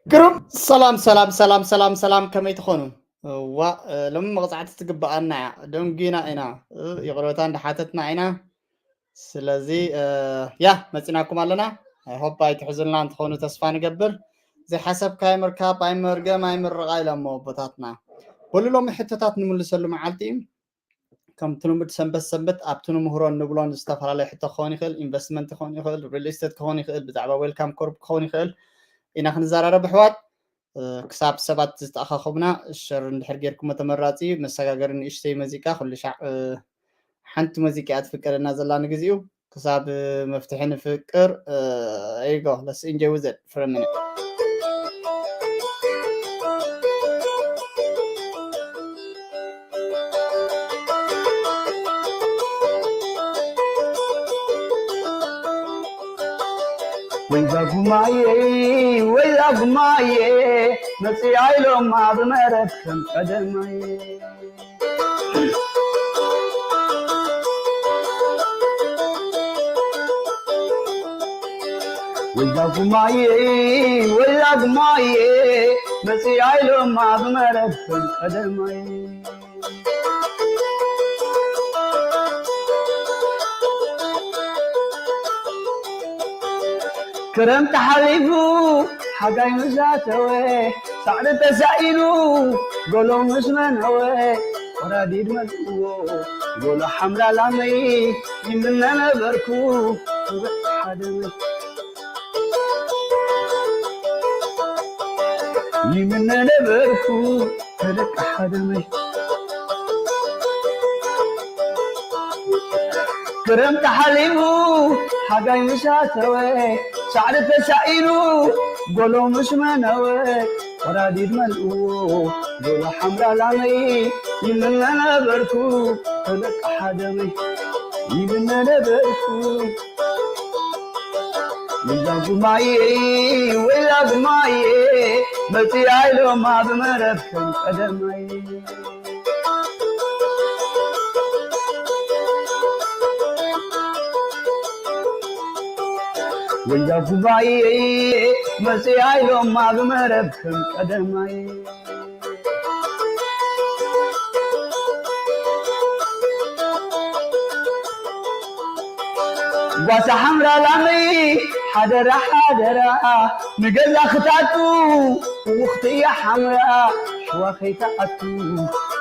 ግሩም። ሰላም ሰላም ሰላም ሰላም ሰላም፣ ከመይ ትኾኑ? ዋ፣ ሎሚ መቕጻዕቲ ትግብኣና እያ። ደንጊና ኢና፣ ይቕረታ እንዳሓተትና ኢና። ስለዚ ያ፣ መጺናኩም ኣለና። ሆፕ ኣይትሕዙልና እንትኾኑ ተስፋ ንገብር። ዘይሓሰብካዮ ምርካብ ኣይመርገም ኣይምርቓ ኢሎሞ ኣቦታትና። በሉ፣ ሎሚ ሕቶታት ንምልሰሉ መዓልቲ እዩ። ከምቲ ልሙድ ሰንበት ሰንበት ኣብቲ ንምህሮን ንብሎን ዝተፈላለየ ሕቶ ክኸውን ይኽእል፣ ኢንቨስትመንት ክኸውን ይኽእል፣ ሪል ስቴት ክኸውን ይኽእል፣ ብዛዕባ ዌልካም ኮርፕ ክኸውን ይኽእል ኢና ክንዘራረብ ኣሕዋት። ክሳብ ሰባት ዝተኣኻኸቡና ሸር እንድሕር ጌርኩሞ ተመራጺ እዩ። መሰጋገሪ ንእሽተይ መዚቃ፣ ኩሉ ሻዕ ሓንቲ መዚቃ እያ ትፍቀደና ዘላ ንግዚኡ። ክሳብ መፍትሒ ንፍቅር። There you go, let's enjoy with it for a minute. ወይዛ ጉማየ ወይዛ ጉማየ መጽያ ኢሎማ ብመረብ ከም ቀደማየ። ወይዛ ጉማየ ወይዛ ጉማየ መጽያ ኢሎማ ብመረብ ከም ቀደማየ። ክረምቲ ሓሊፉ ሓጋይ ምስ ኣተወ ሳዕሪ ተሳኢኑ ጎሎ ምስ መነወ ወራዲድ መልእዎ ጎሎ ሓምራ ላመይ ይምነ ነበርኩ ሓደ ይምነ ነበርኩ ከደቂ ሓደመይ ክረምቲ ሓሊፉ ሓጋይ ምስ ኣተወ ሳዕሪ ተሳኢኑ ጎሎ ምስ መነወ ወራዲድ መልእዎ ጎሎ ሓምራ ላመይ ይምነ ነበርኩ ከደቂ ሓደመይ ይምነ ነበርኩ ወይዛ ጉማየ ወይዛ ጉማየ መፅያ ኢሎማ ብመረብ ከም ቀደማይ ወይዛ ጉማየ መፅያ ኢሎማ ብመረብ ከም ቀደማይ ጓሳ ሓምራ ላመይ ሓደራ ሓደራ ንገዛ ክታቱ ውኽቲ እያ ሓምራ ሽዋ ከይትኣቱ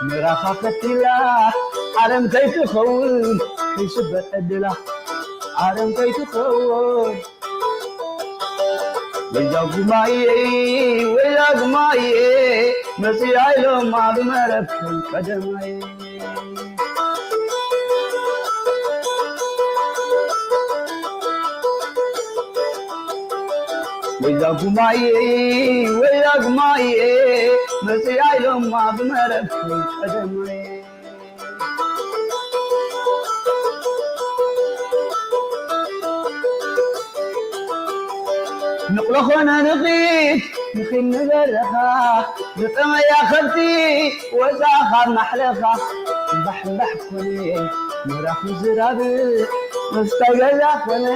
ምራኻ ፈቲላ ዓለም ከይትኸውን ከይስበር ዕድላ ዓለም ከይትኸውን ወይዛ ጉማየ ወይዛ ጉማየ መፅያ ኢሎማ ብመረብ ከም ቀደማይ ወይዛ ጉማየ ወይዛ ጉማየ መፅያ ኢሎማ ብመረብ ከም ቀደማይ ንቕሎ ኾነ ንኺድ ንኺድ ንበረኻ ዝጠመያ ከብቲ ወፃ ካብ ማሕለኻ እምባሕ እምባሕ ኮነ ምራኽ ምዝራብ ምስታይ ገዛ ኮነ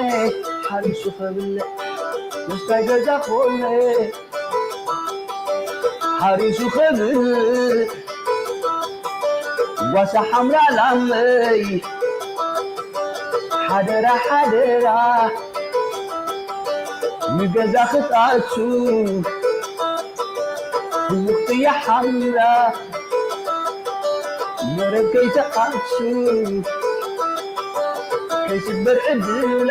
ሓሪሱ ከብልዕ ምስታይ ገዛ ኮነ ሓሪሱ ከብልዕ ጓሳ ሓምራ ላመይ ሓደራ ሓደራ ንገዛ ክትኣቱ ህውኽትያ ሓምራ መረብ ከይትኣቱ ከይስበር ዕድላ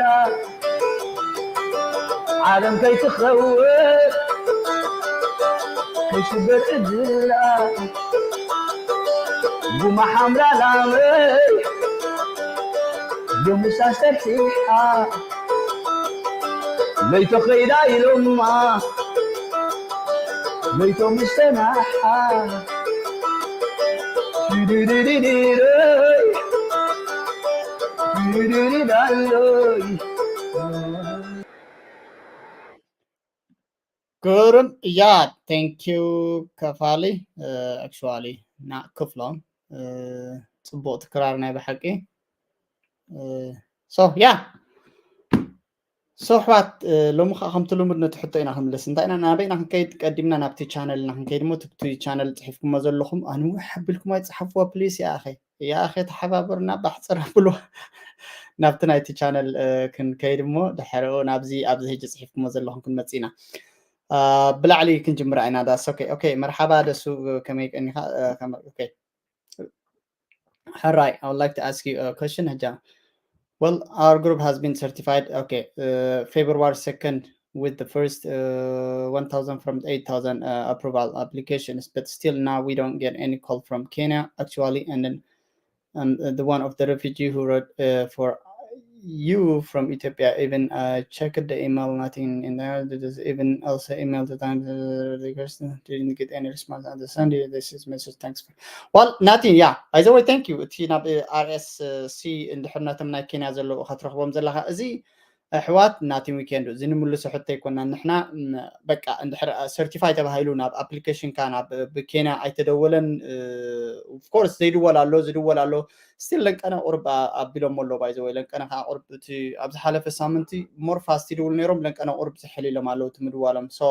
ዓለም ከይትኸውን ከይስበር ዕድላ ጉማ ሓምራ ላመይ ሎምሳ ሰርሒሓ ለይቶ ኸይዳ ኢሎማ ለይቶ ምስተናሓ ድድድድድይ ድድድዳሎይ ግርም እያ። Thank you ከፋሊ። Actually ና ክፍሎም ፅቡቕ ትክራር ናይ ብሓቂ። So yeah, So ኣሕዋት፣ ሎሚ ከዓ ከምቲ ልሙድ ነቲ ሕቶ ኢና ክንምልስ። እንታይ ኢና፣ ናበይ ኢና ክንከይድ? ቀዲምና ናብቲ ቻነል ኢና ክንከይድ እሞ፣ ትብቲ ቻነል ፅሒፍኩሞ ዘለኹም ኣንውሕ ኣቢልኩም ኣይፅሓፍዎ ፕሊስ። ያኣኸ ያኣኸ ተሓባበሩና፣ ባሕፅር ኣብልዎ። ናብቲ ናይቲ ቻነል ክንከይድ እሞ፣ ድሕሪኡ ናብዚ ኣብዚ ሕጂ ፅሒፍኩሞ ዘለኹም ክንመፅእ ኢና። ብላዕሊ ክንጅምራ ኢና። ዳስ ኦኬ። ኦኬ፣ መርሓባ ደሱ፣ ከመይ ቀኒኻ? ሕራይ፣ I would like to ask you a question. ሕጃ, well, our group has been certified, okay, uh, February second with the first uh, one thousand from eight thousand uh, approval applications, but still now we don't get any call from Kenya actually, and then um, uh, the one of the refugee who wrote uh, for you from Ethiopia, even uh, checked the email, nothing in there. There is even also email the time uh, request didn't get any response on the Sunday. This is message. Thanks for, well, nothing. Yeah, by the way, thank you. እቲ ናብ RSC እንድሕር ነቶም ናይ ኬንያ ዘለዉ ክትረኽቦም ዘለኻ እዚ ኣሕዋት ናቲ ዊኬንድ እዚ ንምልሶ ሕቶ ኣይኮናን። ንሕና በቃ እንድሕር ሰርቲፋይ ተባሂሉ ናብ ኣፕሊኬሽንካ ናብ ብኬንያ ኣይተደወለን። ኦፍኮርስ ዘይድወል ኣሎ፣ ዝድወል ኣሎ። ስቲል ለንቀነ ቁርብ ኣቢሎም ኣሎ። ባይዘወይ ለንቀነ ከዓ ቁርብ እቲ ኣብ ዝሓለፈ ሳምንቲ ሞር ፋስት ይድውሉ ነይሮም። ለንቀነ ቁርብ ዝሕል ኢሎም ኣለዉ እቲ ምድዋሎም። ሶ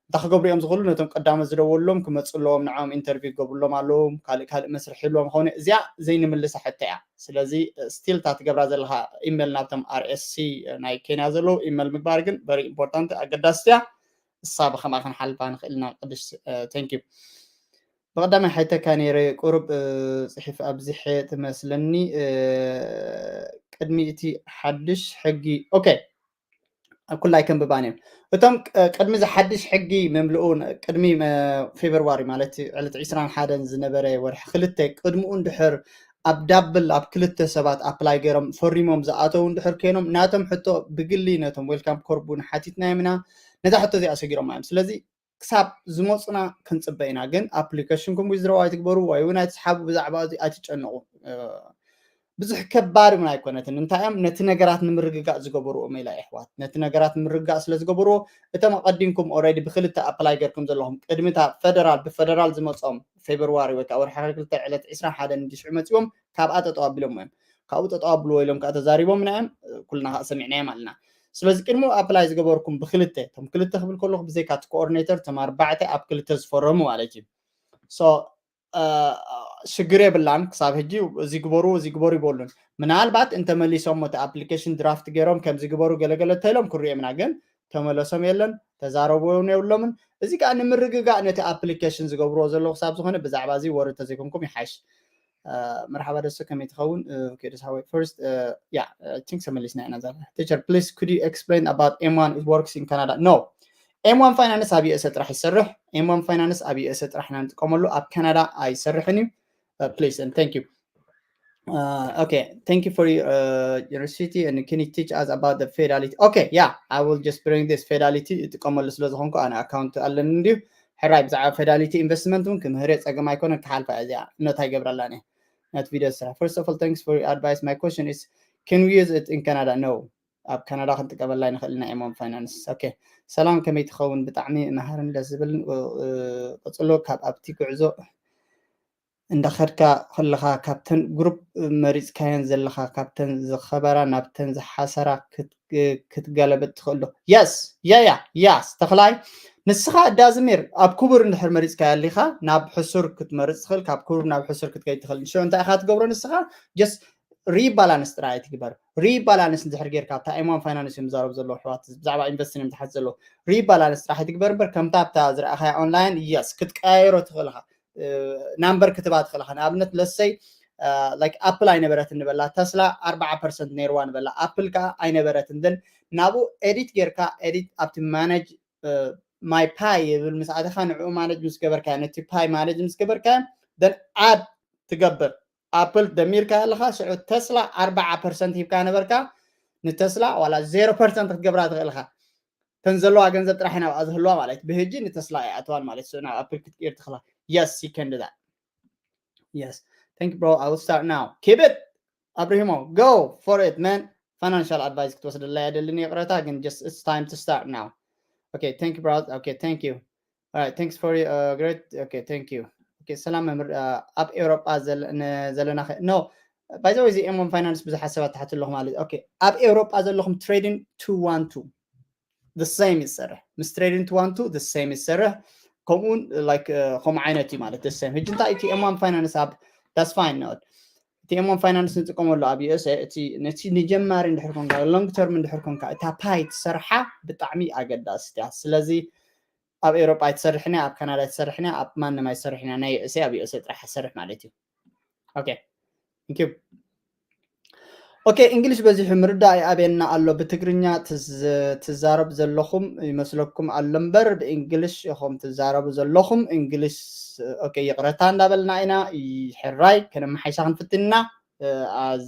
እንታይ ክገብሩ እዮም ዝኽእሉ? ነቶም ቀዳመ ዝደወሉሎም ክመፁ ኣለዎም፣ ንዕኦም ኢንተርቪው ክገብሩሎም ኣለዎም። ካልእ ካልእ መስርሕ ይህልዎም ኾነ። እዚኣ ዘይንምልሳ ሕቶ እያ። ስለዚ ስቲል እታ ትገብራ ዘለኻ ኢሜል ናብቶም RSC ናይ ኬንያ ዘለዉ ኢሜል ምግባር ግን በሪ ኢምፖርታንት፣ ኣገዳስቲ እያ። እሳ ብኸምኣ ክንሓልፋ ንኽእል ኢና። ቅዱስ፣ ቴንክ ዩ። ብቐዳማይ ሓይተካ ነይረ፣ ቁሩብ ጽሒፍ ኣብዚሐ ትመስለኒ። ቅድሚ እቲ ሓድሽ ሕጊ፣ ኦኬ፣ ኩላይ ከንብባን እዮም። እቶም ቅድሚ ዝሓድሽ ሕጊ ምምልኡ፣ ቅድሚ ፌብርዋሪ ማለት ዕለት ዕስራን ሓደን ዝነበረ ወርሒ ክልተ፣ ቅድምኡ እንድሕር ኣብ ዳብል ኣብ ክልተ ሰባት ኣፕላይ ገይሮም ፈሪሞም ዝኣተዉ እንድሕር ኮይኖም፣ ናቶም ሕቶ ብግሊ ነቶም ዌልካም ኮርቡ ንሓቲትናዮም ኢና። ነዛ ሕቶ እዚኣ ሰጊሮማ እዮም። ስለዚ ክሳብ ዝመፁና ክንፅበ ኢና። ግን ኣፕሊኬሽንኩም ዊዝድሮው ኣይትግበሩ ወይ እውን ኣይትስሓቡ። ብዛዕባ እዚ ኣይትጨነቑ። ብዙሕ ከባድ እውን ኣይኮነትን። እንታይ እዮም ነቲ ነገራት ንምርግጋእ ዝገበርዎ ሜላ የሕዋት። ነቲ ነገራት ንምርግጋእ ስለ ዝገበርዎ እቶም ኣቐዲምኩም ኦልሬዲ ብክልተ ኣፕላይ ገርኩም ዘለኹም ቅድሚታ ፈደራል ብፈደራል ዝመፆም ፌብርዋሪ ወይ ከዓ ወርሒ ክልተ ዕለት ዕስራን ሓደን እንዲሽዑ መፂዎም ካብኣ ጠጠው ኣቢሎም እዮም። ካብኡ ጠጠው ኣብልዎ ኢሎም ከዓ ተዛሪቦም ኢና እዮም። ኩልና ከዓ ሰሚዕናዮም ኣለና። ስለዚ ቅድሚ ኣፕላይ ዝገበርኩም ብክልተ፣ እቶም ክልተ ክብል ከለኹ ብዘይካ እቲ ኮኦርዲኔተር እቶም ኣርባዕተ ኣብ ክልተ ዝፈረሙ ማለት እዩ። ሶ ሽግር የብላን። ክሳብ ሕጂ እዚ ግበሩ እዚ ግበሩ ይበሉን። ምናልባት እንተመሊሶም እቲ ኣፕሊኬሽን ድራፍት ገይሮም ከምዚ ግበሩ ገለገለ ተይሎም ክሪኦም ኢና። ግን ተመለሶም የለን፣ ተዛረቡ እውን የብሎምን። እዚ ከዓ ንምርግጋእ ነቲ ኣፕሊኬሽን ዝገብርዎ ዘለዉ ክሳብ ዝኾነ ብዛዕባ እዚ ወሪ ተዘይኮንኩም ይሓይሽ። መርሓባ ደሱ፣ ከመይ ትኸውን? ኦኬ፣ ደስ ሓወይ። ፈርስት ያ ቲንክ ተመሊስና ኢና። ዛ teacher, please could you explain about M one, it works in Canada? No, M one finance ኣብ USA ጥራሕ ይሰርሕ። M one finance ኣብ USA ጥራሕ ኢና ንጥቀመሉ፣ ኣብ ካናዳ ኣይሰርሕን እዩ። Please and thank you. Okay, thank you for your uh, generosity and can you teach us about the Fidelity? Okay, yeah, I will just bring this Fidelity ይጥቀመሉ ስለ ዝኾንኩ ኣነ ኣካውንት ኣለኒ እንድዩ። ሕራይ ብዛዕባ ፌዳሊቲ ኢንቨስትመንት እውን ክምህር እየ፣ ፀገም ኣይኮነን፣ ክሓልፋ እያ እዚኣ። ኖት ኣይገብረላን እየ። ናት ቪድዮ ስራሕ። First of all, thanks for your advice. My question is, can we use it in Canada? No. ኣብ ካናዳ ክንጥቀመላ ኣይንኽእል ኢና። M one finance. ኦኬ፣ ሰላም፣ ከመይ ትኸውን? ብጣዕሚ መሃርን ደስ ዝብልን። ቀፅሎ ካብ ኣብቲ ጉዕዞ እንዳኸድካ ከለኻ ካብተን ግሩፕ መሪፅካየን ዘለኻ ካብተን ዝኸበራ ናብተን ዝሓሰራ ክትገለበጥ ትኽእል ዶ? የስ ያያ ያስ ተኽላይ ንስኻ እዳዝሚር ኣብ ክቡር እንድሕር መሪፅካ ያሊኻ ናብ ሕሱር ክትመርፅ ትኽእል፣ ካብ ክቡር ናብ ሕሱር ክትከይድ ትኽእል። ንሽዑ እንታይ ኢኻ ትገብሮ ንስኻ? ጀስት ሪባላንስ ጥራይ ኣይትግበር። ሪባላንስ እንድሕር ጌርካ ኣብታ ኤም ዋን ፋይናንስ እዮም ዝዛረቡ ዘለዉ ኣሕዋት፣ ብዛዕባ ኢንቨስትን እዮም ዝሓት ዘለዉ። ሪባላንስ ጥራሕ ኣይትግበር እምበር ከምታ ኣብታ ዝረኣኻያ ኦንላይን የስ ክትቀያየሮ ትኽእል ኢኻ። ናምበር ክትባ ትኽእል ኢኻ። ንኣብነት ለሰይ ላይክ ኣፕል ኣይነበረትን ንበላ፣ ተስላ ኣርባዓ ፐርሰንት ነይርዋ ንበላ፣ ኣፕል ከዓ ኣይነበረትን። ደን ናብኡ ኤዲት ጌርካ ኤዲት ኣብቲ ማነጅ ማይ ፓይ ይብል ምስ ኣተኻ ንዕኡ ማነጅ ምስ ገበርካዮ ነቲ ፓይ ማነጅ ምስ ገበርካዮ ደን ኣድ ትገብር ኣፕል ደሚርካ ኣለኻ። ሽዑ ተስላ ኣርባዓ ፐርሰንት ሂብካ ነበርካ ንተስላ ዋላ ዜሮ ፐርሰንት ክትገብራ ትኽእል ኢኻ። ተን ዘለዋ ገንዘብ ጥራሕ ናብኣ ዝህልዋ ማለት ብህጂ ንተስላ ይኣትዋን ማለት ሽዑ ናብ ኣፕል ክትቅይር ትኽእላ። Yes, you can do that. Yes. Thank you, bro. I will start now. Keep it. Abrahimo, go for it, man. Financial advice ክትወስደላ የደልን ይቕረታ ግን just it's time to start now. Okay, thank you, bro. Okay, thank you. All right, thanks for your uh, great. Okay, thank you. Okay, ሰላም መምህር። ኣብ ኤውሮጳ ዘለና no By the way, እዚ M one Finance ብዙሓት ሰባት ትሓቱ ኣለኹም ማለት እዩ። Okay፣ ኣብ ኤውሮጳ ዘለኹም trading two one two the same ይሰርሕ፣ ምስ trading two one two the same ይሰርሕ። ከምኡ like ከምኡ ዓይነት እዩ ማለት the same። ሕጂ እንታይ እቲ M one Finance ኣብ that's fine ነው። እቲ M one Finance ንጥቀመሉ ኣብ USA እቲ ነቲ ንጀማሪ እንድሕር ኮንካ long term እንድሕር ኮንካ እታ ፓይ ትሰርሓ ብጣዕሚ ኣገዳሲት እያ። ስለዚ ኣብ ኤውሮጳ ኣይትሰርሕን እያ፣ ኣብ ካናዳ ኣይትሰርሕን እያ፣ ኣብ ማንም ኣይትሰርሕን እያ። ናይ USA ኣብ USA ጥራሕ ትሰርሕ ማለት እዩ። Okay፣ thank you። Okay፣ እንግሊሽ በዚሑ ምርዳእ ይኣብየና ኣሎ። ብትግርኛ ትዝ- ትዛረብ ዘለኹም ይመስለኩም ኣሎ እምበር ብእንግሊሽ ኢኹም ትዛረቡ ዘለኹም። እንግሊሽ okay፣ ይቕረታ እንዳበልና ኢና። ይ- ሕራይ ከነመሓይሻ ክንፍትን ኢና።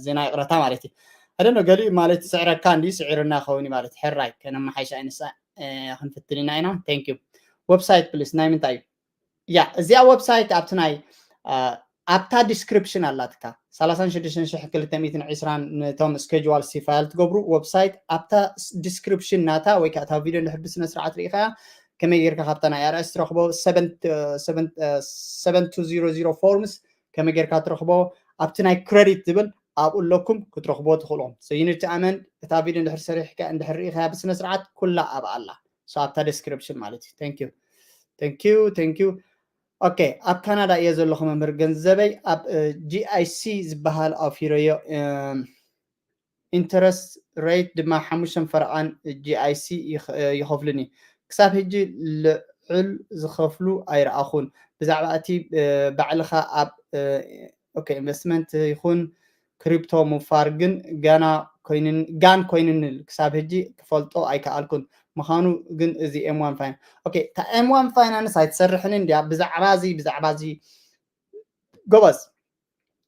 ዜና ይቕረታ ማለት እዩ። I don't know፣ ገሊኡ ማለት ስዕረካ እንዲ ስዒርና ኸውን ማለት ሕራይ ከነመሓይሻ ኣይንሳ ክንፍትን ኢና ኢና። Thank you። Website please፣ ናይ ምንታይ እዩ? ያ፣ እዚኣ website ኣብቲ ናይ ኣብታ ዲስክሪፕሽን ኣላትካ ሰላሳን ሽዱሽተን ሽሕ ክልተ ሚእትን ዕስራን ነቶም ስኬጁዋል ሲ ፋይል ትገብሩ። Website ኣብታ ዲስክሪፕሽን ናታ ወይ ከዓ እታ ቪድዮ እንድሕር ብስነ ስርዓት ርኢኻያ ከመይ ጌርካ ካብታ ናይ ኣርኣስ ትረኽቦ። Seven two zero zero forms ከመይ ጌርካ ትረኽቦ። ኣብቲ ናይ ክረዲት ዝብል ኣብኡ ኣለኩም ክትረኽቦ ትኽእሎም። So you need to amend እታ ቪድዮ እንድሕር ሰሪሕካ እንድሕር ርኢኻያ ብስነ ስርዓት ኩላ ኣብኣ ኣላ። So ኣብታ ዲስክሪፕሽን ማለት እዩ። Thank you፣ thank you፣ thank you። Okay፣ ኣብ ካናዳ እየ ዘለኹ መምህር ገንዘበይ ኣብ GIC ዝበሃል ኣውፊረዮ። Interest rate ድማ ሓሙሽተን ፈረቓን GIC ይኸፍሉኒ። ክሳብ ሕጂ ልዑል ዝኸፍሉ ኣይረኣኹን። ብዛዕባ እቲ ባዕልኻ ኣብ okay፣ ኢንቨስትመንት ይኹን ክሪፕቶ ምውፋር ግን ጋና ኮይንን ጋን ኮይንንል ክሳብ ሕጂ ክፈልጦ ኣይከኣልኩን። ምዃኑ ግን እዚ M one Finance okay፣ እታ M one Finance ኣይትሰርሕን እንድያ። ብዛዕባ እዚ ብዛዕባ እዚ ጎበዝ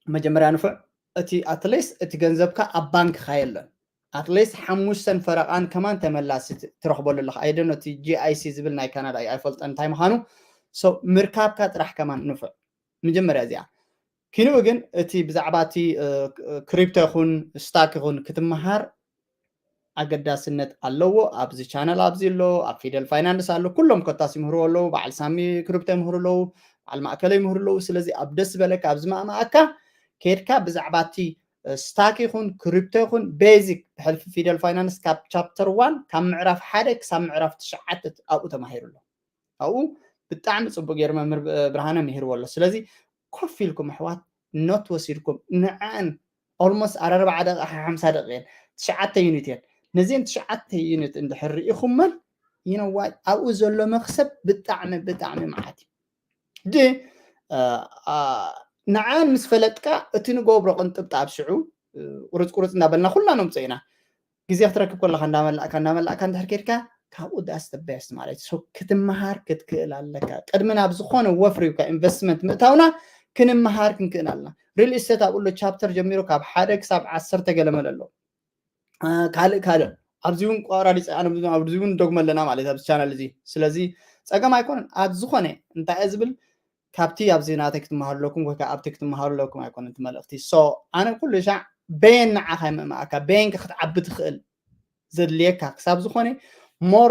መጀመርያ ንፉዕ እቲ at least እቲ ገንዘብካ ኣብ ባንክኻ የለን። At least ሓሙሽተን ፈረቓን ከማን ተመላሲ ትረኽበሉ ኣለኻ። I don't know እቲ GIC ዝብል ናይ ካናዳ እዩ፣ ኣይፈልጦን እንታይ ምዃኑ። So ምርካብካ ጥራሕ ከማን ንፉዕ። መጀመርያ እዚኣ ኪንኡ ግን እቲ ብዛዕባ እቲ ክሪፕቶ ይኹን ስታክ ይኹን ክትመሃር ኣገዳስነት ኣለዎ። ኣብዚ ቻነል ኣብዚ ኣሎ፣ ኣብ ፊደል ፋይናንስ ኣሎ፣ ኩሎም ኮታስ ይምህርዎ ኣለዉ። በዓል ሳሚ ክሪፕቶ ይምህሩ ኣለዉ፣ በዓል ማእከለ ይምህሩ ኣለዉ። ስለዚ ኣብ ደስ ዝበለካ ኣብ ዝማእማኣካ ከድካ ብዛዕባ እቲ ስታክ ይኹን ክሪፕቶ ይኹን ቤዚክ ብሕልፊ ፊደል ፋይናንስ ካብ ቻፕተር ዋን ካብ ምዕራፍ ሓደ ክሳብ ምዕራፍ ትሽዓተ ኣብኡ ተማሂሩ ኣሎ። ኣብኡ ብጣዕሚ ጽቡቅ ገይሩ መምህር ብርሃነ ምሂርዎ ኣሎ። ስለዚ ኮፍ ኢልኩም ኣሕዋት ኖት ወሲድኩም ንዐን ኦልሞስት ኣርባዓ ደቂቃ ሓምሳ ደቂቃ እየን ትሽዓተ ዩኒት እየን። ነዚን ትሽዓተ ዩኒት እንድሕር ርኢኹመን ይነዋይ ኣብኡ ዘሎ መክሰብ ብጣዕሚ ብጣዕሚ መዓት እዩ። ድ ንዓን ምስ ፈለጥካ እቲ ንገብሮ ቅንጥብጣብ ሽዑ ቁርፅ ቁርፅ እንዳበልና ኩልና ነምፅኦ ኢና። ግዜ ክትረክብ ከለካ እንዳመላእካ እንዳመላእካ እንድሕር ከድካ ካብኡ ዳስ the best ማለት እዩ። ክትመሃር ክትክእል ኣለካ። ቅድሚ ናብ ዝኾነ ወፍሪ ኢንቨስትመንት ምእታውና ክንመሃር ክንክእል ኣለና። ሪል ስቴት ኣብኡ ኣሎ ቻፕተር ጀሚሩ ካብ ሓደ ክሳብ ዓሰርተ ገለመለ ኣሎ። ካልእ ካልእ ኣብዚ እውን ቆራሪፀ ኣብዚ እውን እንደግሞ ኣለና ማለት ኣብዚ ቻናል እዚ። ስለዚ ፀገም ኣይኮነን። ኣብ ዝኾነ እንታይ እየ ዝብል ካብቲ ኣብዚ ናተይ ክትመሃሩ ኣለኩም ወይ ከዓ ኣብቲ ክትመሃሩ ኣለኩም ኣይኮነን እቲ መልእኽቲ። So ኣነ ኩሉ ሻዕ በየን ንዓኻ ይምእማኣካ በየን ክትዓቢ ትኽእል ዘድልየካ ክሳብ ዝኾነ ሞር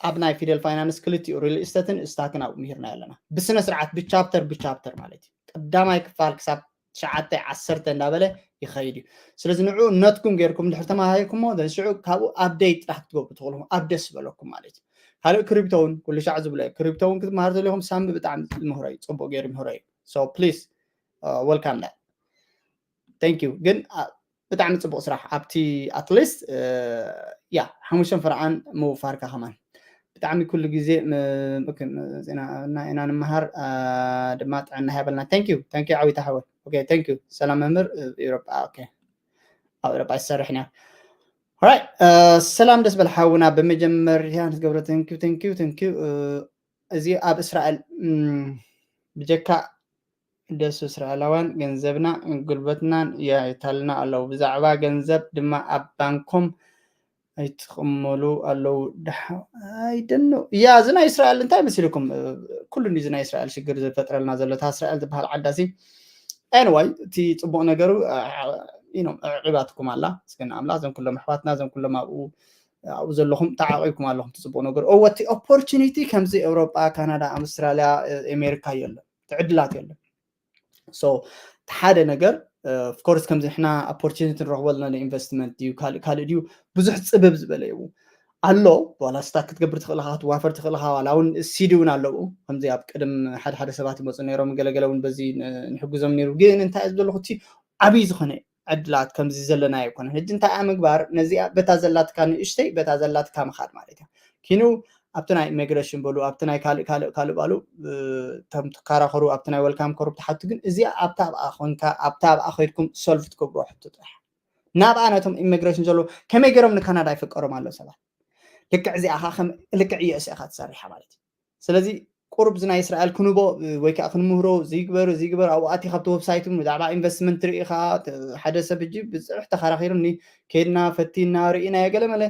ኣብ ናይ ፊደል ፋይናንስ ክልቲኡ ሪል ኢስተትን ስታክን ኣብኡ ምሂርና ኣለና ብስነ ስርዓት ብቻፕተር ብቻፕተር ማለት እዩ። ቀዳማይ ክፋል ክሳብ ትሽዓተ ዓሰርተ እንዳበለ ይኸይድ እዩ። ስለዚ ንዑ ነትኩም ጌርኩም ድሕር ተማሃሪርኩሞ ሽዑ ካብኡ ኣፕዴት ጥራሕ ክትገብሩ ትኽእሉ ኣብ ደስ ዝበለኩም ማለት እዩ። ካልእ ክሪፕቶ እውን ኩሉ ሻዕ ዝብሎ እዩ። ክሪፕቶ እውን ክትመሃር ዘለኹም ሳሚ ብጣዕሚ ምህሮ እዩ፣ ፅቡቅ ገይሩ ምህሮ እዩ። So please welcome that። Thank you። ግን ብጣዕሚ ፅቡቅ ስራሕ ኣብቲ at least ያ ሓሙሽተን ፈረቓን ምውፋርካ ከማን ብጣዕሚ ኩሉ ግዜ ዜና ኢና ንምሃር ድማ ጥዕና ይሃበልና። Thank you፣ thank you ዓዊታ ሓወይ። Okay፣ thank you። ሰላም መምህር ኤውሮጳ። Okay፣ ኣብ ኤውሮጳ ይሰርሕ ኒያ። Alright፣ ሰላም ደስ በል ሓውና። ብመጀመርያ ንትገብሮ thank you፣ thank you፣ thank you። እዚ ኣብ እስራኤል ብጀካ ደሱ እስራኤላውያን ገንዘብና ጉልበትናን የታልና ኣለዉ። ብዛዕባ ገንዘብ ድማ ኣብ ባንኮም ኣይትቕመሉ ኣለዉ። I don't know። ያ እዚ ናይ እስራኤል እንታይ መሲልኩም? ኩሉ እዚ ናይ እስራኤል ሽግር ዝፈጥረልና ዘሎ እታ እስራኤል ዝበሃል ዓዳሲ። Anyway፣ እቲ ፅቡቅ ነገሩ ኣዕቂባትኩም ኣላ። እስከ ንኣምላኽ እዞም ኩሎም ኣሕዋትና እዞም ኩሎም ኣብኡ ኣብኡ ዘለኹም ተዓቂብኩም ኣለኹም። እቲ ፅቡቅ ነገሩ እወ እቲ ኦፖርቹኒቲ ከምዚ ኤውሮጳ፣ ካናዳ፣ ኣውስትራልያ፣ ኣሜሪካ የለን። እቲ ዕድላት የለን። So እቲ ሓደ ነገር ኦፍኮርስ ከምዚ ንሕና ኦፖርቹኒቲ ንረኽበሉ ናይ ኢንቨስትመንት ድዩ ካልእ ካልእ ድዩ ብዙሕ ፅብብ ዝበለ እዩ ኣሎ። ዋላ ስታክ ክትገብር ትኽእል ኢኻ፣ ክትዋፈር ትኽእል ኢኻ። ዋላ እውን ሲዲ እውን ኣለዉ። ከምዚ ኣብ ቅድም ሓደ ሓደ ሰባት ይመፁ ነይሮም፣ ገለገለ እውን በዚ ን- ንሕግዞም ነይሩ። ግን እንታይ እዩ ዘለኹ እቲ ዓብዪ ዝኾነ ዕድላት ከምዚ ዘለና ኣይኮነን። ሕጂ እንታይ እያ ምግባር? ነዚኣ በታ ዘላትካ ንእሽተይ በታ ዘላትካ ምኻድ ማለት እዩ። ኪኑ ኣብቲ ናይ ኢሚግሬሽን በሉ ኣብቲ ናይ ካልእ ካልእ ካልእ ባሉ እቶም ትከራኸሩ ኣብቲ ናይ ወልካም ኮሩፕ ትሓቱ። ግን እዚኣ ኣብታ ኣብኣ ኮንካ ኣብታ ኣብኣ ከይድኩም ሶልቭ ትገብሮ ሕቶ ጥራሕ ናብኣ ነቶም ኢሚግሬሽን ዘለዉ ከመይ ገይሮም ንካናዳ ይፍቀሮም ኣለዉ ሰባት ልክዕ እዚኣ ኸዓ ከም ልክዕ ዩኤስ ኢኻ ትሰርሓ ማለት እዩ። ስለዚ ቁሩብ እዚ ናይ እስራኤል ክንቦ ወይ ከዓ ክንምህሮ ዝይግበር ዝይግበር ኣብኡ ኣቲ ካብቲ ዌብሳይት እውን ብዛዕባ ኢንቨስትመንት ርኢ ኢኻ። ሓደ ሰብ ሕጂ ብፅርሕ ተኸራኺሩኒ ከይድና ፈቲና ርኢናዮ ገለመለ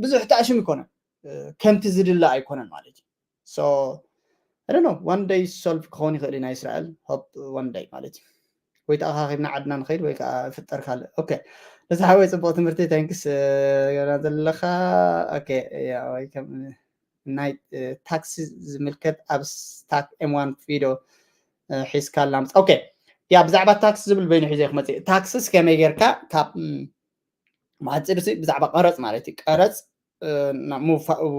ብዙሕ ተኣሽም ይኮነን ከምቲ ዝድለ ኣይኮነን ማለት እዩ። So I don't know one day ሶልቭ ክኸውን ይኽእል እዩ ናይ እስራኤል ሆፕ one day ማለት እዩ። ወይ ተኣኻኺብና ዓድና ንኸይድ ወይ ከዓ ፍጠር ካልእ። ኦኬ ነዚ ሓወይ ፅቡቕ ትምህርቲ ታንክስ ገና ዘለኻ ኦኬ ወይ ከም ናይ ታክሲ ዝምልከት ኣብ ስታክ ኤም ዋን ቪድዮ ሒዝካ ላምፅ ኦኬ ያ ብዛዕባ ታክሲ ዝብል በይኑ ሒዘ ክመፅእ ታክስስ ከመይ ጌርካ ካብ ማዕፅድሲ ብዛዕባ ቀረፅ ማለት እዩ ቀረፅ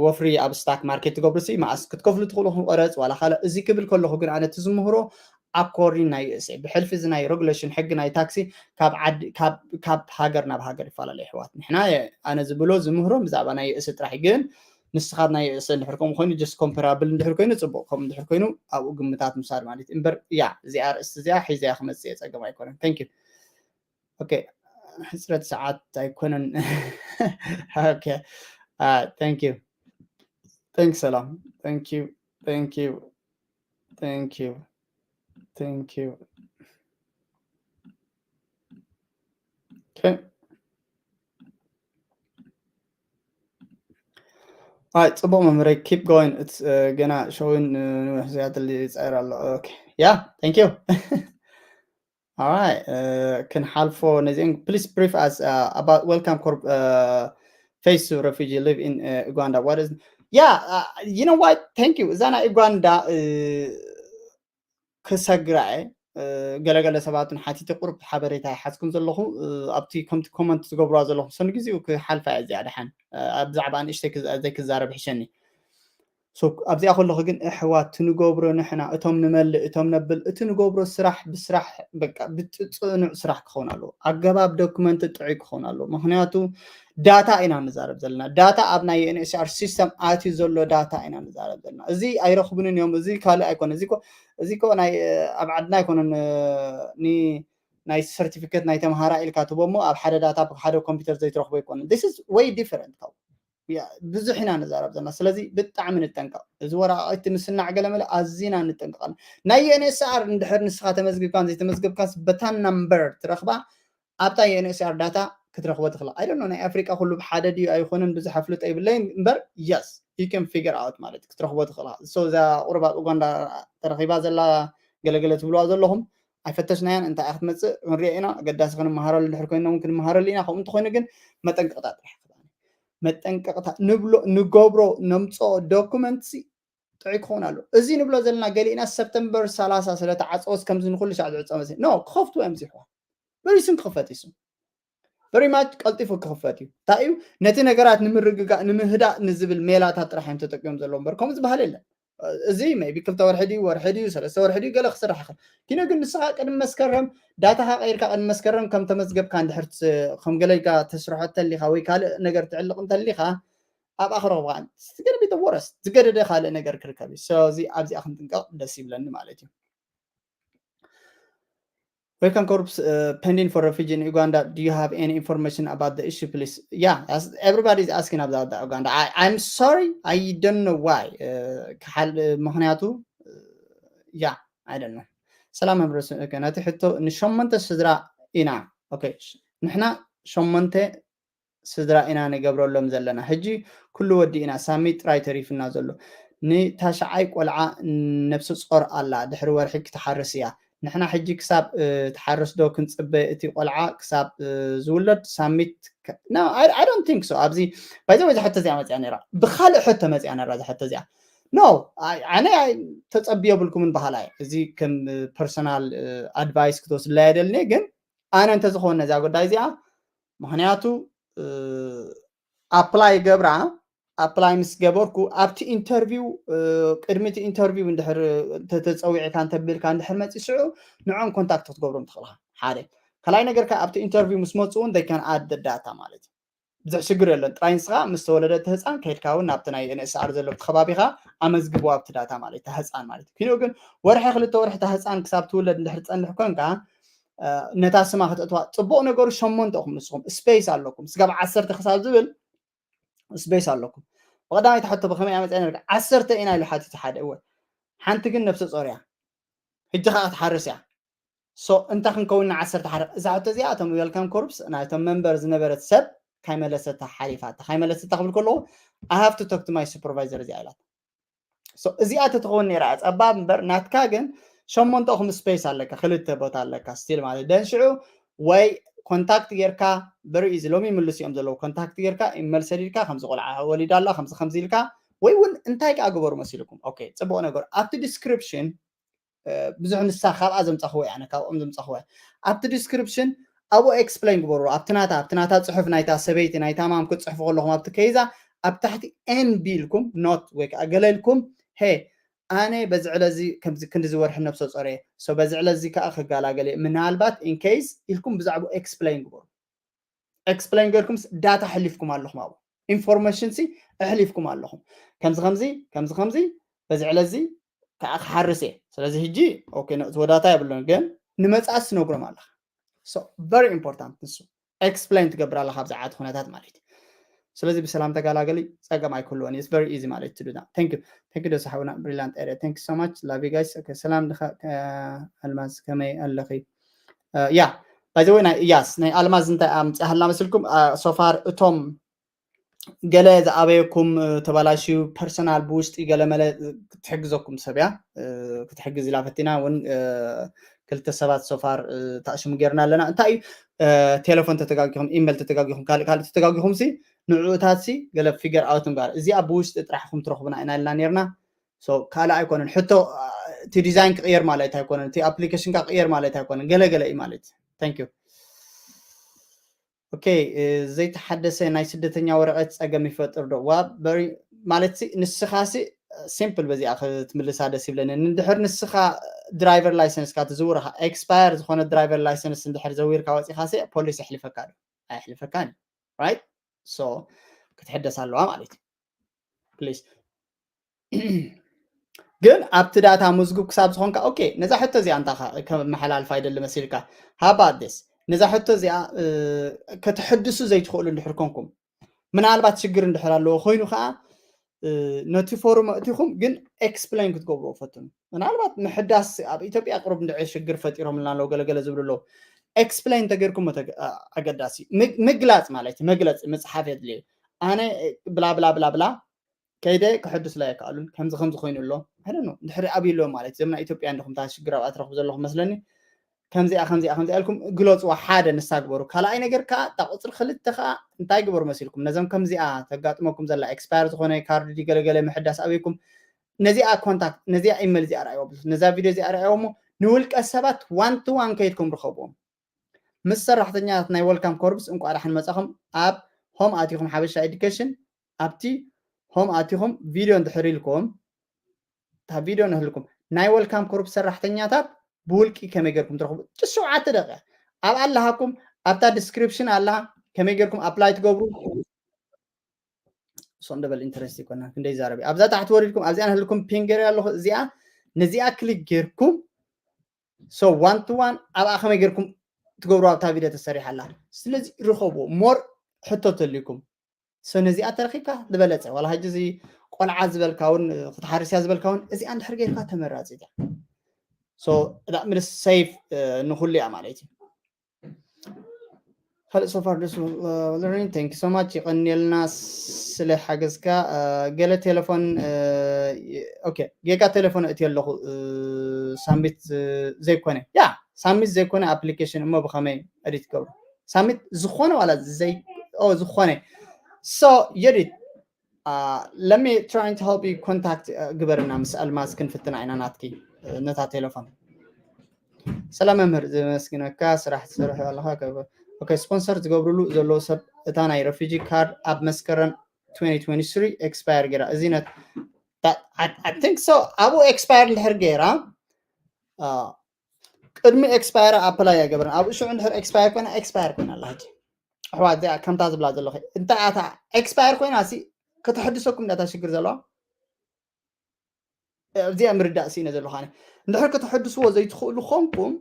ወፍሪ ኣብ ስታክ ማርኬት ትገብሩ ሲ መኣስ ክትከፍሉ ትኽእሉ ክም ቀረፅ ዋላ ካልእ እዚ ክብል ከለኹ ግን ኣነ እቲ ዝምህሮ ኣኮርዲን ናይ ዩኤስኤ ብሕልፊ እዚ ናይ ሬጉሌሽን ሕጊ ናይ ታክሲ ካብ ዓዲ ካብ ሃገር ናብ ሃገር ይፈላለ ይሕዋት ንሕና ኣነ ዝብሎ ዝምህሮ ብዛዕባ ናይ ዩኤስኤ ጥራሕ ግን ንስኻት ናይ ዩኤስኤ እንድሕር ከምኡ ኮይኑ ጀስት ኮምፐራብል እንድሕር ኮይኑ ፅቡቅ ከምኡ እንድሕር ኮይኑ ኣብኡ ግምታት ምሳድ ማለት እዩ እምበር ያ እዚኣ ርእስቲ እዚኣ ሒዘያ ክመፅእ የፀገም ኣይኮነን thank you okay ሕፅረት ሰዓት ኣይኮነን okay thank you thank ሰላም thank you thank you thank you thank you okay ኣይ ፅቡቅ መምህረይ keep going ገና ሸውን ንውሕ ዝያድሊ ይፀር ኣሎ okay yeah thank you All right. Uh, ክንሓልፎ ነዚአን please brief us uh, about welcome corp uh, face to refugee live in uh, Uganda. What is yeah, uh, you know what? Thank you. እዛ ናይ ኡጋንዳ ክሰግራ እየ ገለገለ ሰባትን ሓቲቲ ቁሩብ ሓበሬታ ይሓዝኩም ዘለኹ ኣብቲ ከምቲ ኮመንት ዝገብርዋ ዘለኹ ሰኒ ግዜኡ ክሓልፋ እየ እዚኣ ደሓን ብዛዕባ ንእሽተይ ዘይክዛረብ ሕሸኒ ኣብዚኣ ከለኹ ግን ኣሕዋት ትንገብሮ ንሕና እቶም ንመልእ እቶም ነብል እቲ ንገብሮ ስራሕ ብስራሕ በቃ ብፅኑዕ ስራሕ ክኸውን ኣለዎ ኣገባብ ዶክመንት ጥዑይ ክኸውን ኣለዎ ምክንያቱ ዳታ ኢና ንዛረብ ዘለና ዳታ ኣብ ናይ ዩኤንኤችሲኣር ሲስተም ኣትዩ ዘሎ ዳታ ኢና ንዛረብ ዘለና እዚ ኣይረኽቡንን እዮም እዚ ካልእ ኣይኮነ እዚ እዚ ናይ ኣብ ዓድና ኣይኮነን ናይ ሰርቲፊኬት ናይ ተምሃራ ኢልካ ትቦሞ ኣብ ሓደ ዳታ ሓደ ኮምፒውተር ዘይትረኽቦ ኣይኮነን this is way different ካብ ብዙሕ ኢና ንዛረብ ዘለና ስለዚ ብጣዕሚ ንጠንቀቕ እዚ ወረቃቅቲ ምስናዕ ገለመለ ኣዚና ንጠንቀቐና ናይ ዩኤንኤስኣር እንድሕር ንስኻ ተመዝግብካን ዘይተመዝገብካን በታ ናምበር ትረኽባ ኣብታ ዩኤንኤስኣር ዳታ ክትረኽቦ ትኽእል ኣይደኖ ናይ ኣፍሪቃ ኩሉ ሓደ ድዩ ኣይኮነን ብዙሕ ኣፍልጦ ይብለይ እምበር yes you can figure out ማለት ክትረኽቦ ትኽእል so እዛ ቁርብ ኣብ ኡጋንዳ ተረኺባ ዘላ ገለገለ ትብልዋ ዘለኹም ኣይፈተሽናያን እንታይ እያ ክትመፅእ ክንሪኦ ኢና ኣገዳሲ ክንመሃረሉ ድሕር ኮይኖም ክንመሃረሉ ኢና ከምኡ እንተኮይኑ ግን መጠንቀቕታ ጥራሕ መጠንቀቕታ ንብሎ ንገብሮ ነምፅኦ ዶኩመንት ጥዑይ ክኸውን ኣሎ እዚ ንብሎ ዘለና ገሊእና ሰፕተምበር ሰላሳ ስለተዓፀወስ ከምዚ ንኩሉ ሻዕ ዝዕፀ መስ ኖ ክኸፍትዎ እዮም ዝሕዋ በሪስን ክኽፈት ይሱ በሪማች ቀልጢፉ ክኽፈት እዩ እንታይ እዩ ነቲ ነገራት ንምርግጋእ ንምህዳእ ንዝብል ሜላታት ጥራሕ እዮም ተጠቂሞም ዘለዎ እምበር ከምኡ ዝበሃል የለን እዚ ቢ ክልተ ወርሒ ድዩ ወርሒ ድዩ ሰለስተ ወርሒ ድዩ ገለ ክስራሕ ይኽእል ኪነ ግን ንስኻ ቅድሚ መስከረም ዳታኻ ቀይርካ ቅድሚ መስከረም ከም ተመዝገብካ እንድሕር ከም ገለልካ ተስርሖ ተሊኻ ወይ ካልእ ነገር ትዕልቕ እንተሊኻ ኣብኣ ክረኽብካ ገለቢ ወረስ ዝገደደ ካልእ ነገር ክርከብ እዩ ስለዚ ኣብዚኣ ክንጥንቀቕ ደስ ይብለኒ ማለት እዩ Welcome corps uh, pending for refugee in Uganda. Do you have any information about the issue, please? Yeah, as everybody is asking about the Uganda. I, I'm sorry, I don't know why. Uh, ምክንያቱ yeah, I don't know. ሰላም መብረስ ነቲ ሕቶ ንሸመንተ ስድራ ኢና ንሕና ሸመንተ ስድራ ኢና ንገብረሎም ዘለና ሕጂ ኩሉ ወዲእና ሳሚት ጥራይ ተሪፍና ዘሎ ንታሽዓይ ቆልዓ ነብሲ ጾር ኣላ ድሕሪ ወርሒ ክትሓርስ እያ ንሕና ሕጂ ክሳብ ትሓርስ ዶ ክንጽበ እቲ ቆልዓ ክሳብ ዝውለድ ሳሚት I don't think so ኣብዚ ባይዘ ወይ ዝሕተ እዚኣ መፅያ ነራ ብካልእ ሕቶ መፅያ ነራ ዝሕተ እዚኣ no ኣነ ተፀብዮ ብልኩምን ባህላ እዚ ከም ፐርሶናል ኣድቫይስ ክትወስድላ የደልኒ ግን ኣነ እንተዝኸውን ነዚኣ ጉዳይ እዚኣ ምክንያቱ ኣፕላይ ገብራ ኣፕላይ ምስ ገበርኩ ኣብቲ ኢንተርቪው ቅድሚ እቲ ኢንተርቪው እንድሕር ተተፀዊዕካ እንተቢልካ እንድሕር መፂ ስዑ ንዕኦም ኮንታክት ክትገብሮም ትኽእልካ ሓደ ካልኣይ ነገር ከ ኣብቲ ኢንተርቪው ምስ መፁ እውን they can add the data ማለት እዩ ብዙሕ ሽግር የለን ጥራይ ንስኻ ምስ ተወለደ እቲ ህፃን ከይድካ እውን ናብቲ ናይ ኤንኤስኣር ዘሎ እቲ ከባቢኻ ኣመዝግቦ ኣብቲ ዳታ ማለት እዩ ህፃን ማለት እዩ ግን ወርሒ ክልተ ወርሒ እታ ህፃን ክሳብ ትውለድ እንድሕር ትፀንሕ ኮንካ ነታ ስማ ከተእትዋ ፅቡቕ ነገሩ ሸሞንተ ኢኹም ንስኹም ስፔስ ኣለኩም ስጋብ ዓሰርተ ክሳብ ዝብል ስፔስ ኣለኩም ብቐዳማይቲ ሕቶ ብኸመይ ኣመፅያ ነርካ ዓሰርተ ኢና ኢሉ ሓቲቱ ሓደ እወ ሓንቲ ግን ነብሰ ፆር እያ ሕጂ ከዓ ክትሓርስ እያ ሶ እንታይ ክንከውን ንዓሰርተ ሓደ እዛ ሕቶ እዚኣ እቶም ዌልካም ኮርፕስ ናይቶም መንበር ዝነበረት ሰብ ካይመለሰታ ሓሊፋታ ካይመለሰታ ክብል ከለዎ I have to talk to my supervisor እዚኣ ኢላት እዚኣ ተትኸውን ነራ ፀባብ እምበር ናትካ ግን ሸሞንተኹም ስፔስ ኣለካ ክልተ ቦታ ኣለካ ስቲል ማለት ደን ሽዑ ወይ ኮንታክት ጌርካ ብርኢ እዚ ሎሚ ይምልስ እዮም ዘለዉ ኮንታክት ጌርካ ኢመል ሰዲድካ ከምዚ ቆልዓ ወሊዳ ኣላ ከምዚ ከምዚ ኢልካ ወይ እውን እንታይ ከዓ ግበሩ መሲልኩም ኦኬ ፅቡቅ ነገሩ ኣብቲ ዲስክሪፕሽን ብዙሕ ንሳ ካብኣ ዘምፃኽዎ እያ ካብኦም ዘምፃኽዎ ኣብቲ ዲስክሪፕሽን ኣብኡ ኤክስፕሌን ግበሩ ኣብቲ ናታ ኣብቲ ናታ ፅሑፍ ናይታ ሰበይቲ ናይታ ማም ክትፅሕፉ ከለኹም ኣብቲ ከይዛ ኣብ ታሕቲ ኤን ቢልኩም ኖት ወይ ከዓ ገለ ኢልኩም ሄ ኣነ በዚ ዕለዚ ከምዚ ክንዲ ዝወርሒ ነብሰ ጾረ ሶ በዚ ዕለዚ ከዓ ክጋላገለ ምናልባት ኢንኬይስ ኢልኩም ብዛዕባ ኤክስፕሌን ግበሩ ኤክስፕሌን ገርኩም ዳታ ሕሊፍኩም ኣለኹም ኣብኡ ኢንፎርሜሽን ሲ ኣሕሊፍኩም ኣለኹም ከምዚ ከምዚ ከምዚ ከምዚ በዚ ዕለዚ ከዓ ክሓርስ እየ ስለዚ ሕጂ እቲ ወዳታ የብሉን ግን ንመፅኣስ ትነግሮም ኣለኻ very important ንሱ ኤክስፕሌን ትገብር ኣለኻ ኣብዚ ዓት ኩነታት ማለት እዩ ስለዚ ብሰላም ተጋላገሊ ፀገም ኣይክህልዎን እዩ very easy ማለት ትዱና thank you thank you ደስ ሓውና brilliant area thank you so much love you guys okay ሰላም ድኻ ኣልማዝ ከመይ ኣለኺ ያ by the way ናይ ያስ ናይ ኣልማዝ እንታይ ኣምፅኣህልና መስልኩም so far እቶም ገለ ዝኣበየኩም ተበላሽዩ ፐርሰናል ብውሽጢ ገለመለ ክትሕግዘኩም ሰብ እያ ክትሕግዝ ኢላ ፈቲና እውን ክልተ ሰባት so far ተኣሽሙ ጌርና ኣለና እንታይ እዩ ቴሌፎን ተተጋጊኹም ኢሜል ተተጋጊኹም ካልእ ካልእ ተተጋጊኹም ሲ ንዕኡታት ሲ ገለ ፊገር ኣውት እምበር እዚኣ ብውሽጢ ጥራሕ ኹም ትረኽቡና ኢና ኢልና ኔርና ካልእ ኣይኮነን ሕቶ እቲ ዲዛይን ክቕየር ማለት ኣይኮነን እቲ ኣፕሊኬሽን ክቕየር ማለት ኣይኮነን ገለገለ እዩ ማለት thank you okay ዘይተሓደሰ ናይ ስደተኛ ወረቐት ፀገም ይፈጥር ዶ ዋ ማለት ንስኻ ሲ ሲምፕል በዚኣ ክትምልሳ ደስ ይብለኒ እንድሕር ንስኻ ድራይቨር ላይሰንስካ ትዝውርኻ ኤክስፓየር ዝኾነ ድራይቨር ላይሰንስ እንድሕር ዘዊርካ ወፂኻ ሲ ፖሊስ የሕልፈካ ዶ ኣየሕልፈካን right so ክትሕደስ ኣለዋ ማለት እዩ ፕሊስ ግን ኣብቲ ዳታ ምዝጉብ ክሳብ ዝኾንካ ኦኬ ነዛ ሕቶ እዚኣ እንታ ከመሓላልፋ ይደሊ መሲልካ how about this ነዛ ሕቶ እዚኣ ከተሕድሱ ዘይትኽእሉ እንድሕር ኮንኩም ምናልባት ሽግር እንድሕር ኣለዎ ኮይኑ ከዓ ነቲ ፎሩም ኣእቲኹም ግን ኤክስፕሌን ክትገብርዎ ፈትኑ ምናልባት ምሕዳስ ኣብ ኢትዮጵያ ቅሩብ እንድዒ ሽግር ፈጢሮምልና ኣለዉ ገለገለ ዝብሉ ኣለዉ ኤክስፕሌን ተገይርኩም ኣገዳሲ ምግላፅ ማለት እዩ መግለፂ ምፅሓፍ የድልዩ ኣነ ብላ ብላ ብላ ብላ ከይደ ክሕድስላ የከኣሉን ከምዚ ከምዚ ኮይኑ ኣሎ ኣይደኖ እንድሕሪ ኣብይሎ ማለት ዘምና ኢትዮጵያ እንዲኹም ታ ሽግር ኣብኣ ትረኽቡ ዘለኹም መስለኒ ከምዚኣ ከምዚኣ ከምዚኣ ኢልኩም ግለፅዋ ሓደ ንሳ ግበሩ ካልኣይ ነገር ከዓ እታ ቁፅሪ ክልተ ከዓ እንታይ ግበሩ መሲልኩም ነዞም ከምዚኣ ተጋጥመኩም ዘላ ኤክስፓየር ዝኾነ ካርድ ገለገለ ምሕዳስ ኣብይኩም ነዚኣ ኮንታክት ነዚኣ ኢመል እዚኣ ረኣይዎ ነዛ ቪድዮ እዚኣ ረኣይዎ እሞ ንውልቀ ሰባት ዋን ቱ ዋን ከይድኩም ርከብዎም ምስ ሰራሕተኛታት ናይ ወልካም ኮርፕስ እንቋዕ ዳሕን መጻኹም ኣብ ሆም ኣቲኹም ሓበሻ ኤዱኬሽን ኣብቲ ሆም ኣቲኹም ቪድዮ እንድሕር ኢልኩም እታ ቪድዮ ንህልኩም ናይ ወልካም ኮርፕስ ሰራሕተኛታት ብውልቂ ከመይ ገርኩም ትረኽቡ ጭስ ሸውዓተ ደቂቃ ኣብ ኣለሃኩም ኣብታ ዲስክሪፕሽን ኣላ ከመይ ገርኩም ኣፕላይ ትገብሩ ሶ እንደበል ኢንተረስት ይኮና ክንደይ ዛረቢ ኣብዛ ታሕቲ ወሪድኩም ኣብዚኣ ንህልኩም ፒንገር ኣለኹ እዚኣ ነዚኣ ክሊክ ጌርኩም so one to one ኣብኣ ከመይ ጌርኩም ትገብሩ ኣብታ ቪድዮ ተሰሪሓ ኣላ ስለዚ ርከብዎ ሞር ሕቶ ተልይኩም so ነዚኣ ተረኪብካ ዝበለፀ ዋላ ሕጂ እዚ ቆልዓ ዝበልካ እውን ክትሓርስ እያ ዝበልካ እውን እዚኣ እንድሕር ጌርካ ተመራፂት እያ so that means safe ንኩሉ እያ ማለት እዩ ካልእ so far ደስ learning thank you so much ይቐንየልና ስለ ሓገዝካ ገለ ቴሌፎን okay ጌጋ ቴሌፎን እቲ ኣለኹ ሳሚት ዘይኮነ ያ ሳሚት ዘይኮነ ኣፕሊኬሽን እሞ ብኸመይ ኤዲት ገብሩ ሳሚት ዝኾነ ዋላ ዘይ ዝኾነ so የዲት let me trying to help you contact ግበርና ምስ ኣልማዝ ክንፍትና ኢና ናትኪ ነታ ቴሌፎን ሰላም መምህር፣ ዘመስግነካ ስራሕ ትሰርሑ ኣለኻ። ኦኬ፣ ስፖንሰር ዝገብርሉ ዘለዉ ሰብ እታ ናይ ረፊጂ ካርድ ኣብ መስከረም twenty twenty-three ኤክስፓየር ገይራ። እዚ ነት I think so። ኣብኡ ኤክስፓየር እንድሕር ገይራ ቅድሚ ኤክስፓየር ኣፕላይ ኣይገበርን። ኣብኡ ሽዑ እንድሕር ኤክስፓየር ኮይና ኤክስፓየር ኮይና ኣላ። ሕጂ ኣሕዋት እዚኣ ከምታ ዝብላ ዘለኹ እንታይ ኣታ ኤክስፓየር ኮይና ሲ ከተሐድሰኩም እንዳታ ሽግር ዘለዋ እዚኣ ምርዳእ ስኢነ ዘለኹ ኣነ። እንድሕር ከተሐድስዎ ዘይትኽእሉ ኾንኩም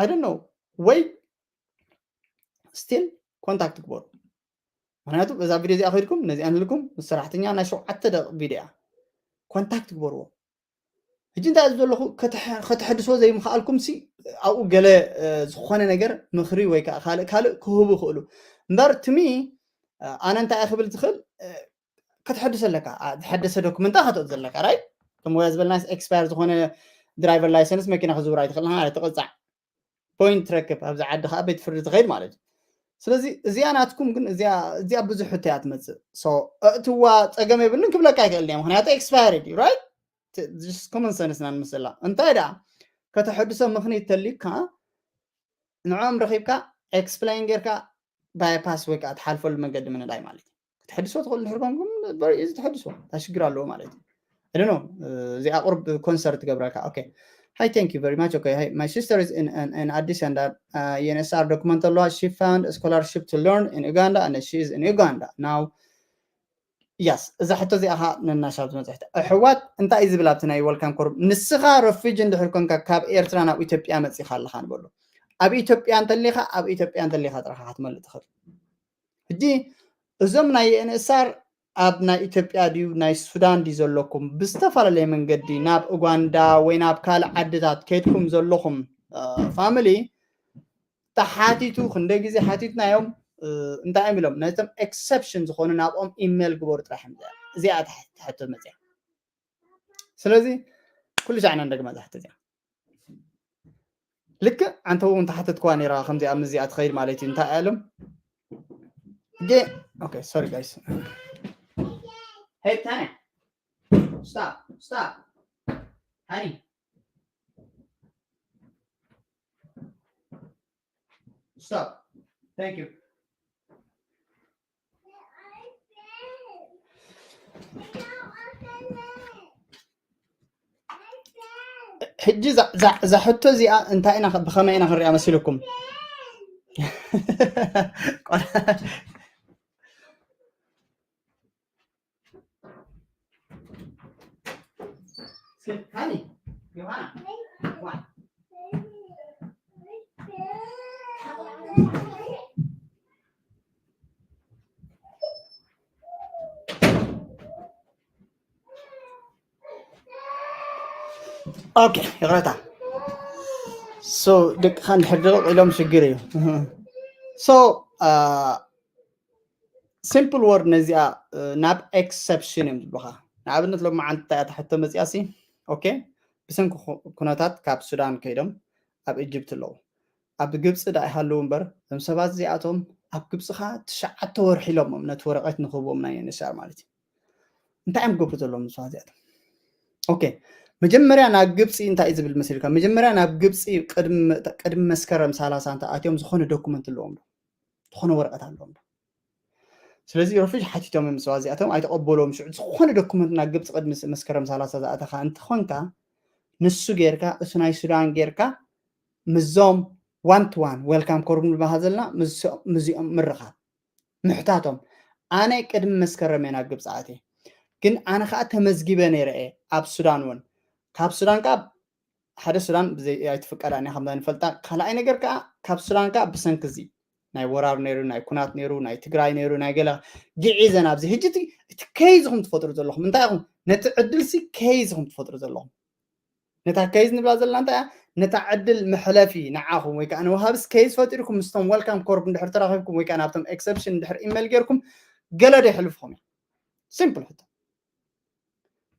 I don't know ወይ ስቲል ኮንታክት ግበሩ። ምክንያቱ እዛ ቪድዮ እዚኣ ከይድኩም ነዚኣ ንልኩም ምስ ሰራሕተኛ ናይ ሸውዓተ ደቂቕ ቪድዮ እያ። ኮንታክት ግበርዎ። ሕጂ እንታይ ኣብዚ ዘለኹ ከተሐድስዎ ዘይምኽኣልኩም ሲ ኣብኡ ገለ ዝኾነ ነገር ምኽሪ ወይ ከዓ ካልእ ካልእ ክህቡ ይኽእሉ እምበር ትሚ ኣነ እንታይ ክብል ዝኽእል ከተሐድስ ኣለካ። ዝሐደሰ ዶክመንት ከተእቱ ዘለካ ራይ ከም ወያ ዝበልና ኤክስፓየር ዝኾነ ድራይቨር ላይሰንስ መኪና ክዝውር ኣይትኽእልን ማለት ትቕፃዕ ፖይንት ትረክብ ኣብዚ ዓዲ ከዓ ቤት ፍርዲ ትኸይድ ማለት እዩ። ስለዚ እዚኣ ናትኩም ግን እዚኣ ብዙሕ ሕቶ እያ ትመፅእ። እእትዋ ፀገም የብልን ክብለካ ይክእል እያ ምክንያቱ ኤክስፓየር እዩ ራይት ኮመን ሰንስ ኢና ንምስላ እንታይ ደኣ ከተሐድሶ ምክንያት ተልዩካ ንዕኦም ረኪብካ ኤክስፕላይን ጌርካ ባይፓስ ወይ ከዓ ትሓልፈሉ መንገዲ ምንዳይ ማለት እዩ። ክትሕድሶ ትኽእሉ ድሕር ኮንኩም እዚ ትሕድሶ እንታይ ሽግር ኣለዎ ማለት እዩ። እድኖ እዚኣ ቁርብ ኮንሰርት ትገብረካ okay hi thank you very much okay hi my sister is in, in, in Addis and uh, uh, E N S R document ኣለዋ she found a scholarship to learn in Uganda and she is in Uganda now yes እዛ ሕቶ እዚኣ ኻ ነናሻብ ዝመፅሕቲ ኣሕዋት እንታይ እዩ ዝብል ኣብቲ ናይ ወልካም ኮርብ ንስኻ ረፊጅ እንድሕር ኮንካ ካብ ኤርትራ ናብ ኢትዮጵያ መፂኻ ኣለኻ ንበሉ ኣብ ኢትዮጵያ እንተሊኻ ኣብ ኢትዮጵያ እንተሊኻ ጥራኻ ክትመልእ ትኽእል ሕጂ እዞም ናይ ኤንኤስኣር ኣብ ናይ ኢትዮጵያ ድዩ ናይ ሱዳን ድዩ ዘለኩም ብዝተፈላለየ መንገዲ ናብ ኡጋንዳ ወይ ናብ ካልእ ዓድታት ከይድኩም ዘለኹም ፋሚሊ ተሓቲቱ ክንደይ ግዜ ሓቲትናዮም እንታይ እዮም ኢሎም ነቶም ኤክሰፕሽን ዝኾኑ ናብኦም ኢሜል ግበሩ ጥራሕ እዮም እዚኣ ትሕቶ መፅያ ስለዚ ኩሉ ሻዕና እንደግማ ዝሓተ እዚኣ ልክዕ ኣንተ እውን ተሓተትክዋ ነራ ከምዚኣ ምዚኣ ትኸይድ ማለት እዩ እንታይ ኣሎም ጌ okay sorry guys hey Tanya stop stop honey stop thank you ሕጂ እዛ ሕቶ እዚኣ እንታይ ኢና ብኸመይ ኢና ክንሪኣ መሲልኩም okay ይቕረታ so ደቅኻ እንድሕር ድቕቕ ኢሎም ሽግር እዩ so simple word ነዚኣ ናብ ኤክሰፕሽን እዮም ዝብሉኻ ንኣብነት ሎም መዓልቲ እንታይ እያ ትሕቶ መፅያ ሲ okay ብሰንኪ ኩነታት ካብ ሱዳን ከይዶም ኣብ ኢጅፕት ኣለዉ ኣብ ግብፂ ዳ ይሃለዉ እምበር እዞም ሰባት እዚኣቶም ኣብ ግብፂ ከዓ ትሽዓተ ወርሒ ኢሎሞም ነቲ ወረቀት ንክህብዎም ናይ ኤንኤስኣር ማለት እዩ እንታይ እዮም ክገብሩ ዘለዎም ንስዋ እዚኣቶም okay መጀመርያ ናብ ግብፂ እንታይ እዩ ዝብል መሲልካ መጀመርያ ናብ ግብፂ ቅድሚ መስከረም ሰላሳ እንተ ኣትዮም ዝኾነ ዶኩመንት ኣለዎም ዶ ዝኾነ ወረቀት ኣለዎም ዶ ስለዚ ረፊጅ ሓቲቶም እዮም ስዋ እዚኣቶም ኣይተቐበሎም ሽዑ ዝኾነ ዶኩመንት ናብ ግብፂ ቅድሚ መስከረም ሰላሳ ዝኣተኻ እንትኾንካ ንሱ ጌርካ እሱ ናይ ሱዳን ጌርካ ምዞም ዋን ቱ ዋን ዌልካም ኮርም ዝበሃል ዘለና ምዚኦም ምርኻብ ምሕታቶም ኣነ ቅድሚ መስከረም እየ ናብ ግብፂ ኣትየ ግን ኣነ ከዓ ተመዝጊበ ነይረ እየ ኣብ ሱዳን እውን ካብ ሱዳን ከዓ ሓደ ሱዳን ኣይትፍቀዳን እያ ከምዛ ንፈልጣ ካልኣይ ነገር ከዓ ካብ ሱዳን ከዓ ብሰንኪ እዚ ናይ ወራር ነይሩ ናይ ኩናት ነይሩ ናይ ትግራይ ነይሩ ናይ ገለ ግዒዘን ኣብዚ ሕጂ እቲ ከይዝኹም ትፈጥሩ ዘለኹም እንታይ ኢኹም ነቲ ዕድልሲ ከይዝኹም ትፈጥሩ ዘለኹም ነታ ከይዝ ንብላ ዘለና እንታይ እያ ነታ ዕድል መሕለፊ ንዓኹም ወይ ከዓ ንወሃብስ ከይዝ ፈጢርኩም ምስቶም ወልካም ኮርፕ እንድሕር ተራኺብኩም ወይ ከዓ ናብቶም ኤክሰፕሽን እንድሕር ኢሜል ጌርኩም ገለ ዶ ይሕልፍኹም እያ ሲምፕል ሕቶ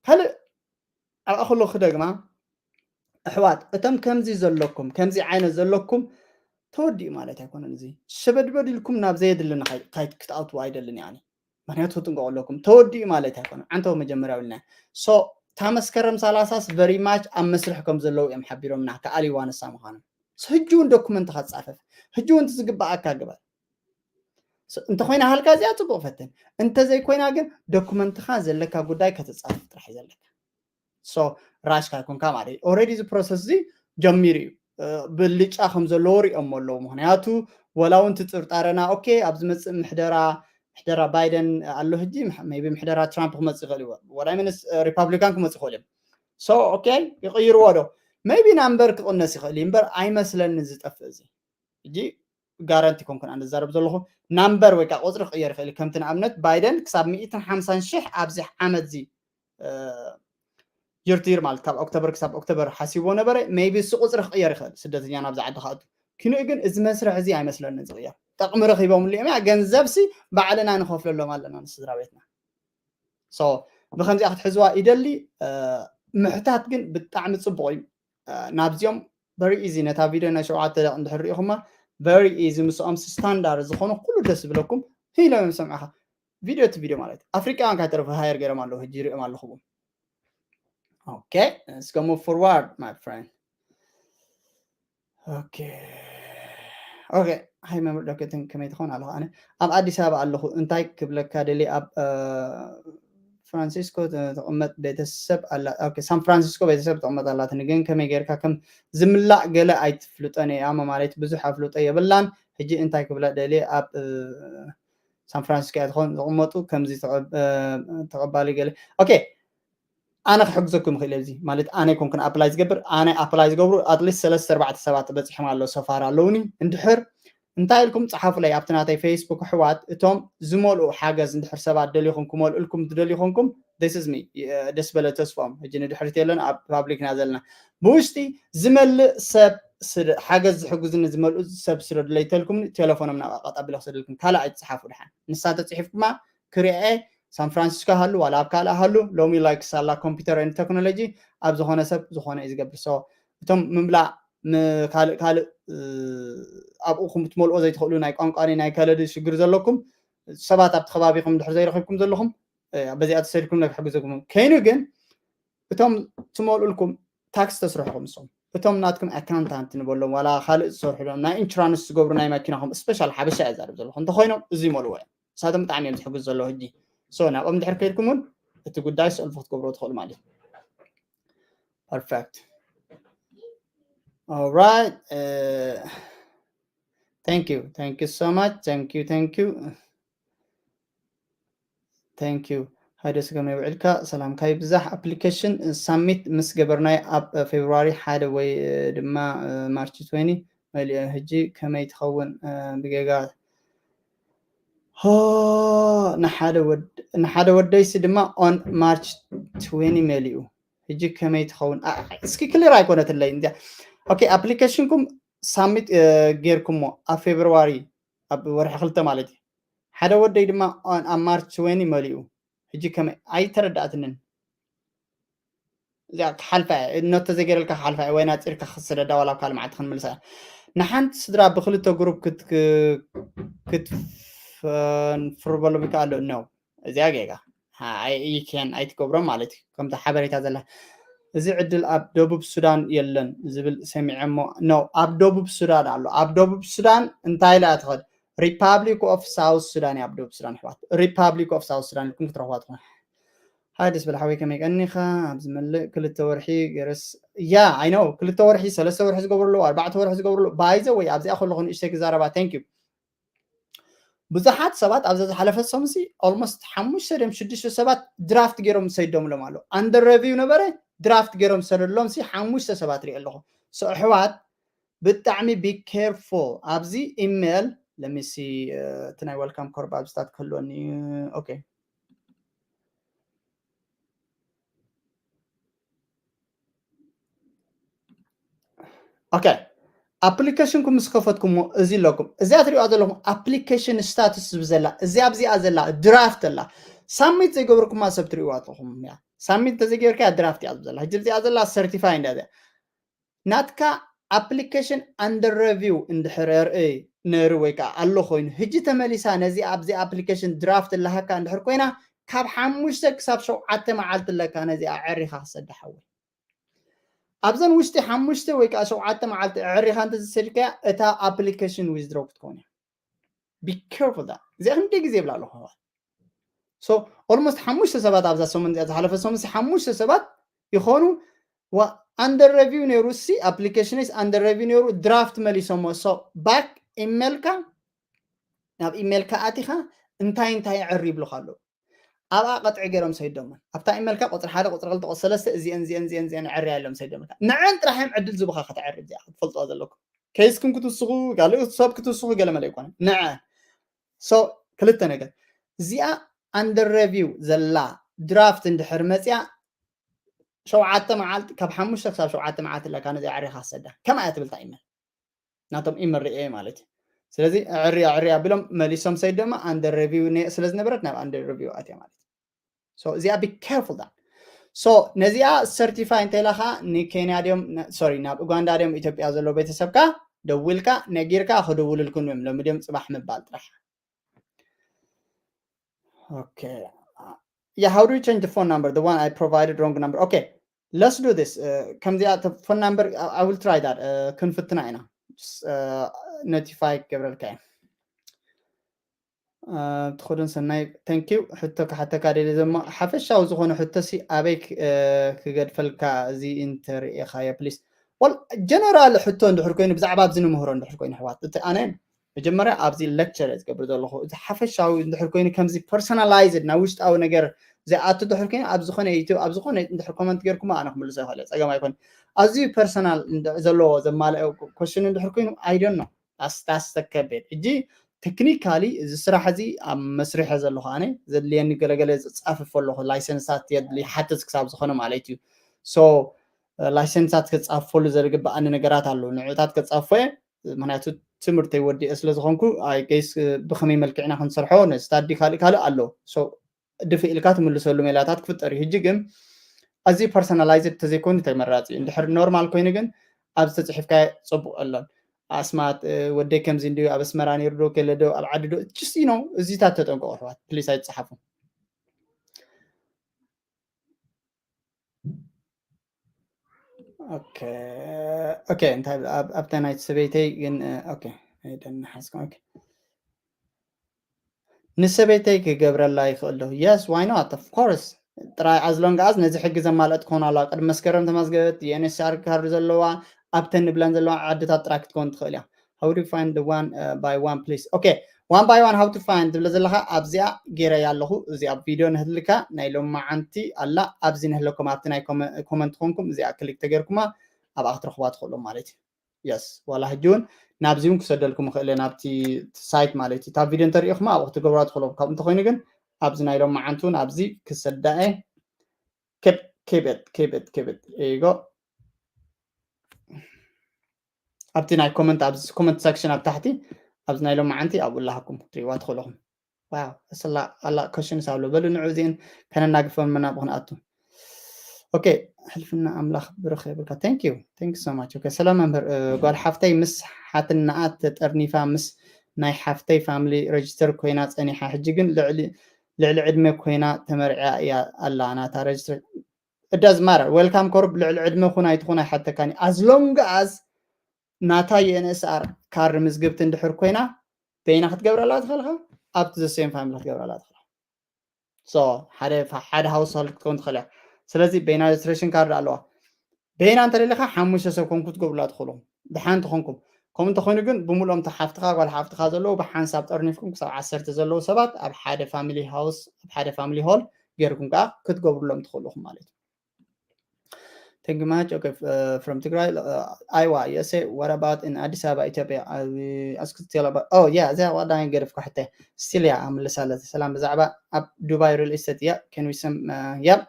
ካልእ ኣብኣ ከሎ ክደግማ ኣሕዋት እቶም ከምዚ ዘለኩም ከምዚ ዓይነት ዘለኩም ተወዲኡ ማለት ኣይኮነን እዚ ሸበድበድ ኢልኩም ናብ ዘየድሊ ክትኣትዉ ኣይደልን እያ ምክንያቱ ትጥንቀቁ ኣለኩም ተወዲኡ ማለት ኣይኮነን ዓንተው መጀመርያ ኢልና so እታ መስከረም ሰላሳስ very much ኣብ መስርሕ ከም ዘለዉ እዮም ሓቢሮምና፣ ከኣሊዋ ንሳ ምዃኖም። ሕጂ እውን ዶኩመንትኻ ጻፈፍ፣ ሕጂ እውን ዝግባኣካ ግበር። እንተኮይና ሃልካ እዚኣ ጽቡቕ ፈትን፣ እንተዘይኮይና ግን ዶኩመንትኻ ዘለካ ጉዳይ ከተጻፍፍ ጥራሕ እዩ ዘለካ። ሶ ራሽካ ይኮንካ ማለት እዩ። ኦልሬዲ እዚ ፕሮሰስ እዚ ጀሚሩ እዩ። ብልጫ ከም ዘለዎ ሪኦሞ ኣለዉ። ምክንያቱ ወላ እውን ትጥርጣረና ኦኬ ኣብ ዝመፅእ ምሕደራ ምሕደራ ባይደን ኣሎ፣ ሕጂ ቢ ምሕደራ ትራምፕ ክመፅእ ይኽእል እዩ፣ ወላ ምንስ ሪፓብሊካን ክመፅእ ይኽእል እዮም። ሶ ኦኬ ይቕይርዎ ዶ? ቢ ናምበር ክቕነስ ይኽእል እዩ እምበር ኣይመስለኒ ዝጠፍእ እዚ። ሕጂ ጋራንቲ ኮንኩን ኣነ ዝዛረብ ዘለኹ ናምበር ወይ ከዓ ቁፅሪ ክቕየር ይኽእል እዩ። ከምቲ ንኣብነት ባይደን ክሳብ ሚእትን ሓምሳን ሽሕ ኣብዚ ዓመት እዚ ይርትይር ማለት ካብ ኦክቶበር ክሳብ ኦክቶበር ሓሲብዎ ነበረ። ቢ እሱ ቁፅሪ ክቕየር ይኽእል፣ ስደተኛ ናብዚ ዓዲ ክኣቱ። ኪንኡ ግን እዚ መስርሕ እዚ ኣይመስለንን ዝቕየር። ጠቕሚ ረኺቦምሉ እዮም። ያ ገንዘብሲ ባዕልና ንኸፍለሎም ኣለና ንስድራ ቤትና። ብከምዚኣ ክትሕዝዋ ይደሊ። ምሕታት ግን ብጣዕሚ ፅቡቕ እዩ። ናብዚኦም very easy ነታ ቪድዮ ናይ ሸውዓተ ደቂ እንድሕር ሪኢኹማ very easy ምስኦም ስታንዳርድ ዝኾኑ ኩሉ ደስ ዝብለኩም ኢሎም እዮም ሰምዕኻ። ቪድዮ እቲ ቪድዮ ማለት ኣፍሪቃውያን ካይተረፉ ሃየር ገይሮም ኣለዉ። ሕጂ ይሪኦም ኣለኹ። Okay, let's go move forward, my friend. Okay. Okay, ሃይ መምህር ዶክተር ከመይ ትኸውን ኣለኹ? ኣነ ኣብ ኣዲስ ኣበባ ኣለኹ። እንታይ ክብለካ ደሊ ኣብ ፍራንሲስኮ ተቐመጥ ቤተሰብ ኣላ። ሳን ፍራንሲስኮ ቤተሰብ ተቐመጥ ኣላትኒ፣ ግን ከመይ ጌርካ ከም ዝምላእ ገለ ኣይትፍልጦን እያ ማለት ብዙሕ ኣፍልጦ የብላን። ሕጂ እንታይ ክብላ ደሊ ኣብ ሳን ፍራንሲስኮ እያ ትኾን ዝቕመጡ ከምዚ ተቐባሊ ገለ። Okay, ኣነ ክሕግዘኩም ይኽእል እዚ ማለት ኣነ ኮንኩን ኣፕላይ ዝገብር ኣነ ኣፕላይ ዝገብሩ ኣትሊስት ሰለስተ ኣርባዕተ ሰባት በፂሖም ኣሎ ሰፋር ኣለውኒ። እንድሕር እንታይ ኢልኩም ፀሓፉለይ ኣብቲ ናተይ ፌስቡክ ኣሕዋት እቶም ዝመልኡ ሓገዝ እንድሕር ሰባት ደሊኹም ክመልእልኩም ትደልዩ ኮንኩም this is me ደስ በለ ተስፎም ሕጂ ንድሕሪት የለን ኣብ ፓብሊክና ዘለና ብውሽጢ ዝመልእ ሰብ ሓገዝ ዝሕግዝኒ ዝመልኡ ሰብ ስለ ድለይተልኩም ቴሌፎኖም ናብ ኣቃጣቢለ ክሰደልኩም ካልእ ኣይትፅሓፉ ድሓን ንሳ ተፅሒፍኩማ ክሪኤ ሳን ፍራንሲስኮ ሃሉ ዋላ ኣብ ካልእ ሃሉ ሎሚ ላይክ ሳላ ኮምፒውተር ን ቴክኖሎጂ ኣብ ዝኾነ ሰብ ዝኾነ እዩ ዝገብር። እቶም ምምላእ ካልእ ካልእ ኣብኡ ትመልኦ ዘይትኽእሉ ናይ ቋንቋ ናይ ከለዲ ሽግር ዘለኩም ሰባት ኣብቲ ከባቢኹም ድሕር ዘይረኺብኩም ዘለኹም በዚኣ ተሰድኩም ክሕግዘኩም ከይኑ ግን እቶም ትመልኡልኩም ታክስ ተስርሕኹም ንሶም እቶም ናትኩም ኣካውንታንት ንበሎም ዋላ ካልእ ዝሰርሑ ናይ ኢንሹራንስ ዝገብሩ ናይ መኪናኹም ስፔሻል ሓበሻ እያ ዛርብ ዘለኹ እንተኮይኖም እዚ ይመልዎ እዮም። ንሳቶም ብጣዕሚ እዮም ዝሕግዙ ዘለዉ ሕጂ። ናብኦም ድሕር ከይድኩም እውን እቲ ጉዳይ ሰልፉ ክትገብርዎ ትኽእሉ ማለት እዩ። Perfect. All right. Uh, thank you. Thank you so much. Thank you. Thank you. Thank you. ሃይደስ ከመይ ውዕልካ? ሰላምካ ይብዛሕ። ኣፕሊኬሽን ሳሚት ምስ ገበርናይ ኣብ ፌብርዋሪ ሓደ ወይ ድማ ማርች ትወኒ መሊኦ። ሕጂ ከመይ ትኸውን? ብጌጋ ንሓደ ወደይሲ ድማ ኦን ማርች ትወኒ መሊኡ። ሕጂ ከመይ ትኸውን? እስኪ ክሊር ኣይኮነትለይ እንዲያ። ኦኬ ኣፕሊኬሽንኩም ሳሚት ጌርኩሞ ኣብ ፌብርዋሪ ኣብ ወርሒ ክልተ ማለት እዩ። ሓደ ወደይ ድማ ኣብ ማርች ትወኒ መሊኡ። ሕጂ ከመይ ኣይተረዳእትንን። እዚኣ ክሓልፋ እያ እኖ ተዘገረልካ ክሓልፋ እያ ወይ ናፂርካ ክሰደዳ ዋላ ኣብ ካልእ መዓልቲ ክንምልሳ እያ። ንሓንቲ ስድራ ብክልተ ግሩፕ ክትፍንፍርበሎም ይከኣሉ ነው። እዚኣ ጌጋ ይከን ኣይትገብሮም ማለት እዩ። ከምቲ ሓበሬታ ዘላ እዚ ዕድል ኣብ ደቡብ ሱዳን የለን ዝብል ሰሚዐ እሞ ነው ኣብ ደቡብ ሱዳን ኣሎ። ኣብ ደቡብ ሱዳን እንታይ ኢላ ትኸድ ሪፓብሊክ ኦፍ ሳውት ሱዳን ኣብ ደቡብ ሱዳን ኣሕዋት ሪፓብሊክ ኦፍ ሳውት ሱዳን ኢልኩም ክትረኽቧ ትኾኑ። ሃይ ደስ በል ሓወይ ከመይ ቀኒኻ? ኣብ ዝመልእ ክልተ ወርሒ ገረስ እያ ኣይ ነው ክልተ ወርሒ ሰለስተ ወርሒ ዝገብሩ ኣለዉ ኣርባዕተ ወርሒ ዝገብሩ ኣለዉ ባይዘ ወይ ኣብዚኣ ከለኹ ንእሽተይ ክዛረባ thank you። ብዙሓት ሰባት ኣብዛ ዝሓለፈ ሰሙሲ almost ሓሙሽተ ድም ሽዱሽተ ሰባት ድራፍት ገይሮም ሰይዶምሎም ኣለዉ under review ነበረ ድራፍት ገይሮም ሰደሎም ሲ ሓሙሽተ ሰባት ሪኦ ኣለኹ። ኣሕዋት ብጣዕሚ be careful ኣብዚ ኢሜል let me see እቲ ናይ welcome ኮርባ ኣብስታት ክህልወኒ okay okay ኣፕሊኬሽንኩም ምስ ከፈትኩሞ እዚ ኣለኩም እዚኣ ትሪዋ ዘለኹም ኣፕሊኬሽን ስታትስ ዝብል ዘላ እዚኣ ኣብዚኣ ዘላ ድራፍት ኣላ ሳሚት ዘይገበርኩማ ሰብ ትሪእዋ ኣለኹም እያ ሳሚት እንተዘይገበርካ ድራፍት እያ ዝብል ዘላ ሕጂ እዚኣ ዘላ ሰርቲፋይ እንዳ እዚኣ ናትካ ኣፕሊኬሽን under review እንድሕር ርኢ ነይሩ ወይ ከዓ ኣሎ ኮይኑ ሕጂ ተመሊሳ ነዚ ኣብዚ ኣፕሊኬሽን ድራፍት ኣለሃካ እንድሕር ኮይና ካብ ሓሙሽተ ክሳብ ሸውዓተ መዓልቲ ኣለካ ነዚኣ ኣዕሪኻ ክሰዳ ሓወይ። ኣብዘን ውሽጢ ሓሙሽተ ወይ ከዓ ሸውዓተ መዓልቲ ኣዕሪኻ እንተዘይሰዲድካያ እታ application withdraw ክትከውን እያ። Be careful that እዚኣ ክንደይ ግዜ ይብላ ኣለኹ ኣሕዋት። So almost ሓሙሽተ ሰባት ኣብዛ ሰሙን እዚኣ ዝሓለፈ ሰሙን ሓሙሽተ ሰባት ይኾኑ under review ነይሩ ሲ application is under review ነይሩ draft መሊሶሞ so back ኢሜልካ ናብ ኢሜልካ ኣቲኻ እንታይ እንታይ ዕር ይብሉኻ ኣለዉ ኣብኣ ቀጥዒ ገይሮም ሰይዶመን ኣብታ ኢሜልካ ቁፅሪ ሓደ ቁፅሪ ክልተ ቁፅሪ ሰለስተ እዚአን እዚአን እዚአን እዚአን ዕርያ ኢሎም ሰይዶመን ንዐን ጥራሕ እዮም ዕድል ዝቡኻ ከተዕሪ እዚኣ ክትፈልጥዋ ዘለኩም case ኩም ክትውስኹ ካልእ ሰብ ክትውስኹ ገለ መለ ይኮነ ንዐ so ክልተ ነገር እዚኣ under review ዘላ draft እንድሕር መፅያ ሸውዓተ መዓልቲ ካብ ሓሙሽተ ክሳብ ሸውዓተ መዓልቲ ኣለካ ነዚ ኣዕሪኻ ሰዳ ከምኣ እያ ትብል እታ ኢሜል ናቶም ኢሜል ርኤ ማለት እዩ ስለዚ ኣዕሪ ኣዕሪ ኣቢሎም መሊሶም ሰይድ ድማ under review ስለ ዝነበረት ናብ under review ኣትያ ማለት እዩ እዚኣ be careful that so ነዚኣ certify እንተኢላካ ንኬንያ ድዮም sorry ናብ ኡጋንዳ ድዮም ኢትዮጵያ ዘሎ ቤተሰብካ ደዊልካ ነጊርካ ክድውልልኩም እዮም ሎሚ ድዮም ፅባሕ ምባል ጥራሕ okay yeah how do you change the phone number the one I provided wrong number okay let's do this ከምዚኣ phone number I will try that ክንፍትና ኢና notify ክገብረልካ እየ ትኸዱን ሰናይ thank you ሕቶ ክሓተካ ደሊ ዘሞ ሓፈሻዊ ዝኾነ ሕቶ ሲ ኣበይ ክገድፈልካ እዚ እንተርእኻዮ please well general ሕቶ እንድሕር ኮይኑ ብዛዕባ ኣብዚ ንምህሮ እንድሕር ኮይኑ ኣሕዋት እቲ ኣነ መጀመርያ ኣብዚ lecture እየ ዝገብር ዘለኹ እዚ ሓፈሻዊ እንድሕር ኮይኑ ከምዚ personalized ናብ ውሽጣዊ ነገር ዘይኣቱ ድሕር ኮይኑ ኣብ ዝኾነ ዩቱብ ኣብ ዝኾነ እንድሕር comment ገርኩም ኣነ ክምልሶ ይኽእል እየ ፀገም ኣይኮን ኣዝዩ personal ዘለዎ ዘማልአ question እንድሕር ኮይኑ I don't know ኣስታስተከቤት እጂ technically እዚ ስራሕ እዚ ኣብ መስርሕ ዘለኹ ኣነ ዘድልየኒ ገለገለ ዝፃፍፍ ኣለኹ license ታት የድሊ ሓትት ክሳብ ዝኾነ ማለት እዩ so license ታት ክፃፈሉ ዘግበኣኒ ነገራት ኣለዉ ንዕታት ክፃፎ እየ ምክንያቱ ትምህርተይ ወዲአ ስለ ዝኾንኩ I guess ብከመይ መልክዕና ክንሰርሖ ነ study ካልእ ካልእ ኣሎ ድፍእ ኢልካ ትምልሰሉ ሜላታት ክፍጠር እዩ ሕጂ ግን ኣዝዩ personalized ተዘይኮይኑ ተመራፂ እዩ እንድሕር normal ኮይኑ ግን ኣብዚ ተፅሒፍካ ፅቡቅ ኣሎን ኣስማት ወደይ ከምዚ እንድዩ ኣብ ኣስመራ ነይሩ ዶ ከለ ዶ ኣብ ዓዲ ዶ just you know እዚታት ተጠንቀቁ ኣሕዋት please ኣይትፅሓፉ okay okay እንታይ ኣብታ ናይቲ ሰበይተይ ግን okay ኣይደናሓዝኩም okay ንሰበይተይ ክገብረላ ይኽእል ዶ yes why not of course ጥራይ as long as ነዚ ሕጊ ዘማልአት ክኾን ኣለዋ ቅድሚ መስከረም ተመዝገበት የኤንኤስኣር ካርድ ዘለዋ ኣብተን ንብለን ዘለዋ ዓድታት ጥራይ ክትከውን ትኽእል እያ how do you find the one uh, by one please okay one by one how to find ትብለ ዘለኻ ኣብዚኣ ገይረያ ኣለኹ እዚኣ ቪድዮ ንህልካ ናይ ሎማዓንቲ ኣላ ኣብዚ ንህለኩም ኣብቲ ናይ ኮመንት ኮንኩም እዚኣ ክሊክ ተገርኩማ ኣብኣ ክትረኽባ ትኽእሉ ማለት እዩ yes ዋላ ሕጂ እውን ናብዚ እውን ክሰደልኩም ይኽእል ናብቲ ሳይት ማለት እዩ ካብ ቪድዮ እንተሪኢኹማ ኣብኡ ክትገብራ ትኽእሉ ካብ እንተኮይኑ ግን ኣብዚ ናይ ሎማዓንቲ እውን ኣብዚ ክሰዳኤ ክብት ክብት ክብት ይጎ ኣብቲ ናይ ኮመንት ኣብዚ ኮመንት ሰክሽን ኣብ ታሕቲ ኣብዚ ናይ ሎማዓንቲ ኣብኡ ላሃኩም ክትሪእዋ ትኽእልኹም ዋው እስላ ኣላ ኮሽንስ ኣሎ በሉ ንዑ እዚእን ከነናግፈን መናብኹ ንኣቱ okay ሕልፍና ኣምላኽ ብርኽ የብልካ thank you thank you so much okay ሰላም መምህር ጓል ሓፍተይ ምስ ሓትናኣ ተጠርኒፋ ምስ ናይ ሓፍተይ family register ኮይና ጸኒሓ ሕጂ ግን ልዕሊ ልዕሊ ዕድመ ኮይና ተመርዕያ እያ ኣላ ናታ register it doesn't matter welcome corp ልዕሊ ዕድመ ኩን ኣይትኹን ኣይሓተካኒ as long as ናታ የንስኣር ካር ምዝግብቲ እንድሕር ኮይና በይና ክትገብረላ ትኽእልካ ኣብቲ the same family ክትገብረላ ትኽእል so ሓደ ሓደ household ክትከውን ትኽእል እያ ስለዚ በይና registration card ኣለዋ በይና እንተደሊኻ ሓሙሽተ ሰብ ኮንኩ ትገብሩላ ትኽእሉ ድሓንቲ ኮንኩም ከምኡ እንተኮይኑ ግን ብምልኦም ሓፍትኻ ጓል ሓፍትኻ ዘለዉ ብሓንሳብ ጠርኒፍኩም ክሳብ ዓሰርተ ዘለዉ ሰባት ኣብ ሓደ family house ኣብ ሓደ family hall ገይርኩም ከዓ ክትገብሩሎም ትኽእሉኹም ማለት እዩ Thank you much. Okay, uh, from Tigray, uh, Iowa, U S A. What about in Addis Ababa, Ethiopia? I will ask still about. Oh yeah, እዚኣ ዋዳ ገደፍኩ ሕተ still yeah ኣምልሳለ ሰላም ብዛዕባ ኣብ ዱባይ real estate yeah can we some uh, yeah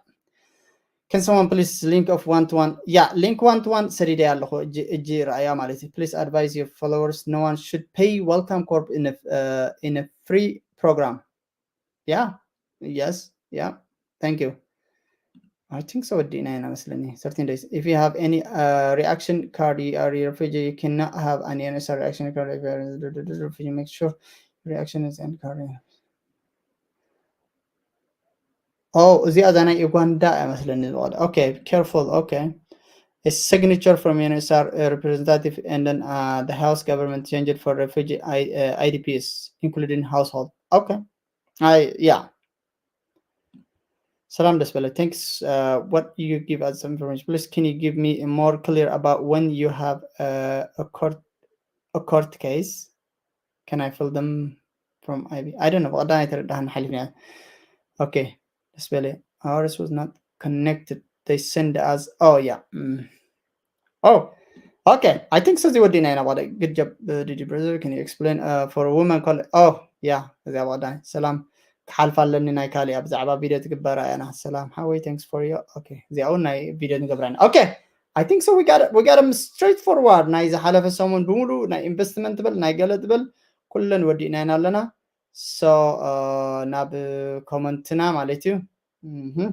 can someone please link of one to one yeah link one to one ሰዲደ ኣለኹ እጂ እጂ ረኣያ ማለት እዩ please advise your followers no one should pay welcome corp in a uh, in a free program yeah yes yeah thank you I think so. Dina, I'm listening. Thirteen days. If you have any uh, reaction card, you are a refugee, you cannot have any N S R reaction card. If you are a refugee, make sure reaction is encouraged. እዚኣ እዛ ናይ ኡጋንዳ እያ መስለኒ ዝበለ። Okay, careful. Okay, a signature from U N H C R representative and then uh, the house government changed for refugee I, uh, I D Ps, including household. Okay, I, yeah. ሰላም ደስ በለ። Thanks. Uh, what you give us some information, please? Can you give me a more clear about when you have uh, a court a court case? Can I fill them from I B? I don't know. ብቐዳማይ ተረዳህና ሓሊፍና። Okay, ደስ በለ። Ours was not connected. They send us. Oh yeah. Mm. Oh, okay. I think so. ወዲና ኢና ባለ። Good job, uh, D D brother. Can you explain uh, for a woman call? Oh yeah. እዚኣ ብቐዳማይ ሰላም ክሓልፍ ኣለኒ ናይ ካሊኣ ብዛዕባ ቪድዮ ትግበራ እያና። ሰላም ሓወይ፣ thanks for you. Okay, እዚኣ እውን ናይ ቪድዮ ንገብራ ኢና። Okay, I think so. We got it. We got them straight forward. ናይ ዝሓለፈ ሰሙን ብምሉ ናይ ኢንቨስትመንት ትበል ናይ ገለ ትበል ኩለን ወዲእና ኢና ኣለና። So uh, ናብ ኮመንትና ማለት እዩ። Mhm.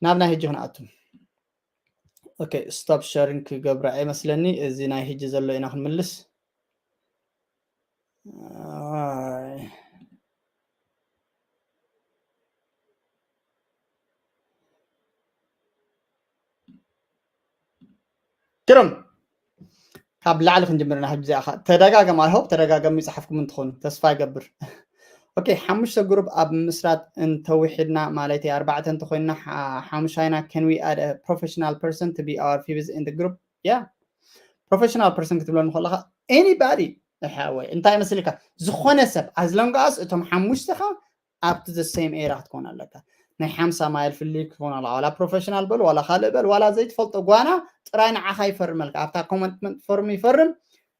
ናብ ናይ ሕጂ ክንኣቱ። Okay, stop sharing ክገብራ እየ መስለኒ። እዚ ናይ ሕጂ ዘሎ ኢና ክንምልስ። ኣይ። ግርም። ካብ ላዕሊ ክንጅምር ኢና። ሕጂ እዚኣ ኸ ተደጋገም፣ I hope ተደጋገም ይፅሓፍኩም እንትኾኑ ተስፋ ይገብር። Okay, ሓሙሽተ ግሩፕ ኣብ ምስራት እንተውሒድና ማለት እዩ፣ ኣርባዕተ እንተኮይንና ሓ- ሓሙሻይና፣ can we add a professional person to be our fibs in the group? Yeah, professional person ክትብለኒ ከለካ anybody ሓወይ እንታይ መስልካ፣ ዝኾነ ሰብ፣ as long as እቶም ሓሙሽተኻ ኣብቲ the same area ክትኮን ኣለካ። ናይ ሓምሳ ማይል ፍልይ ክኾን ኣላ። ዋላ ፕሮፌሽናል በል ዋላ ካልእ በል ዋላ ዘይትፈልጦ ጓና ጥራይ ንዓኻ ይፈርመልካ። ኣብታ ኮመትመንት ፎርም ይፈርም፣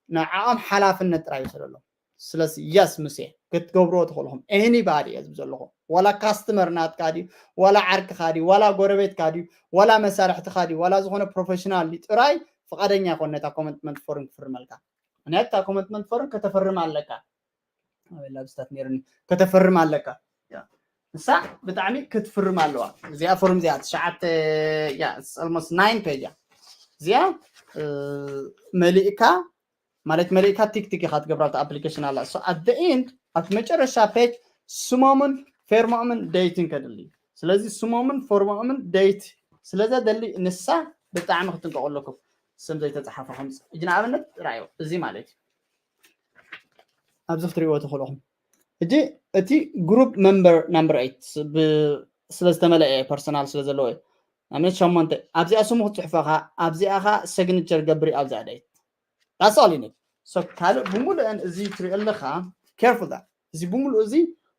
ንዓኦም ሓላፍነት ጥራይ ይውሰደሎም። ስለዚ የስ ሙሴ ክትገብርዎ ትኽእልኹም። Anybody እየ ዝብል ዘለኹ፣ ዋላ ካስተመር ናትካ ድዩ፣ ዋላ ዓርክኻ ድዩ፣ ዋላ ጎረቤትካ ድዩ፣ ዋላ መሳርሕትኻ ድዩ፣ ዋላ ዝኾነ ፕሮፌሽናል ድዩ፣ ጥራይ ፍቓደኛ ይኮን ነታ ኮመትመንት ፎርም ክፍርመልካ። ምክንያቱ እታ ኮመትመንት ፎርም ከተፈርም ኣለካ። ኣበይ ላብስታት ነይርኒ? ከተፈርም ኣለካ። ያ። ንሳ ብጣዕሚ ክትፍርም ኣለዋ። እዚኣ ፎርም እዚኣ ትሽዓተ፣ ያ፣ it's almost nine page እያ። እዚኣ እ፣ መሊእካ ማለት መሊእካ ቲክ ቲክ ኢኻ ትገብራ ኣብቲ ኣፕሊኬሽን ኣላ። So at the end ኣብቲ መጨረሻ ፔጅ ስሞምን ፌርሞምን ደይትን ከድሊ። ስለዚ ስሞምን ፎርሞምን ደይት ስለዘደሊ ንሳ ብጣዕሚ ክትጥንቀቑ ኣለኩም። ስም ዘይተፃሓፈ ከምፅ እጅ ንኣብነት ራዮ እዚ ማለት እዩ። ኣብዚ ክትሪእዎ ትኽእሉ ኢኹም። ሕጂ እቲ ግሩፕ መንበር ናምበር ኤይት ስለ ዝተመለአ ፐርሰናል ስለ ዘለዎ እዩ። ንኣብነት ሸሞንተ ኣብዚኣ ስሙ ክትፅሕፎ ኢኻ፣ ኣብዚኣ ኻ ሰግኒቸር ገብሪ ኣብዚኣ ደይት። That's all you need. So ካልእ ብምሉእን እዚ ትሪኦ ኣለኻ፣ careful that እዚ ብምሉእ እዚ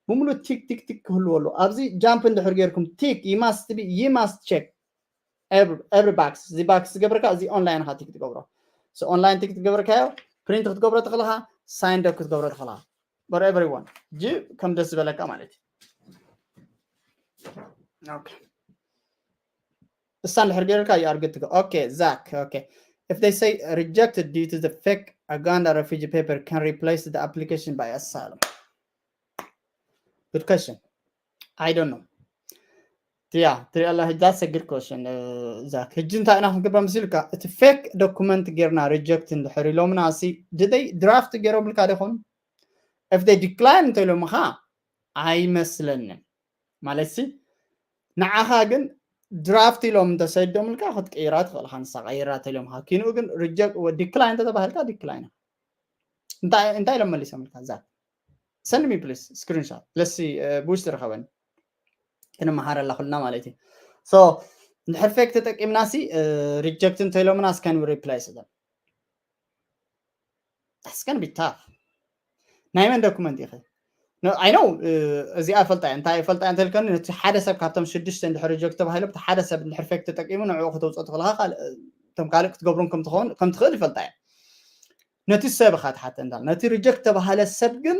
ብምሉእ ቲክ ቲክ ቲክ ክህልዎ ኣለዎ። ኣብዚ ጃምፕ እንድሕር ጌርኩም ቲክ you must be you must check every, every box። እዚ ባክስ ዝገብርካ እዚ ኦንላይን ኢኻ ቲክ ትገብሮ። So ኦንላይን ቲክ ትገብርካዮ ፕሪንት ክትገብሮ ትኽእልኻ፣ ሳይን ዶ ክትገብሮ ትኽእልኻ። But everyone ጂ ከም ደስ ዝበለካ ማለት እዩ። Okay። እሳ እንድሕር ጌርካ you are good to go። Okay, Zach, okay. If they say rejected due to the fake Uganda refugee paper, can replace the application by asylum? Good question. I don't know. Yeah, ትሪኦ ኣላ። That's a good question, uh, Zach. ሕጂ እንታይ ኢና ክንገብር መሲልካ? እቲ ፌክ ዶኩመንት ጌርና ሪጀክት እንድሕር ኢሎምና ሲ ድደይ ድራፍት ገይሮምልካ ዲኹም? If they decline እንተኢሎምኻ ኣይመስለንን። ማለት ሲ ንዓኻ ግን ድራፍት ኢሎም እንተሰዶምልካ ክትቀይራ ትኽእል ኢኻ። ንሳ ቀይራ እንተኢሎምኻ፣ ኪንኡ ግን ሪጀክት ዲክላይን እንተተባህልካ ዲክላይን ኢኻ። እንታይ እንታይ ኢሎም መሊሶምልካ? Zach, send me please screenshot. Let's see, ብውሽጢ ርኸበኒ ክንመሃረላ ኩልና ማለት እዩ። So እንድሕር ፌክ ተጠቂምና ሲ ሪጀክት እንተኢሎምና እስከን ሪፕላይስ them. That's gonna be tough. ናይ መን ዶኩመንት ኢኺ? No, I know, እዚኣ ፈልጣ እያ። እንታይ ፈልጣ እያ እንተልከኒ፣ ነቲ ሓደ ሰብ ካብቶም ሽዱሽተ እንድሕር ሪጀክት ተባሂሉ፣ እቲ ሓደ ሰብ እንድሕር ፌክ ተጠቂሙ ንዕኡ ከተውፅኦ ትኽእልኻ፣ ካልእ እቶም ካልእ ክትገብሮም ከም ትኸውን ከም ትኽእል ይፈልጣ እያ። ነቲ ሰብ ኢኻ ትሓተ እንዳል ነቲ ሪጀክት ተባሃለ ሰብ ግን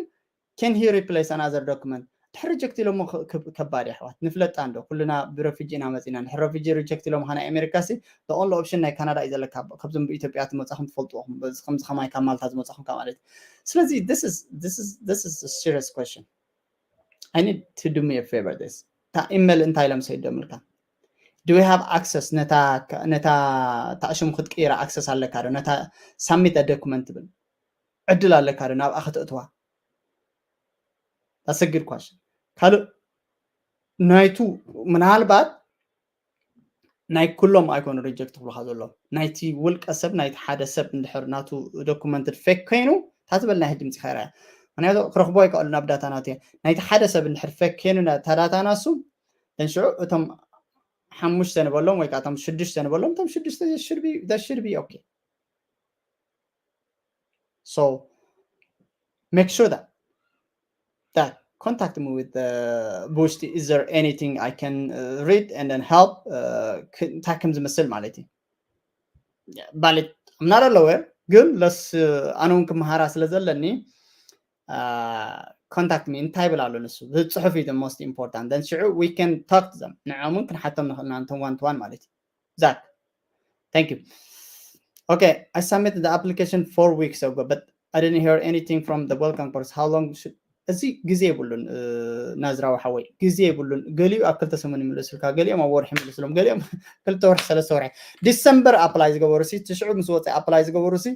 can he replace another document? ድሕር ሪጀክት ኢሎሞ ከ- ከብ- ከባድ እዩ ኣሕዋት። ንፍለጣ እንዶ ኩልና ብረፊጂ ኢና መፂና። ድሕር ረፊጂ ሪጀክት ኢሎም ኻና ኣሜሪካ ሲ the only option ናይ ካናዳ እዩ ዘለካ። ካብዞም ብኢትዮጵያ ትመፃኹም ትፈልጥዎም በዚ ከምዚ ከማይ ካብ ማልታ ዝመፃኹም ካብ ማለት እዩ። ስለዚ this is this is this is a serious question. I need to do me a favor this. እታ ኢሜል እንታይ ኢሎም ሰይዶምልካ? Do we have access ነታ ነታ ታሽሙ ክትቅይራ ኣክሰስ ኣለካ ዶ? ነታ ሳሚት ዶኩመንት ትብል ዕድል ኣለካ ዶ ናብኣ ከተእትዋ? That's a good question. ካልእ ናይቱ ምናልባት ናይ ኩሎም ኣይኮኑ ሪጀክት ክብሉካ ዘሎ ናይቲ ውልቀ ሰብ ናይቲ ሓደ ሰብ እንድሕር ናቱ ዶኩመንትድ ፌክ ኮይኑ እታ ዝበል ናይ ድምፂ ከይራ ምክንያቱ ክረኽቦ ኣይከኣሉ ናብ ዳታ ናቱ ናይቲ ሓደ ሰብ እንድሕር ፌክ ኮይኑ እታ ዳታ ናሱ ሽዑ እቶም ሓሙሽተ ንበሎም ወይ ከዓ እቶም ሽዱሽተ ንበሎም እቶም ሽዱሽተ ሽርቢ ኦኬ so make sure that that contact me with the boost is there anything I can uh, read and then help uh, እንታይ ከም ዝመስል ማለት እዩ ማለት I'm not a lawyer ግን ለስ ኣነ እውን ክመሃራ ስለ ዘለኒ contact me እንታይ ይብል ኣሎ ንሱ ብፅሑፍ እዩ most important then ሽዑ we can talk to them ንዕኦም እውን ክንሓቶም ንኽእልና እንቶም one to one ማለት እዩ Zach thank you okay I submitted the application four weeks ago but I didn't hear anything from the welcome course how long should እዚ ግዜ የብሉን ናዝራዊ ሓወይ ግዜ የብሉን ገሊኡ ኣብ ክልተ ሰሙን ይምልስልካ ገሊኦም ኣብ ወርሒ ይምልስሎም ገሊኦም ክልተ ወርሒ ሰለስተ ወርሒ ዲሰምበር ኣፕላይ ዝገበሩ ሲ ትሽዑ ምስ ወፀ ኣፕላይ ዝገበሩ ሲ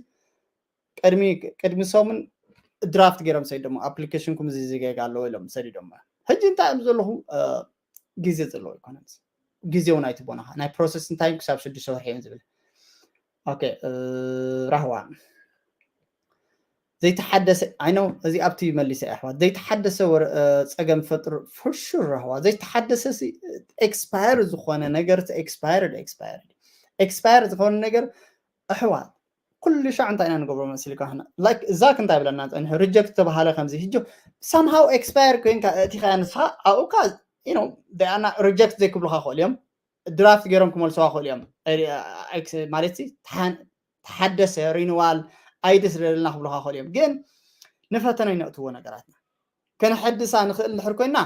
ቅድሚ ቅድሚ ሰሙን ድራፍት ገይሮም ሰዲዶሞ ኣፕሊኬሽንኩም እዚ ዜጋ ኣለዎ ኢሎም ሰዲዶሞ ሕጂ እንታይ እዮም ዘለኹ ግዜ ዘለዎ ኣይኮነን ግዜ እውን ኣይትቦናኻ ናይ ፕሮሰስ እንታይ ክሳብ ሽዱሽተ ወርሒ እዮም ዝብል ራህዋ ዘይተሓደሰ ኣይኖ እዚ ኣብቲ መሊሰ ኣሕዋት ዘይተሓደሰ ጸገም ፈጥሩ ፍሹር ራህዋ ዘይተሓደሰ ኤክስፓየር ዝኾነ ነገር ኤክስፓየር ኤክስፓየር ኤክስፓየር ዝኾነ ነገር ኣሕዋት ኩሉ ሻዕ እንታይ ኢና ንገብሮ መሲልካ ላይክ እዛ ክንታይ ብለና ፀኒሑ ሪጀክት ተባሃለ ከምዚ ህጆ ሳምሃው ኤክስፓየር ኮይንካ እቲኻ ንስኻ ኣብኡካ ሪጀክት ዘይክብሉካ ክእሉ እዮም ድራፍት ገይሮም ክመልስዋ ክእሉ እዮም ማለት ተሓደሰ ሪንዋል ኣይዲ ስለለና ክብሉካ ክእሉ እዮም ግን ንፈተነ ይነእትዎ ነገራትና ከነሐድሳ ንኽእል እንድሕር ኮይና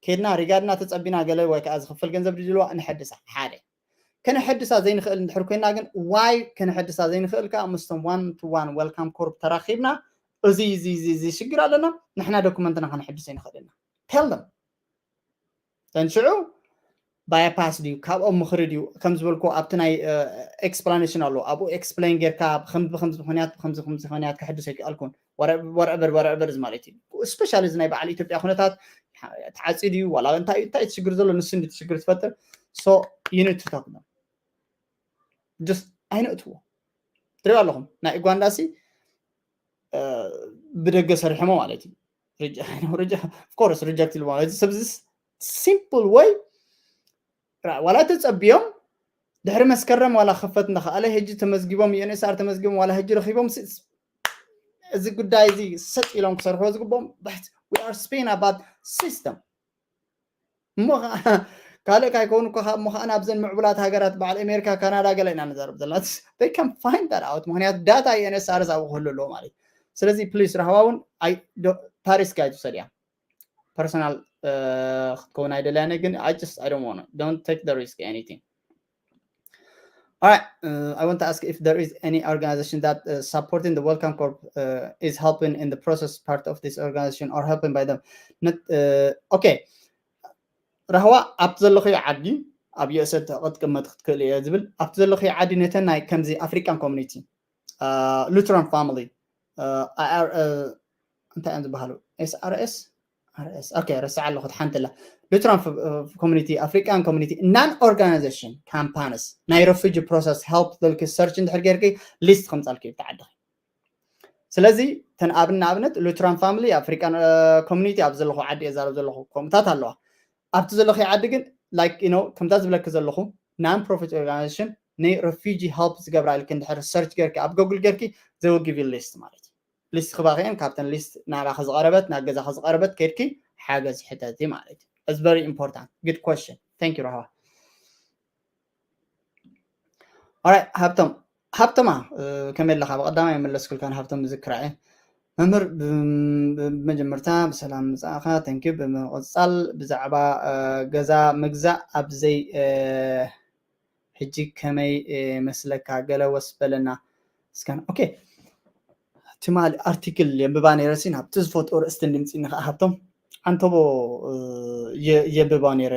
ከድና ሪጋድና ተፀቢና ገለ ወይ ከዓ ዝኽፈል ገንዘብ ድልዋ ንሐድሳ ሓደ ከነሐድሳ ዘይንኽእል እንድሕር ኮይና ግን ዋይ ከነሐድሳ ዘይንኽእል ከዓ ምስቶም ዋን ቱ ዋን ወልካም ኮርፕ ተራኺብና እዚ እዚ እዚ ሽግር ኣለና ንሕና ዶኩመንትና ከነሐድስ ኣይንኽእል ኢና ተልም ተንሽዑ ባይፓስ ድዩ ካብኦም ምኽሪ ድዩ ከም ዝበልኩ ኣብቲ ናይ ኤክስፕላኔሽን ኣሎ ኣብኡ ኤክስፕሌን ጌርካ ብከምዚ ብከምዚ ምክንያት ብከምዚ ከምዚ ምክንያት ክሕድስ ኣይክኣልኩን ወረበር ወረበር ማለት እዩ ስፔሻሊ እዚ ናይ በዓል ኢትዮጵያ ኩነታት ተዓፂ ድዩ ዋላ እንታይ እንታይ ሽግር ዘሎ ንሱ እንዲ ሽግር ትፈጥር so you need to talk them just ኣይነእትዎ ትሪኦ ኣለኹም ናይ ኡጋንዳ ሲ ብደገ ሰሪሖሞ ማለት እዩ ኮርስ ሪጀክት ኢሉ ማለት ሰብዚ ሲምፕል ወይ ዋላ ተፀቢዮም ድሕሪ መስከረም ዋላ ክፈት እንዳኸኣለ ሕጂ ተመዝጊቦም ዩኤንኤስኣር ተመዝጊቦም ዋላ ሕጂ ረኪቦም እዚ ጉዳይ እዚ ሰጥ ኢሎም ክሰርሕዎ ዝግብኦም ስፔን ኣባት ሲስተም እሞ ካልእ ካይከውን እኮ እሞ ከዓ ናብዘን ምዕቡላት ሃገራት በዓል ኣሜሪካ ካናዳ ገለ ኢና ንዛረብ ዘለና they can find that out ምክንያቱ ዳታ ዩኤንኤስኣር ኣብኡ ክህሉ ኣለዎ ማለት ስለዚ ፕሊስ ራህዋ እውን ታሪስክ ኣይትውሰድ እያ personal ክትከውን ኣይደለያነ ግን I just I don't want don't take the risk anything All right, uh, I want to ask if there is any organization that uh, supporting the Welcome Corp uh, is helping in the process part of this organization or helping by them. Not, uh, okay. ራህዋ ኣብቲ ዘለኽዮ ዓዲ ኣብ ዩኤስኤ ክትቅመጥ ክትክእል እየ ዝብል ኣብቲ ዘለኽዮ ዓዲ ነተን ናይ ከምዚ ኣፍሪካን ኮሚኒቲ ሉትራን ፋሚሊ እንታይ እዮም ዝበሃሉ ኤስኣርኤስ ረስዓ ኣለኹ ሓንቲ ላ ሉትራን ኮሚኒቲ ኣፍሪካን ኮሚኒቲ ናን ኦርጋናይዜሽን ካምፓንስ ናይ ረፊጂ ፕሮሰስ ሄልፕ ዘልኪ ሰርች እንድሕር ጌርኪ ሊስት ከምፃልኪ እዩ ተዓድኺ ስለዚ ተን ኣብን ንኣብነት ሉትራን ፋሚሊ ኣፍሪካን ኮሚኒቲ ኣብ ዘለኹ ዓዲ እየ ዛረብ ዘለኹ ከምኡታት ኣለዋ ኣብቲ ዘለኹ ዓዲ ግን ላይክ ኖ ከምታ ዝብለኪ ዘለኹ ናን ፕሮፊት ኦርጋናይዜሽን ናይ ረፊጂ ሄልፕ ዝገብራ ኢልኪ እንድሕር ሰርች ጌርኪ ኣብ ጎግል ጌርኪ they will give you list ማለት እዩ ሊስት ክባክየን ካብተን ሊስት ናባኺ ዝቐረበት ናብ ገዛኺ ዝቐረበት ከድኪ ሓገዝ ሕተቲ ማለት እዩ it's very important good question thank you ራህዋ Alright ሃብቶም ሃብቶማ ከመይ ኣለኻ ብቐዳማይ መለስኩልካ ንሃብቶም ዝክራ እየ መምህር ብመጀመርታ ብሰላም ምፅኣኻ thank you ብምቕፃል ብዛዕባ ገዛ ምግዛእ ኣብዘይ ሕጂ ከመይ መስለካ ገለ ወስ በለና እስካን okay ትማሊ ኣርቲክል የንብባ ነይረ ሲ ናብቲ ዝፈትኦ ርእስቲ እንድምፂኒ ከዓ ሃብቶም ኣንተቦ የንብባ ነይረ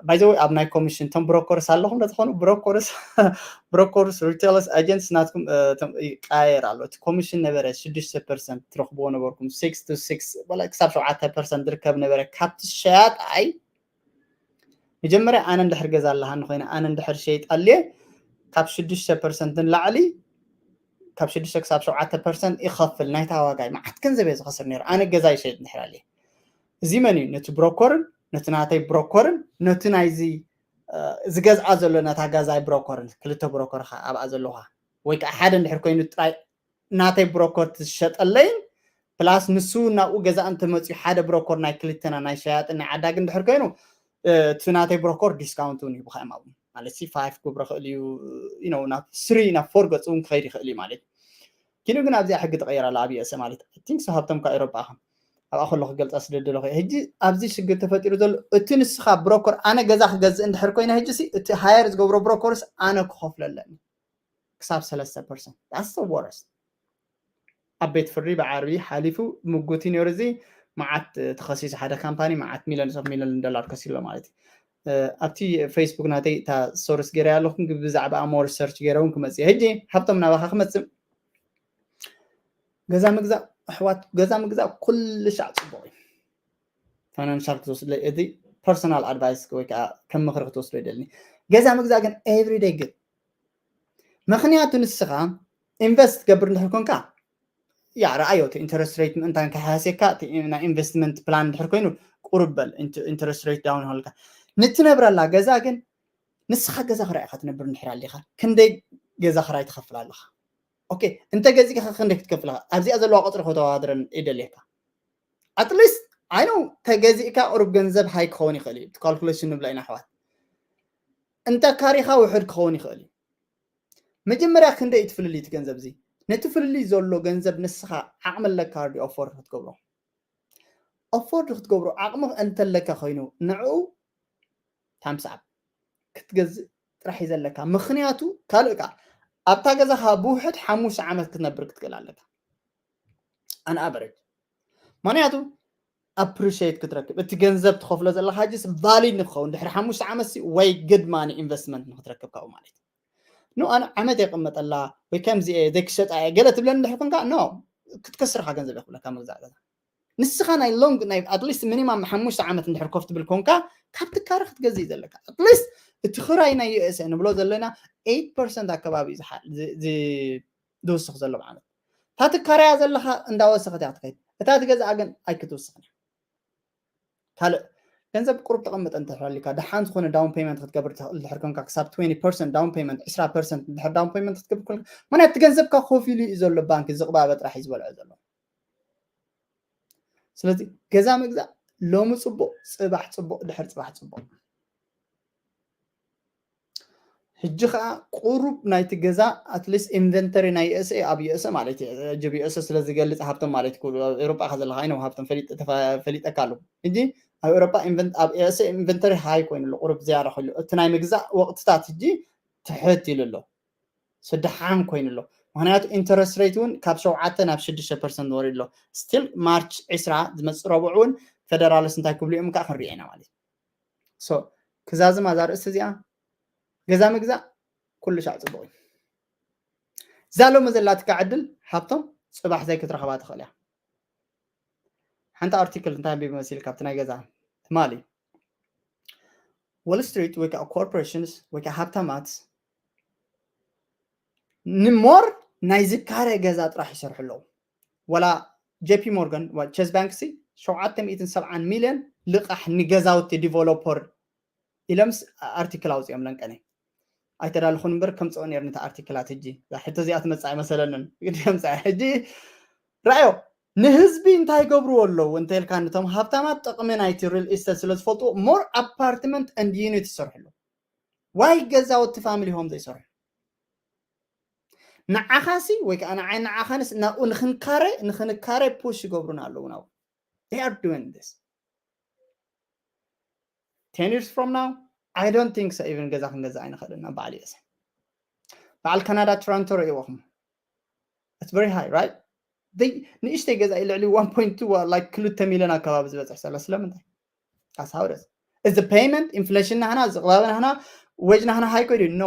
ባይዘወይ ኣብ ናይ ኮሚሽን ቶም ብሮኮርስ ኣለኹም ለዝኾኑ ብሮኮርስ ብሮኮርስ ሪቴለርስ ኣጀንትስ ናትኩም ይቃየር ኣሎ እቲ ኮሚሽን ነበረ ሽዱሽተ ፐርሰንት ትረኽብዎ ነበርኩም ስክስ ቱ ስክስ ክሳብ ሸውዓተ ፐርሰንት ዝርከብ ነበረ ካብቲ ሸያጣይ መጀመርያ ኣነ እንድሕር ገዛ ኣለሃኒ ኮይነ ኣነ እንድሕር ሸይጣልየ ካብ ሽዱሽተ ፐርሰንት ንላዕሊ ካብ ሽዱሽተ ክሳብ ሸውዓተ ፐርሰንት ይኸፍል ናይታ ዋጋ እዩ። መዓት ገንዘብ እየ ዝኸስር ነይሩ ኣነ ገዛ ይሸይጥ እንድሕር ኣልየ። እዚ መን እዩ? ነቲ ብሮኮርን ነቲ ናተይ ብሮኮርን ነቲ ናይዚ ዝገዝኣ ዘሎ ነታ ገዛይ ብሮኮርን ክልተ ብሮኮር ኣብኣ ዘለዋ ወይ ከዓ ሓደ እንድሕር ኮይኑ ጥራይ ናተይ ብሮኮር ትሸጠለይን ፕላስ ንሱ ናብኡ ገዛ እንተመፅኡ ሓደ ብሮኮር ናይ ክልተና ናይ ሸያጥን ናይ ዓዳግን እንድሕር ኮይኑ እቲ ናተይ ብሮኮር ዲስካውንት እውን ይህቡካ እዮም ኣብኡ ማለት ሲ ፋይፍ ክብሮ ክእል እዩ ናብ ስሪ ናብ ፎር ገፅ እውን ክኸይድ ይኽእል እዩ ማለት እዩ። ኪኑ ግን ኣብዚኣ ሕጊ ተቀይር ኣላ ኣብ ዩኤስኤ ማለት ቲንክ ሃብቶም ካብ ኤሮጳ ኢኹም ኣብኣ ከሎ ክገልፃ ስደደለኹ ሕጂ ኣብዚ ሽግር ተፈጢሩ ዘሎ እቲ ንስኻ ብሮኮር ኣነ ገዛ ክገዝእ እንድሕር ኮይነ ሕጂ እቲ ሃየር ዝገብሮ ብሮኮርስ ኣነ ክኸፍሎ ኣለኒ ክሳብ ሰለስተ ፐርሰንት that's the worst ኣብ ቤት ፍርዲ ብዓርቢ ሓሊፉ ምጉቲ ነይሩ እዚ መዓት ተኸሲሱ ሓደ ካምፓኒ መዓት ሚሊዮን ሰብ ሚሊዮን ዶላር ከሲሎ ማለት እዩ ኣብቲ ፌስቡክ ናተይ እታ ሶርስ ገይረ ኣለኹም ብዛዕባ ሞር ሰርች ገይረ እውን ክመፅእ ሕጂ ሃብቶም ናባኻ ክመፅእ ገዛ ምግዛእ ኣሕዋት ገዛ ምግዛእ ኩሉ ሻዕ ፅቡቅ እዩ ፋይናንሻል ክትወስድ እቲ ፐርሶናል ኣድቫይስ ወይ ከዓ ከም ምክሪ ክትወስዶ ይደልኒ ገዛ ምግዛእ ግን ኤቭሪደይ ግን ምክንያቱ ንስኻ ኢንቨስት ትገብር እንድሕር ኮንካ ያ ረኣዮ እቲ ኢንተረስት ሬት ምእንታን ከሓስየካ ናይ ኢንቨስትመንት ፕላን እንድሕር ኮይኑ ቁርብ በል ኢንተረስት ሬት ዳውን ሃልካ ንትነብረላ ገዛ ግን ንስኻ ገዛ ክራይ ኢኻ ትነብር እንድሕር ኣሊኻ ክንደይ ገዛ ክራይ ትኸፍል ኣለኻ ኦኬ እንተ ገዚእካ ክንደይ ክትከፍል ኣለኻ ኣብዚኣ ዘለዋ ቁፅሪ ከተዋድረን ይደልየካ ኣትሊስት ኣይኖ ተገዚእካ ቁሩብ ገንዘብ ሃይ ክኸውን ይኽእል እዩ ካልኩሌሽን ንብላ ኢና ኣሕዋት እንተ ካሪኻ ውሕድ ክኸውን ይኽእል እዩ መጀመርያ ክንደይ እዩ ትፍልልይ እቲ ገንዘብ እዚ ነቲ ፍልልይ ዘሎ ገንዘብ ንስኻ ዓቕሚ ኣለካ ዲ ኦፎርድ ክትገብሮ ኦፎርድ ክትገብሮ ዓቕሚ እንተለካ ኮይኑ ንዕኡ ታምስ ኣፕ ክትገዝእ ጥራሕ እዩ ዘለካ ምክንያቱ ካልእ ካ ኣብታ ገዛኻ ብውሕድ ሓሙሽተ ዓመት ክትነብር ክትክእል ኣለካ ኣን ኣቨሬጅ ምክንያቱ ኣፕሪሽት ክትረክብ እቲ ገንዘብ ትኸፍሎ ዘለካ ጅስ ቫሊድ ንክኸውን ድሕሪ ሓሙሽተ ዓመት ወይ ግድ ማኒ ኢንቨስትመንት ንክትረክብ ካብኡ ማለት ኖ ኣነ ዓመት የቀመጠላ ወይ ከምዚ እየ ዘይክሸጣ እየ ገለ ትብለኒ ድሕር ኮንካ ኖ ክትከስርካ ገንዘብ የክብለካ መግዛእ ገዛ ንስኻ ናይ ሎንግ ናይ ኣትሊስት ሚኒማም ሓሙሽተ ዓመት እንድሕር ኮፍ ትብል ኮንካ ካብ ትካረ ክትገዝእ ዘለካ ኣትሊስት እቲ ክራይ ናይ ዩኤስኤ ንብሎ ዘለና ኤት ፐርሰንት ኣከባቢ ዝውስኽ ዘሎ ማለት እታ ትካረያ ዘለካ እንዳወሰኸት እያ ክትከይድ እታ ትገዝኣ ግን ኣይክትውስኽን እያ ካልእ ገንዘብ ቁሩብ ተቐምጠ እንተሕሊካ ደሓን ዝኾነ ዳውን ፔመንት ክትገብር ትኽእል ድሕር ኮንካ ክሳብ ትወንቲ ፐርሰንት ዳውን ፔመንት ዕስራ ፐርሰንት ድሕር ዳውን ፔመንት ክትገብር ኮንካ ምክንያት እቲ ገንዘብካ ኮፍ ኢሉ እዩ ዘሎ ባንክ ዝቕባበ ጥራሕ እዩ ዝበልዖ ዘሎ ስለዚ ገዛ ምግዛእ ሎሚ ፅቡቅ ፅባሕ ፅቡቅ ድሕር ፅባሕ ፅቡቅ ሕጂ ከዓ ቁሩብ ናይቲ ገዛ ኣትሊስት ኢንቨንተሪ ናይ ዩኤስኤ ኣብ ዩኤስኤ ማለት እዩ ጅብ ዩኤስኤ ስለ ዝገልፅ ሃብቶም ማለት እዩ ኤሮጳ ከ ዘለካ ኣይነ ሃብቶም ፈሊጠካ ኣለኩ ሕጂ ኣብ ኤሮጳ ኣብ ዩኤስኤ ኢንቨንተሪ ሃይ ኮይኑ ኣሎ ቁሩብ ዝያዳ ኮይኑ እቲ ናይ ምግዛእ ወቅትታት ሕጂ ትሕት ኢሉ ኣሎ ስድሓን ኮይኑ ኣሎ ምክንያቱ ኢንተረስት ሬት እውን ካብ ሸውዓተ ናብ ሽዱሽተ ፐርሰንት ወሪድ ኣሎ ስቲል ማርች ዕስራ ዝመፅእ ረብዑ እውን ፌደራልስ እንታይ ክብሉ እዮም ከዓ ክንሪኦ ኢና ማለት እዩ ክዛዝማ እዛ ርእሲ እዚኣ ገዛ ምግዛእ ኩሉ ሻዕ ፅቡቅ እዩ እዛ ሎሚ ዘላትካ ዕድል ሃብቶም ፅባሕ ዘይክትረኸባ ትኽእል እያ ሓንቲ ኣርቲክል እንታይ ኣንቢብ መሲል ካብቲ ናይ ገዛ ትማሊ ወል ስትሪት ወይ ከዓ ኮርፖሬሽንስ ወይ ከዓ ሃብታማት ንሞር ናይ ዝካረ ገዛ ጥራሕ ይሰርሑ ኣለዉ ወላ ጄፒ ሞርጋን ቸስ ባንክ ሲ ሸውዓተ ሚእትን ሰብዓን ሚልዮን ልቓሕ ንገዛውቲ ዲቨሎፐር ኢሎምስ ኣርቲክል ኣውፅኦም ለንቀነ ኣይተዳልኹን እምበር ከምፅኦ ነር ነቲ ኣርቲክላት ሕጂ ሕቶ እዚኣ ትመፅእ ኣይመሰለንን ግዲ ከምፅኣ ሕጂ ረኣዮ ንህዝቢ እንታይ ገብርዎ ኣለዉ እንተ ኢልካ ነቶም ሃብታማት ጥቕሚ ናይቲ ሪል ኢስቴት ስለ ዝፈልጥዎ ሞር ኣፓርትመንት and ዩኒት ይሰርሕሉ ዋይ ገዛውቲ ፋሚሊ ሆም ዘይሰርሑ ንዓኻሲ ወይ ከዓ ንዓይ ንዓኻንስ ናብኡ ንክንካረ ንክንካረ ፑሽ ይገብሩና ኣለዉ ናብኡ they are doing this ten years from now I don't think so even ገዛ ክንገዛ ኣይንኽእልን ኣብ በዓል ዩኤስ በዓል ካናዳ ቶሮንቶ ርእይዎኹም it's very high right ንእሽተይ ገዛ እዩ ልዕሊ one point two like ክልተ ሚሊዮን ኣከባቢ ዝበፅሕ ዘሎ ስለምንታይ ኣሳውደስ እዚ ፔይመንት ኢንፍሌሽን ናህና ዝቕባበ ናህና ወጅ ናህና ሃይ ኮይዱ ኖ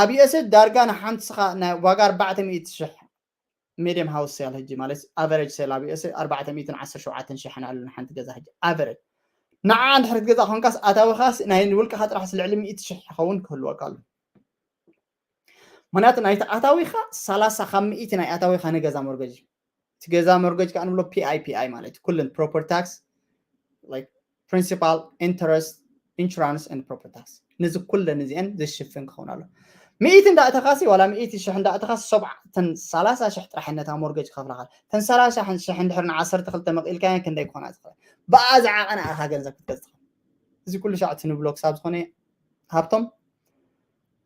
ኣብ ዩኤስ ዳርጋ ንሓንቲ ስኻ ናይ ዋጋ ኣርባዕተ ሚእቲ ሽሕ ሜድየም ሃውስ ሴል ሕጂ ማለት ኣቨሬጅ ሴል ኣብ ዩኤስ ኣርባዕተ ሚእትን ዓሰርተ ሸውዓተን ሽሕን ኣሎ ንሓንቲ ገዛ ሕጂ ኣቨሬጅ ንዓ እንድሕር ክትገዛ ኮንካስ ኣታዊኻስ ናይ ውልቅኻ ጥራሕ ልዕሊ ሚእቲ ሽሕ ክኸውን ክህልወካ ኣሎ። ምክንያቱ ናይቲ ኣታዊኻ ሰላሳ ካብ ሚእቲ ናይ ኣታዊኻ ንገዛ ሞርገጅ እዩ። እቲ ገዛ ሞርገጅ ከዓ ንብሎ ፒ ኣይ ፒ ኣይ ማለት እዩ። ኩለን property tax, like principal, interest, insurance and property tax፣ ነዚ ኩለን እዚአን ዝሽፍን ክኸውን ኣሎ። ሚእቲ እንዳእተኻሲ ዋላ ሚእቲ ሽሕ እንዳእተኻሲ ሰብዓ፣ ተን ሰላሳ ሽሕ ጥራሕ ነታ ሞርገጅ ክኸፍላኻ። ተን ሰላሳ ሽሕ እንድሕር ንዓሰርተ ክልተ መቒልካየን ክንደይ ክኾና ዝኽእል? ብኣ ዝዓቐነኣኻ ገንዘብ ክትገዝእ ትኽእል። እዚ ኩሉ ሻዕ ትንብሎ ክሳብ ዝኾነ ሃብቶም፣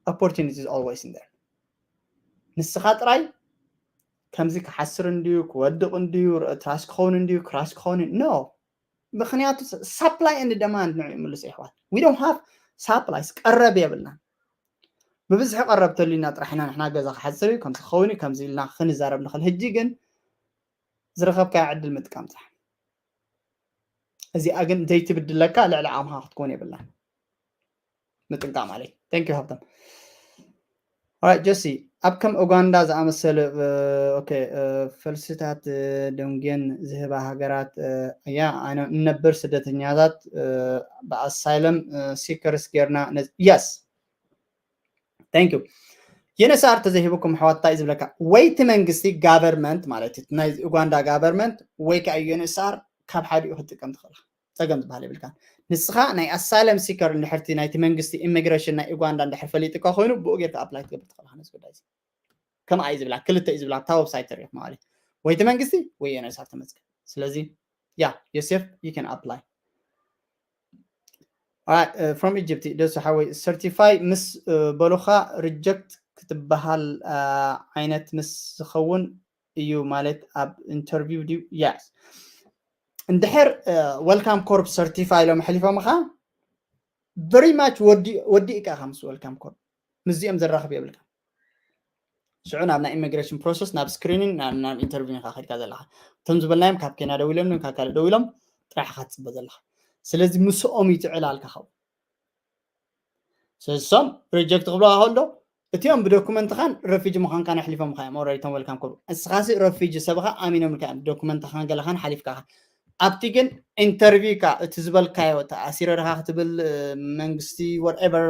opportunity is always in there። ንስኻ ጥራይ ከምዚ ክሓስር እንድዩ፣ ክወድቕ እንድዩ፣ ትራሽ ክኸውን እንድዩ፣ ክራሽ ክኸውን እንድዩ፣ no። ምክንያቱ supply and demand ንዕኡ ይምልስ የሕዋት። We don't have supplies፣ ቀረብ የብልና። ብብዝሒ ቀረብ ተልዩና ጥራሕ ኢና ንሕና ገዛ ክሓስር እዩ፣ ከምዚ ክኸውን እዩ፣ ከምዚ ኢልና ክንዛረብ ንኽእል። ሕጂ ግን ዝረኸብካዮ ዕድል ምጥቃም ጥራሕ። እዚኣ ግን ዘይትብድለካ ልዕሊ ዓቕምኻ ክትኮን የብላን። ምጥንቃቕ ማለት እዩ። Thank you ሃብቶም። Alright ጆሲ፣ ኣብ ከም ኡጋንዳ ዝኣመሰለ okay ፈልስታት ደንጉየን ዝህባ ሃገራት እያ ንነብር ስደተኛታት ብኣሳይለም ሲከርስ ጌርና። Yes፣ thank you። ዩኤንኤችሲኣር ተዘይሂቡኩም ኣሕዋት እንታይ እዩ ዝብለካ? ወይ እቲ መንግስቲ፣ ጋቨርመንት ማለት እዩ፣ ናይ ኡጋንዳ ጋቨርመንት ወይ ከዓ ዩኤንኤችሲኣር ካብ ሓዲኡ ክትጥቀም ትኽእል። ጸገም ዝበሃል የብልካን። ንስኻ ናይ ኣሳይለም ሲከር እንድሕርቲ ናይቲ መንግስቲ ኢሚግሬሽን ናይ ኡጋንዳ እንድሕር ፈሊጥካ ኮይኑ ብኡ ጌርካ ኣፕላይ ትገብር ትኽእል ነዚ ጉዳይ እዚ። ከምኣ እዩ ዝብላ፣ ክልተ እዩ ዝብላ፣ ኣብታ ዌብሳይት ተሪኢኹም ማለት እዩ። ወይ እቲ መንግስቲ ወይ ዩኤንኤችሲኣር ተመዝገብ። ስለዚ ያ ዮሴፍ you can apply። From Egypt ደሱ ሓወይ፣ ሰርቲፋይ ምስ በሉኻ ሪጀክት ክትበሃል ዓይነት ምስ ዝኸውን እዩ ማለት ኣብ ኢንተርቪው ድዩ? Yes። እንድሕር ዌልካም ኮርፕ ሰርቲፋይ ኢሎም ኣሕሊፎምኻ፣ very much ወዲእካ ኢኻ ምስ ዌልካም ኮርፕ። ምስዚኦም ዘራኽብ የብልካ። ሽዑ ናብ ናይ ኢሚግሬሽን ፕሮሰስ፣ ናብ ስክሪኒን ናብ ኢንተርቪው ኢኻ ከድካ ዘለኻ። እቶም ዝበልናዮም ካብ ኬንያ ደው ኢሎም ካብ ካልእ ደው ኢሎም ጥራሕ ኢኻ ትፅበ ዘለኻ። ስለዚ ምስኦም እዩ ትዕላልካ ኸው። ስለዚ እሶም ሪጀክት ክብሉኻ ከሎ እቲኦም ብዶኩመንትኻን ረፊጂ ምዃንካን ኣሕሊፎምኻ እዮም። ኦልሬዲ እቶም ዌልካም ኮርፕ፣ እስኻሲ ረፊጂ ሰብኻ ኣሚኖምልካ እዮም፣ ብዶኩመንትኻን ገለኻን ሓሊፍካ ኢኻ። ኣብቲ ግን ኢንተርቪውካ እቲ ዝበልካዮ ተኣሲረ ዲኻ ክትብል መንግስቲ whatever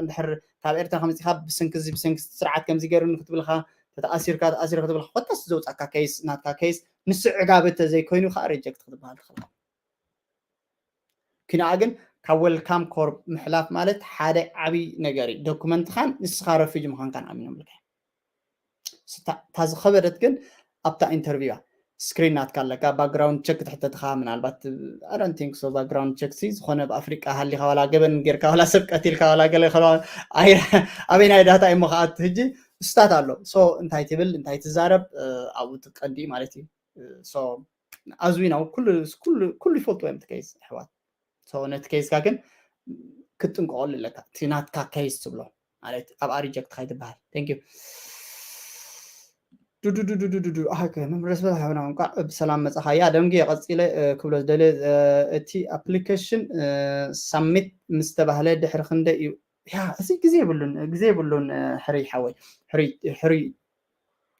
እንድሕር ካብ ኤርትራ ከመፂኻ ብሰንኪ እዚ ብሰንኪ ስርዓት ከምዚ ገይሩኒ ክትብልካ ተተኣሲርካ ተኣሲረ ክትብልካ ኮታስ ዘውፃካ ኬስ ናትካ ኬስ ንስዕጋብ እንተዘይኮይኑ ከዓ ሪጀክት ክትበሃል ትኽእል። ኪንኣ ግን ካብ ዌልካም ኮርፕ ምሕላፍ ማለት ሓደ ዓብይ ነገር እዩ። ዶኩመንትኻን ንስኻ ረፊጂ ምዃንካን ኣሚኖምልካ እዮም። እታ ዝኸበደት ግን ኣብታ ኢንተርቪዋ ስክሪን ናትካ ኣለካ፣ ባክግራውንድ ቸክ ክትሕተትኻ ምናልባት I don't think so። ባክግራውንድ ቸክ ሲ ዝኾነ ኣብ ኣፍሪቃ ሃሊኻ ዋላ ገበን ጌርካ ዋላ ሰብ ቀቲልካ ዋላ ገለ ኣበይ ናይ ዳታ እሞ ከኣቱ ሕጂ ስታት ኣሎ። ሶ እንታይ ትብል እንታይ ትዛረብ ኣብኡ ትቀዲ ማለት እዩ። ሶ ኣዝዊ ነው ኩሉ ይፈልጡ እዮም ኬዝ ኣሕዋት። ነቲ ኬዝካ ግን ክትጥንቀቐሉ ኣለካ። እቲ ናትካ ኬዝ ትብሎ ማለት ኣብኣ ሪጀክት ካይትበሃል። ቴንክ ዩ። ዱዱዱዱዱዱ መምረስ በላ ሓበና እንኳዕ ብሰላም መጻኻ። ያ ደንጊ ቀጺለ ክብሎ ዝደለ እቲ ኣፕሊኬሽን ሳሚት ምስ ተባህለ ድሕሪ ክንደይ እዩ? ያ እዚ ግዜ የብሉን ግዜ የብሉን ሕሪ ሓወይ ሕሪ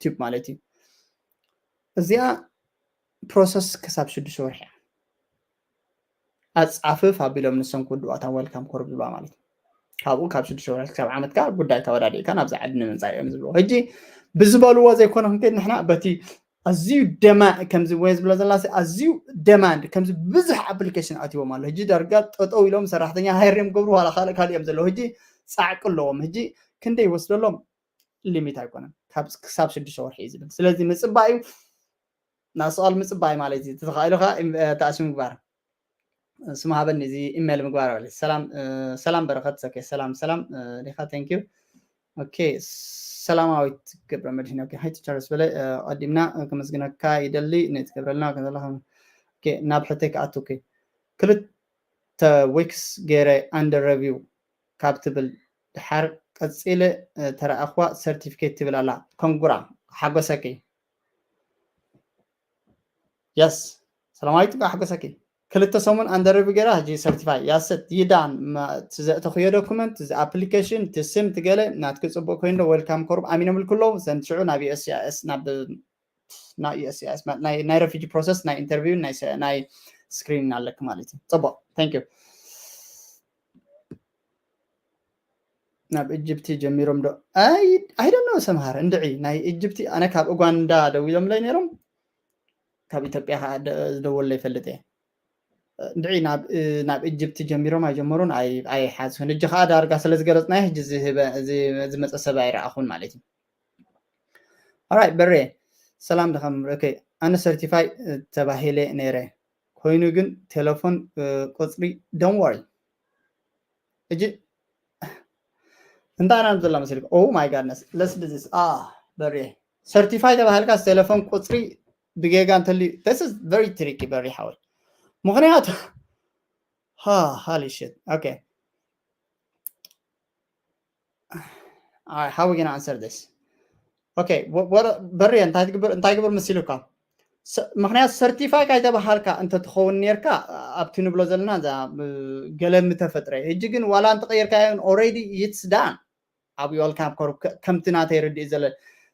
ቲዩብ ማለት እዩ። እዚኣ ፕሮሰስ ክሳብ ሽዱሽተ ወርሒ እያ። ኣጻፍፍ ኣቢሎም ንሶም ክውድዋ እታ ዌልካም ኮርብ ዝብላ ማለት እዩ። ካብኡ ካብ ሽዱሽተ ወርሒ ክሳብ ዓመት ከዓ ጉዳይ ተወዳዲእካ ናብዚ ዓዲ ንምምፃእ እዮም ዝብልዎ። ሕጂ ብዝበልዎ ዘይኮነ ክንከይድ ንሕና በቲ ኣዝዩ ደማ ከምዚ ወይ ዝብሎ ዘላ ኣዝዩ ደማንድ ከምዚ ብዙሕ ኣፕሊኬሽን ኣትዎም ኣሎ። ሕጂ ዳርጋ ጠጠው ኢሎም ሰራሕተኛ ሃይር እዮም ገብሩ ዋላ ካልእ ካልእ እዮም ዘለዉ። ሕጂ ፃዕቂ ኣለዎም። ሕጂ ክንደይ ይወስደሎም ሊሚት ኣይኮነን፣ ክሳብ ሽዱሽተ ወርሒ እዩ ዝብል። ስለዚ ምፅባእ እዩ ናስቓል ምፅባይ ማለት እዩ። ተተኻኢሉ ከዓ ተኣሲ ምግባር ስም ሃበኒ እዚ ኢሜል ምግባር በለ። ሰላም ሰላም በረኸት ሰኬ ሰላም ሰላም ዲኻ ቴንክ ዩ። ኦኬ ሰላማዊት ገብረ መድህን ኦኬ ሃይ ቲቸርስ በለ ቀዲምና ከመስግነካ ይደሊ ነቲ ገብረልና ከዘለኻ ናብ ሕተይ ክኣቱ ኦኬ ክልተ ዊክስ ገይረ ኣንደር ረቪው ካብ ትብል ድሓር ቀፂለ ተረኣኽዋ ሰርቲፊኬት ትብል ኣላ ኮንጉራ ሓጎሰኪ የስ ሰላማዊት ባ ሓጎሰኪ ክልተ ሰሙን ኣንደር ሪቪው ገይራ ሕጂ ሰርቲፋይ ያሰት ይዳን ዘእተኽዮ ዶኩመንት እዚ ኣፕሊኬሽን እቲ ስም ትገለ ናትኪ ፅቡቅ ኮይኑ ዶ ዌልካም ኮርብ ኣሚኖምልኩ ኣለዉ ዘንትሽዑ ናብ ዩኤስሲኣይኤስ ናብ ናይ ዩኤስሲኣይኤስ ናይ ረፊጂ ፕሮሰስ ናይ ኢንተርቪው ናይ screen ኣለኪ ማለት እዩ። ጽቡቕ፣ thank you። ናብ ኢጅፕቲ ጀሚሮም ዶ? I don't know ሰምሃር እንድዒ ናይ ኢጅፕቲ፣ ኣነ ካብ ኡጋንዳ ደዊሎምለይ ነይሮም፣ ካብ ኢትዮጵያ ከዓ ደ- ዝደወለይ ይፈልጥ እየ። እንድዒ ናብ ናብ ኢጅፕቲ ጀሚሮም ኣይጀመሩን ኣይ- ኣይሓዝኩን። ሕጂ ከዓ ዳርጋ ስለ ዝገለፅናዮ ሕጂ ዝህበ- ዝ- ዝመፀ ሰብ ኣይረኣኹን ማለት እዩ። Alright በሬ ሰላም ደኸም። Okay ኣነ certify ተባሂለ ነይረ፣ ኮይኑ ግን ቴሌፎን ቁፅሪ፣ don't worry። እጂ እንታይ ኢና ዘላ መሰልክ? Oh my goodness, let's do this። አ በሬ certify ተባሃልካ ቴሌፎን ቁፅሪ ብጌጋ እንተልዩ፣ this is very tricky በሬ ሓወይ። ምክንያቱ ha holy shit። Okay Alright, how we gonna answer this? Okay በሬ እንታይ ትግብር እንታይ ግብር መሲሉካ? ምክንያቱ certify ካይተባሃልካ እንተትኸውን ነርካ ኣብቲ ንብሎ ዘለና እዛ ገለ ምተፈጥረ። ሕጂ ግን ዋላ እንተቀየርካ already it's done። ኣብ welcome ቁፅሪ ከምቲ ናተይ ርድእ ዘለ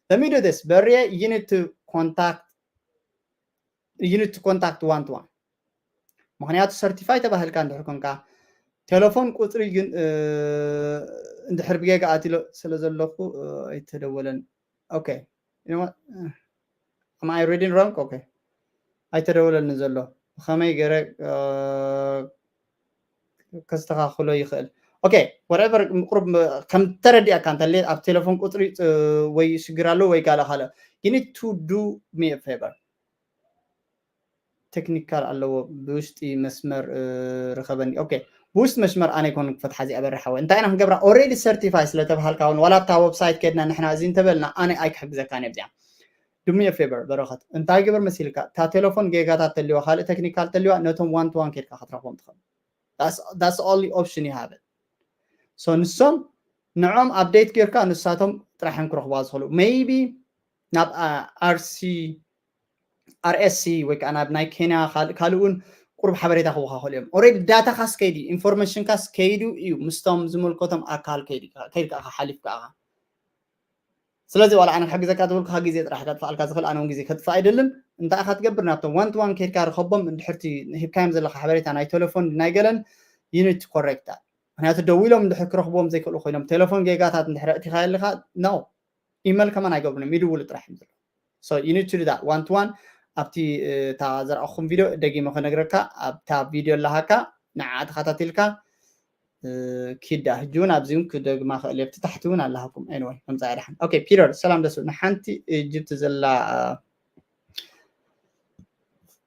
ለሚዶ this በሬ you need to contact you need to contact one to one። ምክንያቱ certify ተባህልካ እንድሕር ኮንካ ቴሌፎን ቁፅሪ ግን እንድሕር ብጌጋ ኣትሎ ስለ ዘለኹ ኣይተደወለን። Okay am I reading wrong? Okay ኣይተደወለልን ዘሎ፣ ብኸመይ ገረ ከስተኻኽሎ ይኽእል? Okay whatever ምቁርብ ከም ተረዲኣካ እንተለ ኣብ ቴሌፎን ቁፅሪ ወይ ሽግር ኣሎ ወይ ጋለ ካልእ you need to do me a favor። ቴክኒካል ኣለዎ ብውሽጢ መስመር ርኸበኒ። Okay ብውሽጢ መስመር ኣነ ይኮን ክፈትሓ እዚኣ በሪ ሓወ እንታይ ኢና ክንገብራ? Already certify ስለተባሃልካ እውን ዋላ ኣብታ website ከድና ንሕና እዚ እንተበልና ኣነ ኣይክሕግዘካ እየ እዚኣ። Do me a favor በረኸት እንታይ ግበር መሲልካ እታ ቴሌፎን ጌጋታት ተልዋ ካልእ ቴክኒካል ተልዋ ነቶም one to one ከድካ ክትረኽቦም ትኽእል። That's only option you have it። So ንሶም ንዖም update ጌርካ ንሳቶም ጥራሕን ክረኽቧ ዝኽእሉ maybe ናብ RC RSC ወይ ከዓ ናብ ናይ ኬንያ ካልእ ካልእውን ቁሩብ ሓበሬታ ክወካ ክእሉ እዮም። Already data ካስ ከይዱ information ካስ ከይዱ እዩ ምስቶም ዝመልከቶም ኣካል ከይዱ ከይድካ ሓሊፍካ ኣኻ። ስለዚ ዋላ ኣነ ክሕግዘካ ዝብልካ ግዜ ጥራሕ ከጥፋኣልካ ዝኽእል ኣነ እውን ግዜ ከጥፋእ ኣይደልን። እንታይ ኢኻ ትገብር? ናብቶም one to one ከይድካ ርኸቦም እንድሕርቲ ሂብካዮም ዘለካ ሓበሬታ ናይ ቴሌፎን ናይ ገለን you need to correct that። ምክንያቱ ደዊሎም እንድሕር ክረኽብዎም ዘይክእሉ ኮይኖም ቴሌፎን ጌጋታት እንድሕር ኣእቲኻ ኣለካ no ኢመል ከማን ኣይገብሩን እዮም ይድውሉ ጥራሕ እዮም ዘለዉ። So you need to do that one to one ኣብቲ እታ ዘርኣኹም ቪድዮ ደጊመ ክነግረካ ኣብታ ቪድዮ ኣለሃካ ንዓ ተኸታቲልካ ኪዳ ሕጂ እውን ኣብዚ እውን ክደግማ ክእል ኣብቲ ታሕቲ እውን ኣለሃኩም። Anyway ከምፃ ድሓን። Okay ፒተር ሰላም ደሱ ንሓንቲ ኢጅፕት ዘላ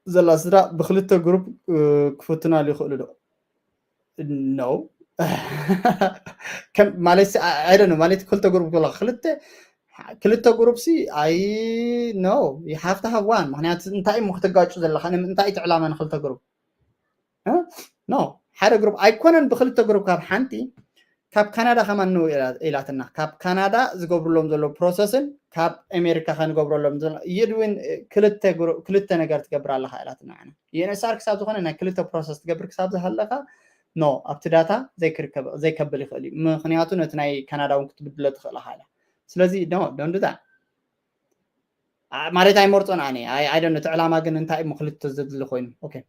ዘላ ስድራ ብክልተ ግሩፕ ክፍትናሉ ይኽእሉ ዶ? No ማለት I don't know ማለት ክልተ ግሩፕ ክብላ ክልተ ክልተ ግሩፕ ሲ I no you have to have one። ምክንያቱ እንታይ እሞ ክትጋጩ ዘለካ እንታይ እቲ ዕላማ ንክልተ ግሩፕ? No ሓደ ግሩፕ ኣይኮነን ብክልተ ግሩፕ ካብ ሓንቲ ካብ ካናዳ ከማን ንው ኢላትና ካብ ካናዳ ዝገብሩሎም ዘሎ ፕሮሰስን ካብ ኣሜሪካ ከንገብረሎም ዘሎ you're doing ክልተ ነገር ትገብር ኣለካ ኢላትና። ንዓና UNHCR ክሳብ ዝኾነ ናይ ክልተ ፕሮሰስ ትገብር ክሳብ ዝሃለካ no ኣብቲ ዳታ ዘይከብል ይኽእል እዩ። ምክንያቱ ነቲ ናይ ካናዳ እውን ክትብድሎ ትኽእል ኢኻ ኢላ። ስለዚ no don't do that ማለት ኣይመርፆን ኣነ I don't know እቲ ዕላማ ግን እንታይ እሞ ክልተ ዘድሊ ኮይኑ okay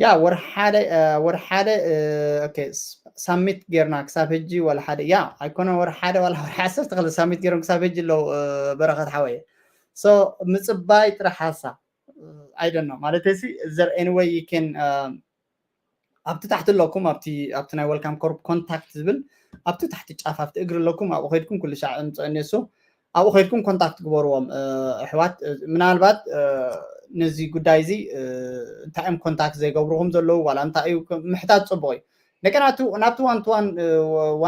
ያ ወርሒ ሓደ ወርሒ ሓደ okay ሳሚት ጌርና ክሳብ ሕጂ ዋላ ሓደ ያ ኣይኮነ ወርሒ ሓደ ዋላ ወርሒ ዓሰርተ ክልተ ሳሚት ጌሮም ክሳብ ሕጂ ኣለዉ። በረኸት ሓወየ so ምፅባይ ጥራሕ ሓሳ I don't know ማለት ሲ is there any way you can ኣብቲ ታሕቲ ኣለኩም ኣብቲ ኣብቲ ናይ welcome ቁፅሪ contact ዝብል ኣብቲ ታሕቲ ጫፍ ኣብቲ እግሪ ኣለኩም ኣብኡ ከድኩም ኩሉ ሻዕ ምፅአኒ እሱ ኣብኡ ከድኩም ኮንታክት ግበርዎም ኣሕዋት ምናልባት ነዚ ጉዳይ እዚ እንታይ እዮም ኮንታክት ዘይገብርኹም ዘለዉ ዋላ እንታይ እዩ ምሕታት ፅቡቅ እዩ። እንደገና ናብቲ one to one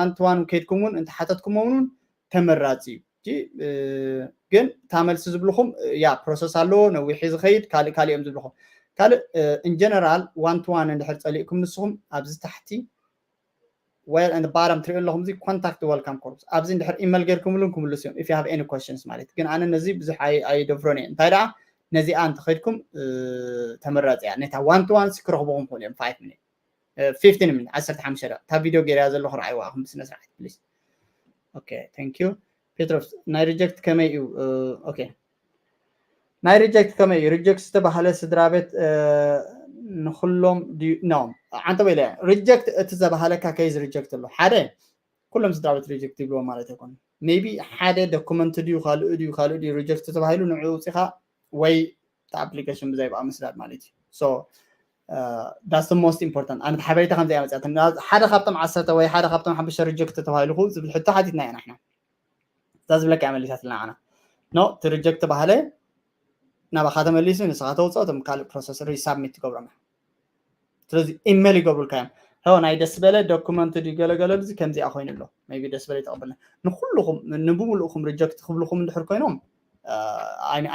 one to one ከድኩም እውን እንተሓተትኩም እውን ተመራፂ እዩ። ግን እታ መልሲ ዝብልኹም ያ ፕሮሰስ ኣለዎ ነዊሕ እዩ ዝኸይድ ካልእ ካልእ እዮም ዝብልኹም ካልእ in general one to one እንድሕር ፀሊእኩም ንስኹም ኣብዚ ታሕቲ well and bottom ትሪኡ ኣለኹም እዚ contact welcome ቁፅሪ ኣብዚ እንድሕር ኢመል ጌርኩምሉ ክምልሱ እዮም if you have any questions ማለት ግን ኣነ ነዚ ብዙሕ ኣይደፍሮን እየ እንታይ ደኣ ነዚኣ እንተኸድኩም ተመራፂ እያ ነታ one to one ክረኽብኹም ክእሉ እዮም five minute fifteen minute ዓሰርተ ሓሙሽተ ደቂቃ እታ ቪድዮ ጌርያ ዘለኹ ረኣይዋ ኢኹም ብስነ ስርዓት please okay thank you ፔትሮስ ናይ ሪጀክት ከመይ እዩ okay ናይ ሪጀክት ከመይ እዩ? ሪጀክት ዝተባህለ ስድራ ቤት ንኩሎም ኖ ዓንተ በለ ሪጀክት እቲ ዘባህለካ ከይዝ ሪጀክት ኣሎ ሓደ ኩሎም ስድራ ቤት ሪጀክት ይብልዎ ማለት ኣይኮነ። ሜቢ ሓደ ዶኩመንት ድዩ ካልእ ድዩ ካልእ ድዩ ሪጀክት ተባሂሉ ንዑ ውፅኻ ወይ ኣፕሊኬሽን ብዘይብኣ ምስዳድ ማለት እዩ። So that's most important። ኣነ ሓበሬታ ከምዚ መፅኣት ሓደ ካብቶም ዓሰርተ ወይ ሓደ ካብቶም ሓሙሽተ ሪጀክት ተባሂልኩ ዝብል ሕቶ ሓቲትና ኢና ንሕና። እዛ ዝብለካ እያ መሊሳትና ዓና ኖ እቲ ሪጀክት ተባሃለ ናባኻ ተመሊሱ ንስኻ ተውፅኦ እቶም ካልእ ፕሮሰስ ሪሳብሚት ትገብሮም እዮም። ስለዚ ኢሜል ይገብሩልካ እዮም። ሆ ናይ ደስ በለ ዶኩመንት ድዩ ገለገለ እዚ ከምዚኣ ኮይኑ ኣሎ ቢ ደስ በለ ይተቐበልና ንኩልኹም ንብምልእኹም ሪጀክት ክብልኹም እንድሕር ኮይኖም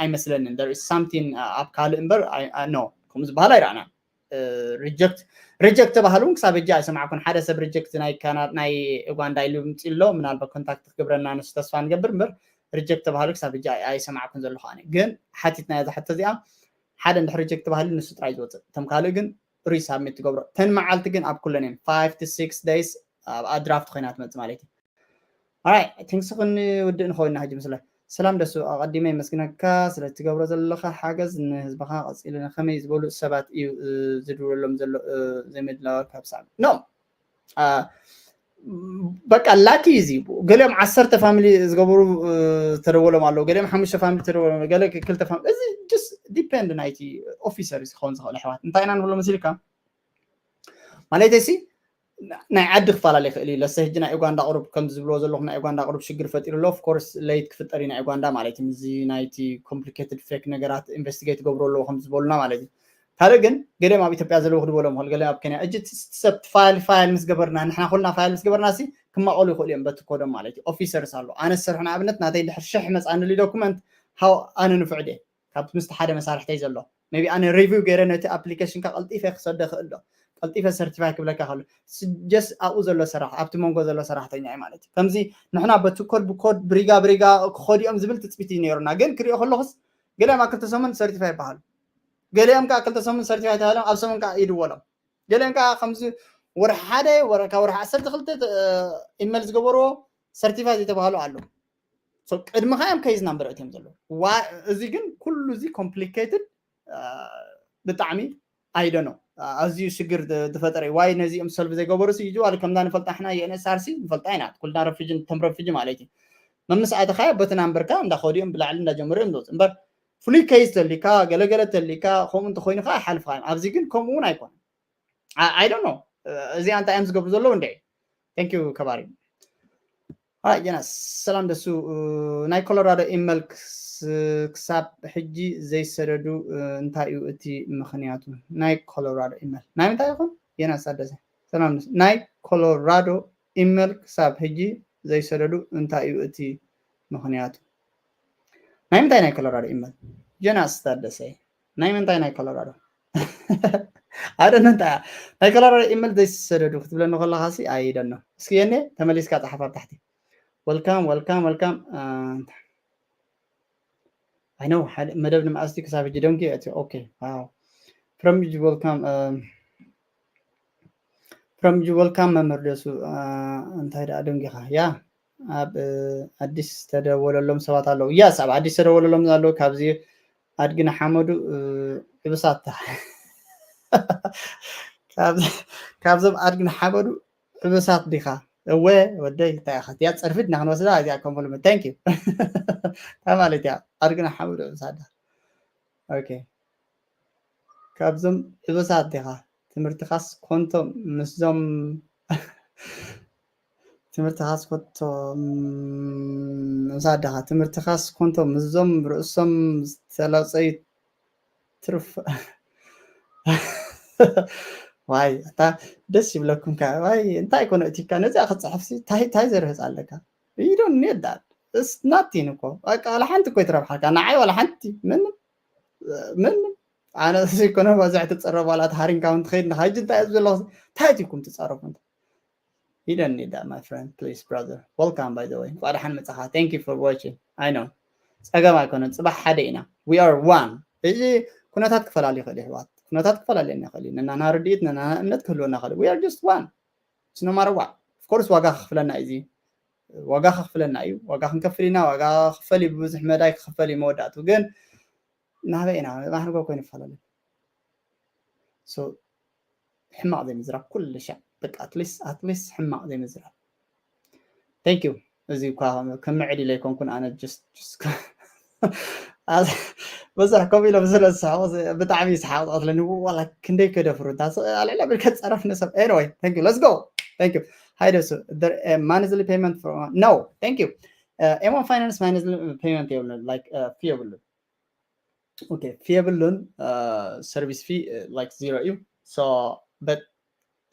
ኣይመስለንን ሳምቲን ኣብ ካልእ እምበር ኖ ከምኡ ዝበሃል ኣይረኣና ሪጀክት ሪጀክት ተባሃሉ እውን ክሳብ ሕጂ ኣይሰማዕኩን ሓደ ሰብ ሪጀክት ናይ ካናዳ ናይ ኡጋንዳ ኢሉ ምፅእ ኣሎ ምናልባት ኮንታክት ክገብረና ንሱ ተስፋ ንገብር እምበር ሪጀክት ተባሃሉ ክሳብ ሕጂ ኣይሰማዕኩን ዘለኹ ኣነ ግን ሓቲትና እዛ ሕቶ እዚኣ ሓደ እንድሕር ሪጀክት ተባሃሉ ንሱ ጥራይ ዝወፅእ እቶም ካልእ ግን ሪሳብሚት ትገብሮ ተን መዓልቲ ግን ኣብ ኩለን እየን five to six days ኣብኣ ድራፍት ኮይና ትመፅእ ማለት እዩ ኣራይ ቲንክስ ክንውድእ ንኸውን ኢና ሕጂ ምስለ ሰላም ደሱ ኣቐዲመ የመስግነካ ስለትገብሮ ዘለካ ሓገዝ ንህዝብኻ ቀፂሉ ከመይ ዝበሉ ሰባት እዩ ዝድውለሎም ዘሎ ዘይመድላወ ካብ ሳብ ኖ በቃ ላኪ እዚ ገሊኦም ዓሰርተ ፋሚሊ ዝገበሩ ተደወሎም ኣለዉ ገሊኦም ሓሙሽተ ፋሚሊ ተደወሎም ገለ ክልተ ፋሚሊ እዚ ስ ዲፔንድ ናይቲ ኦፊሰር ክኸውን ዝኽእል ኣሕዋት እንታይ ኢና ንብሎ መሲልካ ማለት ሲ ናይ ዓዲ ክፈላለ ይኽእል እዩ ለሰ ሕጂ ናይ ኡጋንዳ ቅሩብ ከም ዝብልዎ ዘለኹ ናይ ኡጋንዳ ቅሩብ ሽግር ፈጢሩ ኣሎ ኦፍኮርስ ለይት ክፍጠር እዩ ናይ ኡጋንዳ ማለት እዩ እዚ ናይቲ ኮምፕሊኬትድ ፌክ ነገራት ኢንቨስቲጌት ገብሩ ኣለዎ ከም ዝበሉና ማለት እዩ ካልእ ግን ገሊኦም ኣብ ኢትዮጵያ ዘለዉ ክድወሎም ክእል ገሊኦም ኣብ ኬንያ እጅ ሰብ ፋይል ፋይል ምስ ገበርና ንሕና ኩልና ፋይል ምስ ገበርና ሲ ክማቐሉ ይኽእሉ እዮም በቲ ኮዶም ማለት እዩ ኦፊሰርስ ኣሎ ኣነ ዝሰርሑ ንኣብነት ናተይ ድሕር ሽሕ መፃንሉ ዶኩመንት ሃው ኣነ ንፍዕድ እየ ካብቲ ምስቲ ሓደ መሳርሕተይ ዘሎ ቢ ኣነ ሪቪው ገይረ ነቲ ኣፕሊኬሽንካ ቀልጢፈ ክሰደ ክእል ዶ ቀልጢፈ ሰርቲፋይ ክብለካ ከሎ ጀስ ኣብኡ ዘሎ ሰራሕ ኣብቲ መንጎ ዘሎ ሰራሕተኛ እዩ ማለት እዩ ከምዚ ንሕና በቲ ኮድ ብኮድ ብሪጋ ብሪጋ ክኸዲኦም ዝብል ትፅቢት እዩ ነይሩና ግን ክሪኦ ከለኩስ ገሊኦም ኣብ ክልተ ሰሙን ሰርቲፋይ ይበሃሉ ገሊኦም ከዓ ክልተ ሰሙን ሰርቲፋይ ተባሂሎም ኣብ ሰሙን ከዓ ይድወሎም ገሊኦም ከዓ ከምዚ ወርሒ ሓደ ካብ ወርሒ ዓሰርተ ክልተ ኢመል ዝገበርዎ ሰርቲፋይ ዝተባሃሉ ኣለዉ ቅድምኻ እዮም ከይዝ ናምበር እዮም ዘለዉ እዚ ግን ኩሉ እዚ ኮምፕሊኬትድ ብጣዕሚ ኣይደኖ ኣዝዩ ሽግር ዝፈጠረ ዋይ ነዚኦም ሰልፍ ዘይገበሩ ዩ ዋል ከምዛ ንፈልጣ ሕና የንስኣርሲ ንፈልጣ ኢና ኩልና ረፊጂ ተም ረፊጂ ማለት እዩ መምስኣትኻ በቲ ናምበርካ እንዳኸዲኦም ብላዕሊ እንዳጀመሩ እዮም ዝወፅ እምበር ፍሉይ ከይዝ ተሊካ ገለገለ ተሊካ ከምኡ እንተኮይኑ ከዓ ሓልፍካ እዮም ኣብዚ ግን ከምኡ እውን ኣይኮነ ኣይደኖ እዚኣ እንታይ እዮም ዝገብሩ ዘለዉ እንደ ቴንክ ከባሪ ጀናስ ሰላም ደሱ ናይ ኮሎራዶ ኢመል ክሳብ ሕጂ ዘይሰደዱ እንታይ እዩ እቲ ምክንያቱ ናይ ኮሎራዶ ኢመል ናይ ምንታይ ይኹን የናስ ኣደሰ ሰላም ናይ ኮሎራዶ ኢመል ክሳብ ሕጂ ዘይሰደዱ እንታይ እዩ እቲ ምክንያቱ ናይ ምንታይ ናይ ኮሎራዶ ኢመል ጀናስ ታደሰ ናይ ምንታይ ናይ ኮሎራዶ ኣደ እንታይ ናይ ኮሎራዶ ኢመል ዘይሰደዱ ክትብለኒ ከለካ ሲ ኣይደኖ እስኪ የኔ ተመሊስካ ፀሓፍ ኣብ ታሕቲ ወልካም ወልካም ወልካም ኣይ ነው መደብ ንምኣስቲ ክሳብ ሕጂ ደንኪ እቲ ኦኬ from you welcome from you welcome መምህር ደሱ እንታይ ደኣ ደንጊኻ ያ ኣብ ኣዲስ ተደወለሎም ሰባት ኣለዉ ያስ ኣብ ኣዲስ ተደወለሎም ኣለዉ ካብዚ ኣድግና ሓመዱ ዕብሳት ካብዞም ኣድግና ሓመዱ ዕብሳት ዲኻ እወ ወደይ እንታይ ኢኻ እያ ፀርፊ ድና ክንወስዳ እዚኣ ኮምፕሊመንት ታንክ ዩ እንታይ ማለት እያ ኣድግና ሓመዱ ዕብሳት ዲኻ ኦኬ ካብዞም ዕብሳት ዲኻ ትምህርትኻስ ኮንቶ ምስዞም ትምህርትኻስ ኮንቶ ምሳድኻ ትምህርትኻስ ኮንቶ ምስዞም ርእሶም ዝተላፀዩ ትርፍ ዋይ እታ ደስ ይብለኩም ከ ዋይ እንታይ ኮነ እቲካ ነዚኣ ክፅሕፍሲ ታይ ታይ ዘርህፅ ኣለካ you don't need that it's nothing እኮ በቃ ዋላ ሓንቲ እኮ ይትረብሓካ ንዓይ ዋላ ሓንቲ ምንም ምንም ኣነ ዘይኮነ በዝሕ ትፀረብ ዋላ ተሃሪምካ እውን ትኸይድ ንካ ሕጂ እንታይ እየ ዘለኹ እንታይ ትኩም ትፀረፉ you don't need that my friend please brother welcome by the way እንኳ ደሓን መፃኻ thank you for watching I know ፀገም ኣይኮነን ፅባሕ ሓደ ኢና we are one እዚ ኩነታት ክፈላለ ይኽእል ይሕዋት ኩነታት ክፈላለየና ይኽእል እዩ ነናና ርድኢት ነናና እምነት ክህልወና ይኽእል we are just one it's no matter what of course ዋጋ ክኽፍለና እዩ ዋጋ ክኽፍለና እዩ ዋጋ ክንከፍል ኢና ዋጋ ክፈል እዩ ብብዙሕ መዳይ ክኽፈል እዩ መወዳእቱ ግን ናበይ ኢና ማሕንጎ ኮይኑ ይፈላለ። So ሕማቕ ዘይምዝራብ ኩሉ ሻዕ በቃ at least at least ሕማቕ ዘይምዝራብ። Thank you። እዚ እኳ ከምዕድ ኢለ ኣይኮንኩን ኣነ just just በዛሕ ከምኡ ኢሎም ስለ ዝስሕቑ ብጣዕሚ ይስሓቕ ዝቐትለኒ። ዋላ ክንደይ ከደፍሩ እንታ ኣልዕላ ብልከ ጸረፍ ንሰብ። Anyway thank you, let's go. Thank you። Hi ደሱ። Monthly payment? No, thank you። M one Finance monthly payment የብሉን፣ like fee የብሉን። Okay, fee የብሉን። Service fee like zero እዩ። So but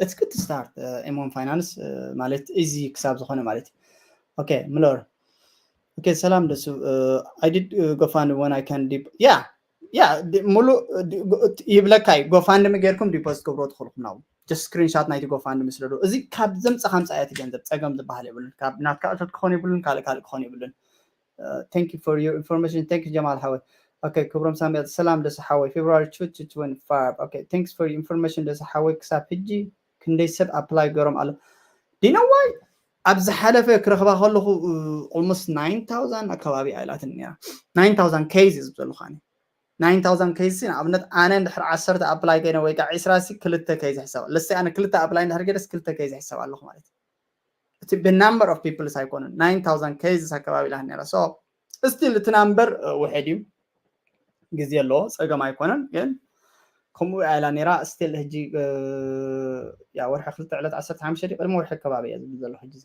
it's good to start M one Finance ማለት easy ክሳብ ዝኾነ ማለት እዩ። Okay ምሎር። Okay ሰላም ደሱ። I did GoFund when I can dip yeah yeah ሙሉ ይብለካ እዩ። GoFundMe ጌርኩም deposit ክገብሮ ትኽእሉ ናው just screenshot ናይቲ GoFundMe ስደዱ። እዚ ካብ ዘምፀ ከምፃ እያ እቲ ገንዘብ፣ ፀገም ዝበሃል የብሉን። ካብ ናትካ እቶት ክኾን የብሉን፣ ካልእ ካልእ ክኾን የብሉን። Thank you for your information። Thank you ጀማል ሓወይ። Okay ክብሮም ሳሙኤል ሰላም ደሱ ሓወይ። February two thousand twenty-five። Okay thanks for your information ደሱ ሓወይ። ክሳብ ሕጂ ክንደይ ሰብ apply ገሮም ኣሎ? Do you know why? ኣብ ዝሓለፈ ክረኽባ ከለኹ almost nine thousand ኣከባቢ ኣይላትን ነራ። Nine thousand case እዩ ዝብለሉኻ። Nine thousand case ንኣብነት ኣነ እንድሕር ዓሰርተ apply ገይነ ወይ ከዓ ዕስራ ሲ ክልተ case ሕሳብ ለሰ ኣነ ክልተ apply እንድሕር ገይረስ ክልተ case ሕሳብ ኣለኹ ማለት እዩ። እቲ ብ number of people ኣይኮኑን፣ nine thousand cases ኣከባቢ ኢላ ነራ። So still እቲ number ውሕድ እዩ፣ ግዜ ኣለዎ፣ ፀገም ኣይኮነን። ግን ከምኡ ኢላ ነራ። Still ሕጂ ያ ወርሒ ክልተ ዕለት ዓሰርተ ሓሙሽተ ድዩ ቅድሚ ወርሒ ኣከባቢ እያ ዝብል ዘለኹ ሕጂ።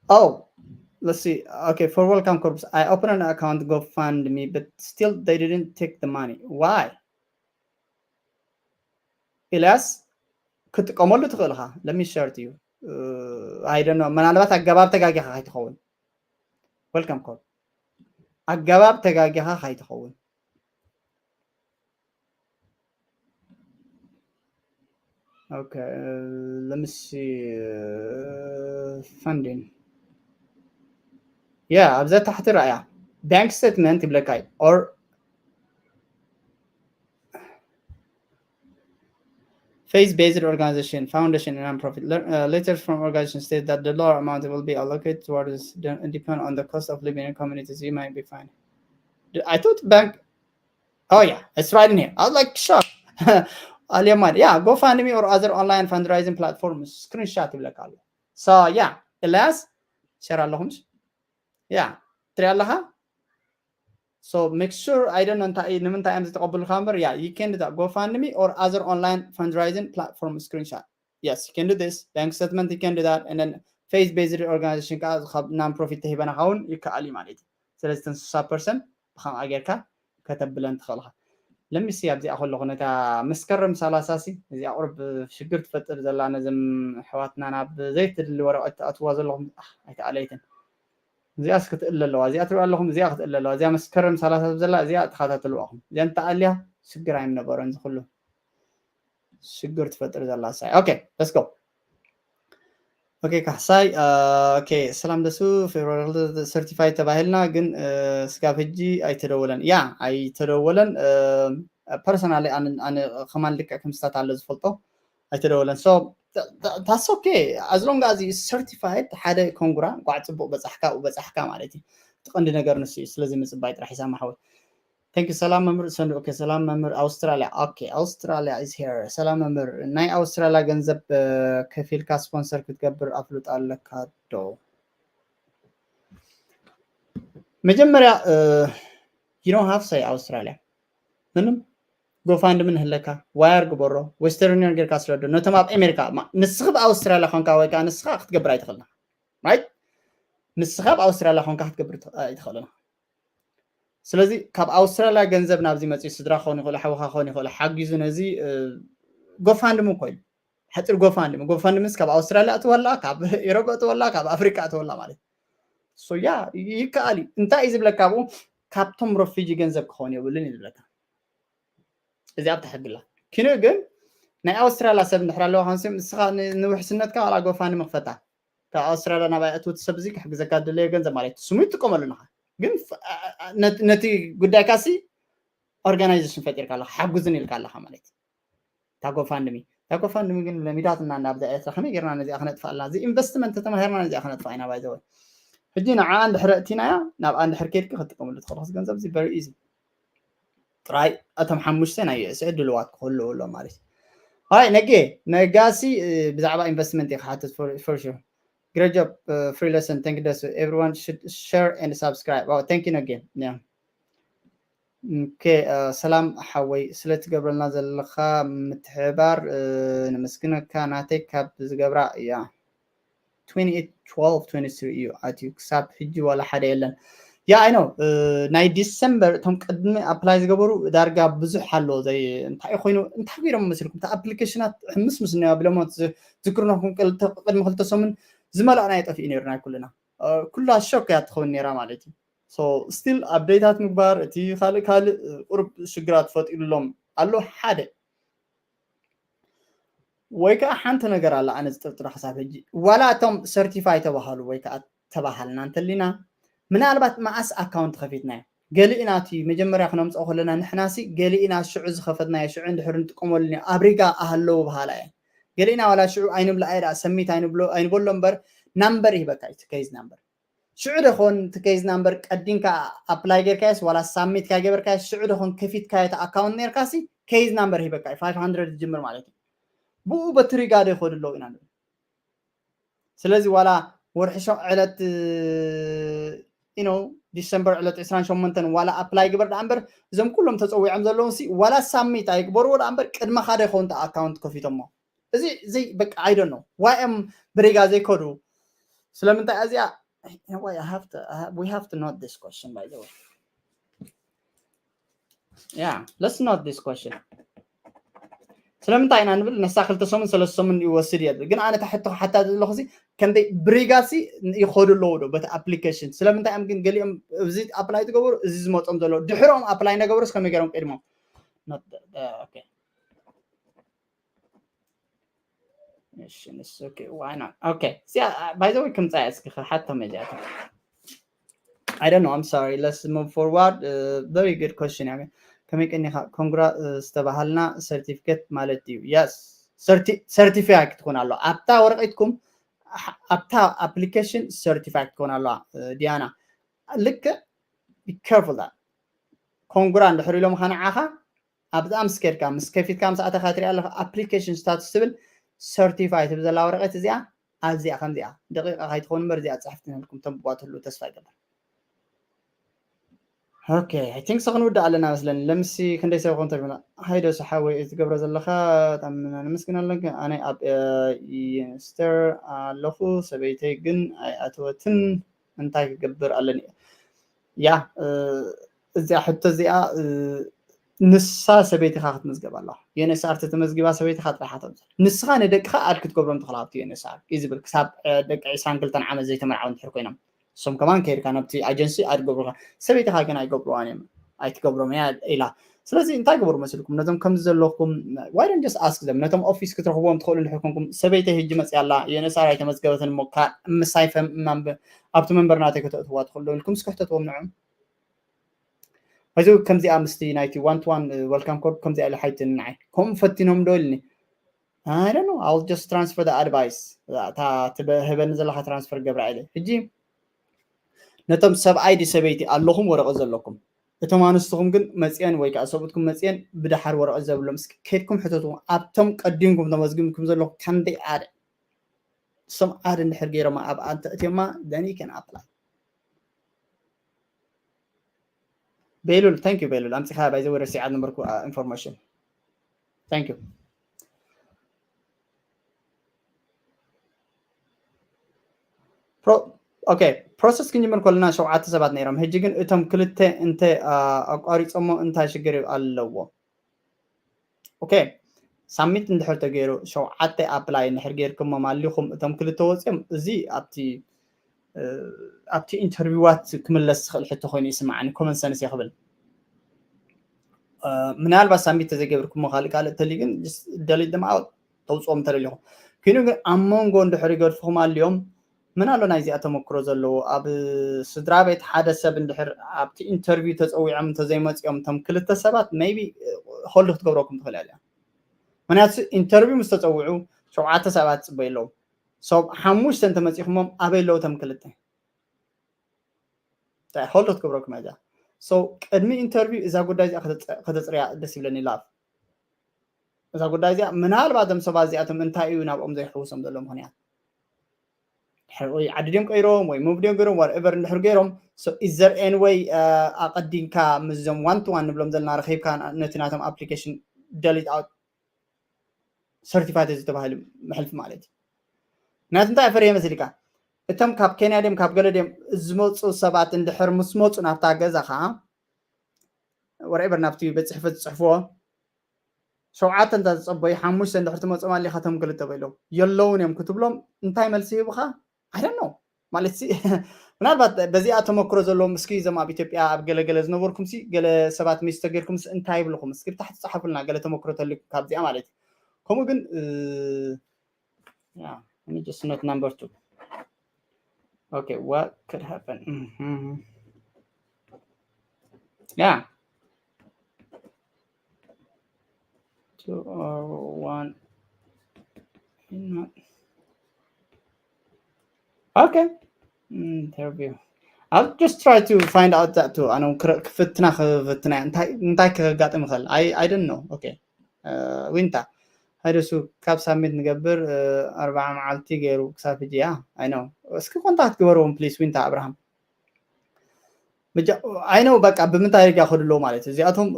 Oh let's see. Okay for welcome corps I open an account GoFundMe but still they didn't take the money. Why? ኢልያስ ክትጥቀመሉ ትኽእል ኢኻ። Let me share to you። I don't know ምናልባት ኣገባብ ተጋጊኻ ከይትኸውን። Welcome corps ኣገባብ ተጋጊኻ ከይትኸውን። Okay let me see funding yeah ኣብዛ ታሕቲ ራእያ bank statement ይብለካ እዩ። Or faith-based organization, foundation, and non-profit. Letters from organization state that the dollar amount will be allocated towards depend on the cost of living in communities you might be find. I thought bank. Oh yeah, it's right in here. I was like, sure. Aliaman, yeah, GoFundMe or other online fundraising platforms. Screenshot ይብለካ ኣሎ። So yeah, Elias, share ኣለኹምሽ? Yeah, ትሪኣ ኣለኻ? So make sure I don't know እንታይ ንምንታይ እዮም ዝተቐበሉካ እምበር yeah you can do that. GoFundMe or other online fundraising platform screenshot. Yes you can do this. Bank statement you can do that. And then faith-based organization ከዓ ካብ non-profit ተሂበና ካውን ይከኣል እዩ ማለት እዩ። ስለዚ ተን ስሳ percent ብከምኣ ጌርካ ከተብለን ትኽእልካ። Let me see ኣብዚኣ ከለኹ ነታ መስከረም ሰላሳ ሲ እዚኣ ቁርብ ሽግር ትፈጥር ዘላ ነዘም ኣሕዋትና ናብ ዘይትድሊ ወረቐት ትኣትዋ ዘለኹም ኣይተኣለይትን። እዚኣስ ክትእል ኣለዋ። እዚኣ ትሪኡ ኣለኹም፣ እዚኣ ክትእል ኣለዋ። እዚኣ መስከረም ሰላሳ ዘላ እዚኣ ተኸታተልዋ ኹም። እዚኣ እንተኣልያ ሽግር ኣይምነበሮን። እዚ ኩሉ ሽግር ትፈጥር ዘላ ሳይ። Okay let's go። Okay ካሕሳይ። Okay ሰላም ደሱ። February certified ተባሂልና ግን ስጋብ ሕጂ ኣይተደወለን። ያ ኣይተደወለን። Personally ኣነ ከማን ልክዕ ክምስታት ኣሎ ዝፈልጦ ኣይተደወለን። So that's okay as long as certified ሓደ ኮንግራ እንኳዕ ፅቡቅ በፃሕካ በፃሕካ ማለት እዩ። እቲ ቀንዲ ነገር ንሱ እዩ። ስለዚ ምፅባይ ጥራሕ ይሳማሓወት። Thank you ሰላም መምህር ሰንዱ። Okay ሰላም መምህር። ኣውስትራሊያ። Okay ኣውስትራሊያ is here። ሰላም መምህር፣ ናይ ኣውስትራሊያ ገንዘብ ከፊልካ ስፖንሰር ክትገብር ኣፍልጦ ኣለካ ዶ? መጀመርያ you don't have say ኣውስትራሊያ ምንም። GoFundMe ንህለካ፣ ዋየር ግበሮ፣ Western Union ጌርካ ስደዶ ነቶም ኣብ ኣሜሪካ። ንስኺ ኣብ ኣውስትራሊያ ኮንካ ወይ ከዓ ንስኻ ክትገብር ኣይትኽእልና። Right? ንስኻ ኣብ ኣውስትራሊያ ኮንካ ክትገብር ኣይትኽእልና። ስለዚ ካብ ኣውስትራሊያ ገንዘብ ናብዚ መፅኡ ስድራ ክኸውን ይኽእሉ፣ ሓውኻ ክኸውን ይኽእሉ፣ ሓጊዙ ነዚ GoFundMe ኮይኑ ሓፂር GoFundMe። GoFundMe ምስ ካብ ኣውስትራሊያ እትወላ፣ ካብ ኤሮፓ እትወላ፣ ካብ ኣፍሪካ እትወላ ማለት። So yeah ይከኣል እዩ። እንታይ እዩ ዝብለካ ኣብኡ? ካብቶም ረፊጂ ገንዘብ ክኸውን የብሉን እዩ ዝብለካ። እዚኣ ብትሕግላ ኪኑ ግን ናይ ኣውስትራሊያ ሰብ እንድሕር ኣለዋ ካንስም ንስኻ ንውሕስነትካ ዋላ GoFundMe ክፈታ ካብ ኣውስትራሊያ ናባይ ኣትውቲ ሰብ እዚ ክሕግዘካ ድለዮ ገንዘብ ማለት ስሙ ይጥቀመሉ ንኻ ግን ነቲ ጉዳይካ ሲ ኦርጋናይዜሽን ፈጢርካ ኣለኻ ሓጉዝን ኢልካ ኣለኻ ማለት እዩ። እታ GoFundMe እታ GoFundMe ግን ለሚዳትና እንዳብዛ ኤርትራ ከመይ ጌርና ነዚኣ ክነጥፋ ኣለና እዚ ኢንቨስትመንት ተተማሂርና ነዚኣ ክነጥፋ ኢና ባይዘወ። ሕጂ ንዓ እንድሕር እቲናያ ናብ እንድሕር ኬድኪ ክትጥቀምሉ ትኽእሉ ገንዘብ እዚ very easy። ጥራይ እቶም ሓሙሽተ ናይ ዩኤስኤ ድልዋት ክህልዉ ኣሎ ማለት እዩ። ኣይ ነጌ ነጋሲ ብዛዕባ ኢንቨስትመንት እዩ ክሓትት። For sure, great job, free lesson, thank you ደሱ። Everyone should share and subscribe. Thank you ነጌ። ሰላም ሓወይ፣ ስለትገብረልና ዘለካ ምትሕባር ነመስግነካ። ናተይ ካብ ዝገብራ እያ። Twenty-eight twelve twenty-three እዩ ኣትዩ፣ ክሳብ ሕጂ ዋላ ሓደ የለን። ያ ኣይ ኖ። ናይ ዲሰምበር እቶም ቅድሚ ኣፕላይ ዝገበሩ ዳርጋ ብዙሕ ኣሎ። ዘይ እንታይ ኮይኑ እንታይ ገይሮም መስልኩም? እታ ኣፕሊኬሽናት ሕምስ ምስ ነዋ ብለሞ ዝክርነኩም ቅድሚ ክልተ ሰሙን ዝመላእና የጠፍኡ ነይሩ ናይ ኩልና። ኩላ ሾክ እያ ትኸውን ነይራ ማለት እዩ። So still ኣፕዴታት ምግባር፣ እቲ ካልእ ካልእ ቁሩብ ሽግራት ፈጢሩሎም ኣሎ ሓደ። ወይ ከዓ ሓንቲ ነገር ኣላ ኣነ ዝጥርጥራ ክሳብ ሕጂ። ዋላ እቶም ሰርቲፋይ ተባሃሉ ወይ ከዓ ተባሃልና እንተሊና፣ ምናልባት መኣስ ኣካውንት ከፊትናዮ? ገሊእና እቲ መጀመርያ ክነምፅኦ ከለና ንሕናሲ ገሊእና ሽዑ ዝኸፈትናዮ ሽዑ እንድሕር ንጥቀመሉ ኣብ ሪጋ ኣሃለዉ በሃላ እየ። ገሊእና ዋላ ሽዑ ኣይንብላ እየ ደኣ ሰሚት ኣይንብሎ ኣይንበሎ እምበር ናምበር ይህበካ እዩ፣ እቲ ኬዝ ናምበር። ሽዑ ደኾን እቲ ኬዝ ናምበር ቀዲምካ ኣፕላይ ጌርካዮስ ዋላ ሳሚት ካይገበርካዮስ ሽዑ ደኾን ከፊትካዮ እቲ ኣካውንት ነርካሲ ኬዝ ናምበር ሂበካ እዩ። ፋይቭ ሃንድረድ ዝጅምር ማለት እዩ። ብኡ በቲ ሪጋ ዶ ይኸዱ ኣለዉ ኢና ንብል። ስለዚ ዋላ ወርሒ ሸ ዕለት you know ዲሰምበር ዕለት ዕስራን ሸሞንተን ዋላ ኣፕላይ ግበር ደኣ እምበር እዞም ኩሎም ተፀዊዖም ዘለዉ ሲ ዋላ ሳሚት ኣይግበርዎ ደኣ እምበር ቅድመኻ ዶ ይኸውን እቲ ኣካውንት ከፊቶሞ። እዚ እዚ በቃ I don't know why እዮም ብሪጋ ዘይከዱ። ስለምንታይ እዚኣ we have to, we have to note this question by the way. Yeah, let's note this question. ስለምንታይ ኢና ንብል ነሳ ክልተ ሰሙን ሰለስተ ሰሙን ይወስድ እየ ግን ኣነ ታሕቶ ሓታ ዘለኹ ሲ ከምደይ ብሪጋሲ ይኸዱ ኣለዉ ዶ በቲ ኣፕሊኬሽን? ስለምንታይ እዮም ግን ገሊኦም እዚ ኣፕላይ ዝገበሩ እዚ ዝመፆም ዘለዉ ድሕሮም ኣፕላይ ነገበሩስ ከመይ ገይሮም ቅድሞም? እዚኣ ባይዘወይ ክምፃያ እስኪ ሓቶም እዚኣቶም። I don't know, I'm sorry, let's move forward. Very good question እያ። ከመይ ቀኒኻ? ኮንግራ ዝተባሃልና ሰርቲፊኬት ማለት እዩ። የስ፣ ሰርቲፋይ ክትኮን ኣለዋ ኣብታ ወረቀትኩም፣ ኣብታ ኣፕሊኬሽን ሰርቲፋይ ክትኮን ኣለዋ። ዲያና ልክዕ፣ be careful that ኮንግራ እንድሕር ኢሎምኻ ንዓኻ ኣብዛ ምስ ከድካ ምስ ከፊትካ ምስ ኣተኻ ትሪኣ ኣለኻ ኣፕሊኬሽን ስታቱስ ትብል ሰርቲፋይ ትብል ዘላ ወረቀት እዚኣ። ኣብዚኣ ከምዚኣ ደቂቃ ከይትኸውን እምበር እዚኣ ፅሕፍቲ ንህልኩም ተንብቧ ትህልው ተስፋ ይገብር። ኦኬ፣ I think so ክንውዳእ ኣለና መስለኒ። ለምሲ ክንደይ ሰብ ኾን ተርሚና ሃይዶ ሰሓወይ ትገብሮ ዘለኻ ጣምና ንምስግን ኣለንከ ኣነ ኣብ ኢንስተር ኣለኹ ሰበይተይ ግን ኣይኣተወትን። እንታይ ክገብር ኣለኒ? ያ እዚኣ ሕቶ እዚኣ ንሳ ሰበይትኻ ክትምዝገብ ኣለዋ። ዩኤንኤስኣር ተመዝጊባ ሰበይትኻ ጥራሓ ተምፅእ። ንስኻ ንደቅኻ ኣድ ክትገብሮም ትኽእል ኣብቲ ዩኤንኤስኣር እዩ ዝብል ክሳብ ደቂ ዕስራን ክልተን ዓመት ዘይተመርዓው እንድሕር ኮይኖም እሶም ከማን ከይድካ ናብቲ ኣጀንሲ ኣድ ገብሩኻ። ሰበይትኻ ግን ኣይገብርዋን እዮም ኣይትገብሮም እያ ኢላ። ስለዚ እንታይ ግበሩ መስልኩም ነቶም ከምዚ ዘለኹም why don't just ask them ነቶም ኦፊስ ክትረኽብዎም ትኽእሉ እንድሕር ኮንኩም ሰበይተይ ህጂ መፅያ ኣላ ዩኤንኤስኣር ኣይተመዝገበትን እሞ ምሳይ ኣብቲ መንበር ናተይ ከተእትዋ ትኽእሉ ኢልኩም ስክሕተትዎም ንዕም እዚ ከምዚኣ ምስቲ ናይቲ ዋን ቱ ዋን ወልካም ኮድ ከምዚኣ ኢለ ሓይትኒ ንዓይ ከምኡ ፈቲኖም ዶ ኢልኒ። I don't know, I'll just transfer the advice. እታ ትህበኒ ዘለካ ትራንስፈር ገብራ ኢለ ሕጂ ነቶም ሰብኣይ ዲ ሰበይቲ ኣለኹም ወረቐት ዘለኩም እቶም ኣንስትኹም ግን መፅየን ወይ ከዓ ሰብኡትኩም መፅየን ብድሓር ወረቐት ዘብሎም እስኪ ከድኩም ሕተትዎም ኣብቶም ቀዲምኩም ተመዝግብኩም ዘለኹም ከምደይ ኣደ some ad እንድሕር ገይሮማ ኣብ ኣንተ እትዮማ then you can apply። ቤሉል thank you ቤሉል ኣምፂኻ ባይዘ ወደ ሲዓድ ነበርኩ information thank you። ኦኬ ፕሮሰስ ክንጅምር ከለና ሸውዓተ ሰባት ነይሮም። ሕጂ ግን እቶም ክልተ እንተ ኣቋሪፆሞ እንታይ ሽግር ኣለዎ? ኦኬ ሳሚት እንድሕር ተገይሩ ሸውዓተ ኣፕላይ እንድሕር ገይርኩሞም ኣሊኹም እቶም ክልተ ወፂኦም እዚ ኣብቲ ኣብቲ ኢንተርቪዋት ክምለስ ዝኽእል ሕቶ ኮይኑ ይስማዓኒ ኮመን ሰንስ እየ ክብል ምናልባት ሳሚት ተዘይገብርኩሞ ካልእ ካልእ ተሊ ግን ደሊት ደማ ተውፅኦም ተደሊኹም ኮይኑ ግን ኣብ መንጎ እንድሕር ይገድፍኹም ኣልዮም ምን ኣሎ ናይዚኣ ተመክሮ ዘለዎ ኣብ ስድራ ቤት ሓደ ሰብ እንድሕር ኣብቲ ኢንተርቪው ተፀዊዖም እንተዘይመፅኦም እቶም ክልተ ሰባት maybe hold ክትገብረኩም ትኽእል እያ ምክንያቱ ኢንተርቪው ምስ ተፀውዑ ሸውዓተ ሰባት ፅበይ ኣለዉ ሰብ ሓሙሽተ እንተመፂኹሞም ኣበይ ኣለዉ እቶም ክልተ እንታይ hold ክትገብረኩም እያ እዚኣ። So ቅድሚ interview እዛ ጉዳይ እዚኣ ከተጽ- ከተጽርያ ደስ ይብለኒ። Love እዛ ጉዳይ እዚኣ ምናልባት እዞም ሰባት እዚኣቶም እንታይ እዩ ናብኦም ዘይሕውሶም ዘሎ ምኽንያት? ድሕሪ ወይ ዓዲ ድዮም ቀይሮም ወይ move ድዮም ገይሮም whatever እንድሕር ገይሮም፣ so is there any way ኣቐዲምካ ምስዞም one to one ንብሎም ዘለና ረኺብካ ነቲ ናቶም application delete out certified እዚ ተባሂሉ መሕልፊ ማለት እዩ። ምክንያቱ እንታይ ፈሪሀ መሲልካ? እቶም ካብ ኬንያ ድዮም ካብ ገለ ድዮም ዝመፁ ሰባት እንድሕር ምስ መፁ ናብታ ገዛኻ whatever ናብቲ ቤት ፅሕፈት ዝፅሕፍዎ ሸውዓተ እንተ ዝፀበዩ ሓሙሽተ እንድሕር ትመፆም ኣሊኻ እቶም ክልተ በሎም የለውን እዮም ክትብሎም እንታይ መልሲ ሂቡኻ? I don't know ማለት ሲ ምናልባት በዚኣ ተመክሮ ዘለዎም እስኪ እዞም ኣብ ኢትዮጵያ ኣብ ገለገለ ዝነበርኩም ሲ ገለ ሰባት ሚስቶ ጌርኩም ሲ እንታይ ይብልኹም እስኪ ብታሕቲ ጻሓፉልና ገለ ተመክሮ ተልኩም ካብዚኣ ማለት እዩ። ከምኡ ግን yeah, just not number two. Okay, what could happen? Mhm. Yeah. Two or one. Okay. Interview. I'll just try to find out that too. ኣነ ክፍትና ክፍትና እንታይ እንታይ ከጋጥም ይኽእል? I I don't know. Okay. ዊንታ ሃይደሱ ካብ ሳሚት ንገብር ኣርባዓ መዓልቲ ገይሩ ክሳብ ሕጂ እያ። I know እስኪ ኮንታክት ግበርዎም please ዊንታ ኣብርሃም። I know በቃ ብምንታይ ርጋ ከድሎ ማለት እዩ። እዚኣቶም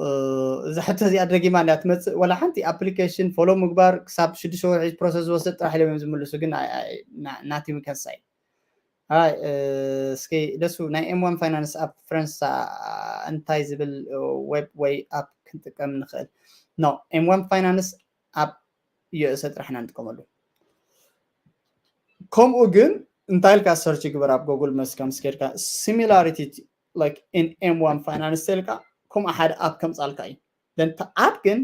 እዛ ሕቶ እዚኣ ደጊማ እንዳ ትመፅእ ወላ ሓንቲ application follow ምግባር ክሳብ ሽዱሽተ ወርሒ process ዝወስድ ጥራሕ ኢሎም እዮም ዝምልሱ ግን nothing we can say. እስኪ ደሱ ናይ M one finance ኣብ ፈረንሳ እንታይ ዝብል web ወይ app ክንጥቀም ንኽእል? No, M one finance ኣብ USA ጥራሕ ኢና ንጥቀመሉ። ከምኡ ግን እንታይ ኢልካ search ግበር ኣብ Google መስከም ስኬድካ similarity like in M one finance ኢልካ ከምኡ ሓደ app ከምፃልካ እዩ። Then app ግን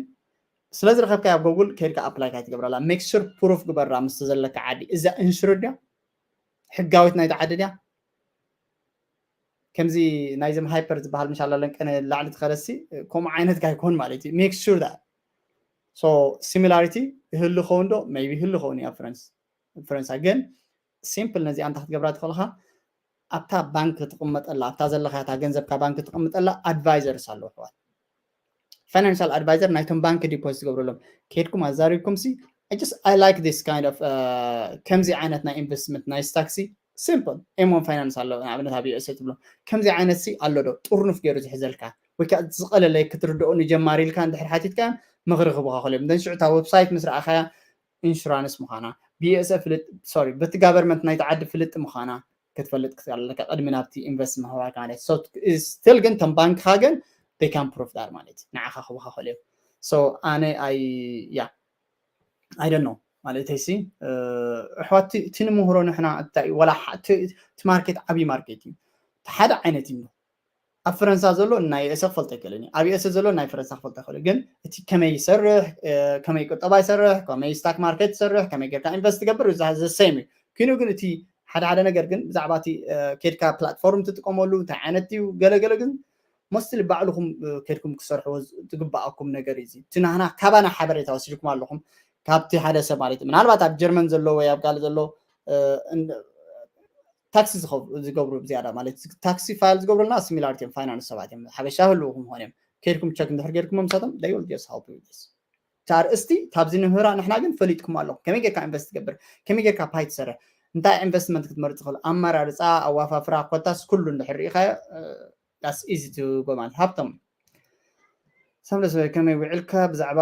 ስለ ዝረኸብካ ኣብ Google ከድካ apply ካይትገብረላ make sure proof ግበራ ምስ ዘለካ ዓዲ እዛ insured ድያ ሕጋዊት ናይቲ ዓዲ ድያ? ከምዚ ናይዞም ሃይፐር ዝበሃል ምሻላ ለንቀነ ላዕሊ ትኸደሲ ከምኡ ዓይነት ጋይኮን ማለት እዩ። Make sure that so similarity ይህሉ ኸውን ዶ? Maybe ይህሉ ኸውን እዩ ኣብ ፈረንሳ ግን simple ነዚኣ እንታይ ክትገብራ ትኽእልኻ ኣብታ ባንክ ትቕመጠላ ኣብታ ዘለኻታ ገንዘብካ ባንክ ትቕምጠላ advisors ኣለዉ ኣሕዋት። Financial advisor ናይቶም ባንክ deposit ትገብረሎም ከድኩም ኣዛሪብኩም ሲ I just I like this kind of ከምዚ ዓይነት ናይ investment ናይ stocks simple M one finance ኣሎ ንኣብነት ኣብ USA ትብሎ ከምዚ ዓይነት ሲ ኣሎ ዶ ጥርኑፍ ገይሩ ዝሕዘልካ ወይ ከዓ ዝቐለለ ክትርድኦ ንጀማሪ ኢልካ እንድሕር ሓቲትካ ምኽሪ ክቡኻ ከልዮም then ሽዑ እታ website ምስ ረኣኻያ insurance ምዃና ብUSA ፍልጥ sorry በቲ government ናይቲ ዓዲ ፍልጥ ምዃና ክትፈልጥ ክትኽእል ኣለካ ቅድሚ ናብቲ invest ምኽባርካ ማለት so still ግን ተም ባንክኻ ግን they can prove that ማለት ንዓኻ ክቡኻ ከልዮም so ኣነ I yeah I don't know ማለት ሲ ኣሕዋት እቲ ንምህሮ ንሕና እንታይ ወላ እቲ market ዓብዪ market እዩ ሓደ ዓይነት እዩ ኣብ ፈረንሳ ዘሎ ናይ USA ክፈልጦ ኣይክእልን እዩ ኣብ USA ዘሎ ናይ ፈረንሳ ክፈልጦ ኣይክእልን ግን እቲ ከመይ ይሰርሕ ከመይ ቁጠባ ይሰርሕ ከመይ stock market ይሰርሕ ከመይ ጌርካ invest ትገብር the same እዩ ኮይኑ ግን እቲ ሓደ ሓደ ነገር ግን ብዛዕባ እቲ ከድካ platform ትጥቀመሉ እንታይ ዓይነት እዩ ገለገለ ግን mostly ባዕልኹም ከድኩም ክሰርሕዎ ትግባኣኩም ነገር እዩ እቲ ናህና ካባና ሓበሬታ ወሲድኩም ኣለኹም ካብቲ ሓደ ሰብ ማለት እዩ ምናልባት ኣብ ጀርመን ዘሎ ወይ ኣብ ካልእ ዘሎ tax ዝገብሩ ዝያዳ ማለት tax file ዝገብሩልና similarity እዮም finance ሰባት እዮም ሓበሻ ህልውኹም ኾን እዮም ከድኩም check እንድሕር ጌርኩም ምሳቶም they will just help you this ኣርእስቲ ካብዚ ንምህራ ንሕና ግን ፈሊጥኩም ኣለኹም ከመይ ጌርካ invest ትገብር ከመይ ጌርካ pi ትሰርሕ እንታይ investment ክትመርፅ ትኽእል ኣመራርፃ ኣዋፋፍራ ኮታስ ኩሉ እንድሕር ርኢኻዮ that's easy to go ማለት ሃብቶም ሰምለስ ከመይ ውዕልካ ብዛዕባ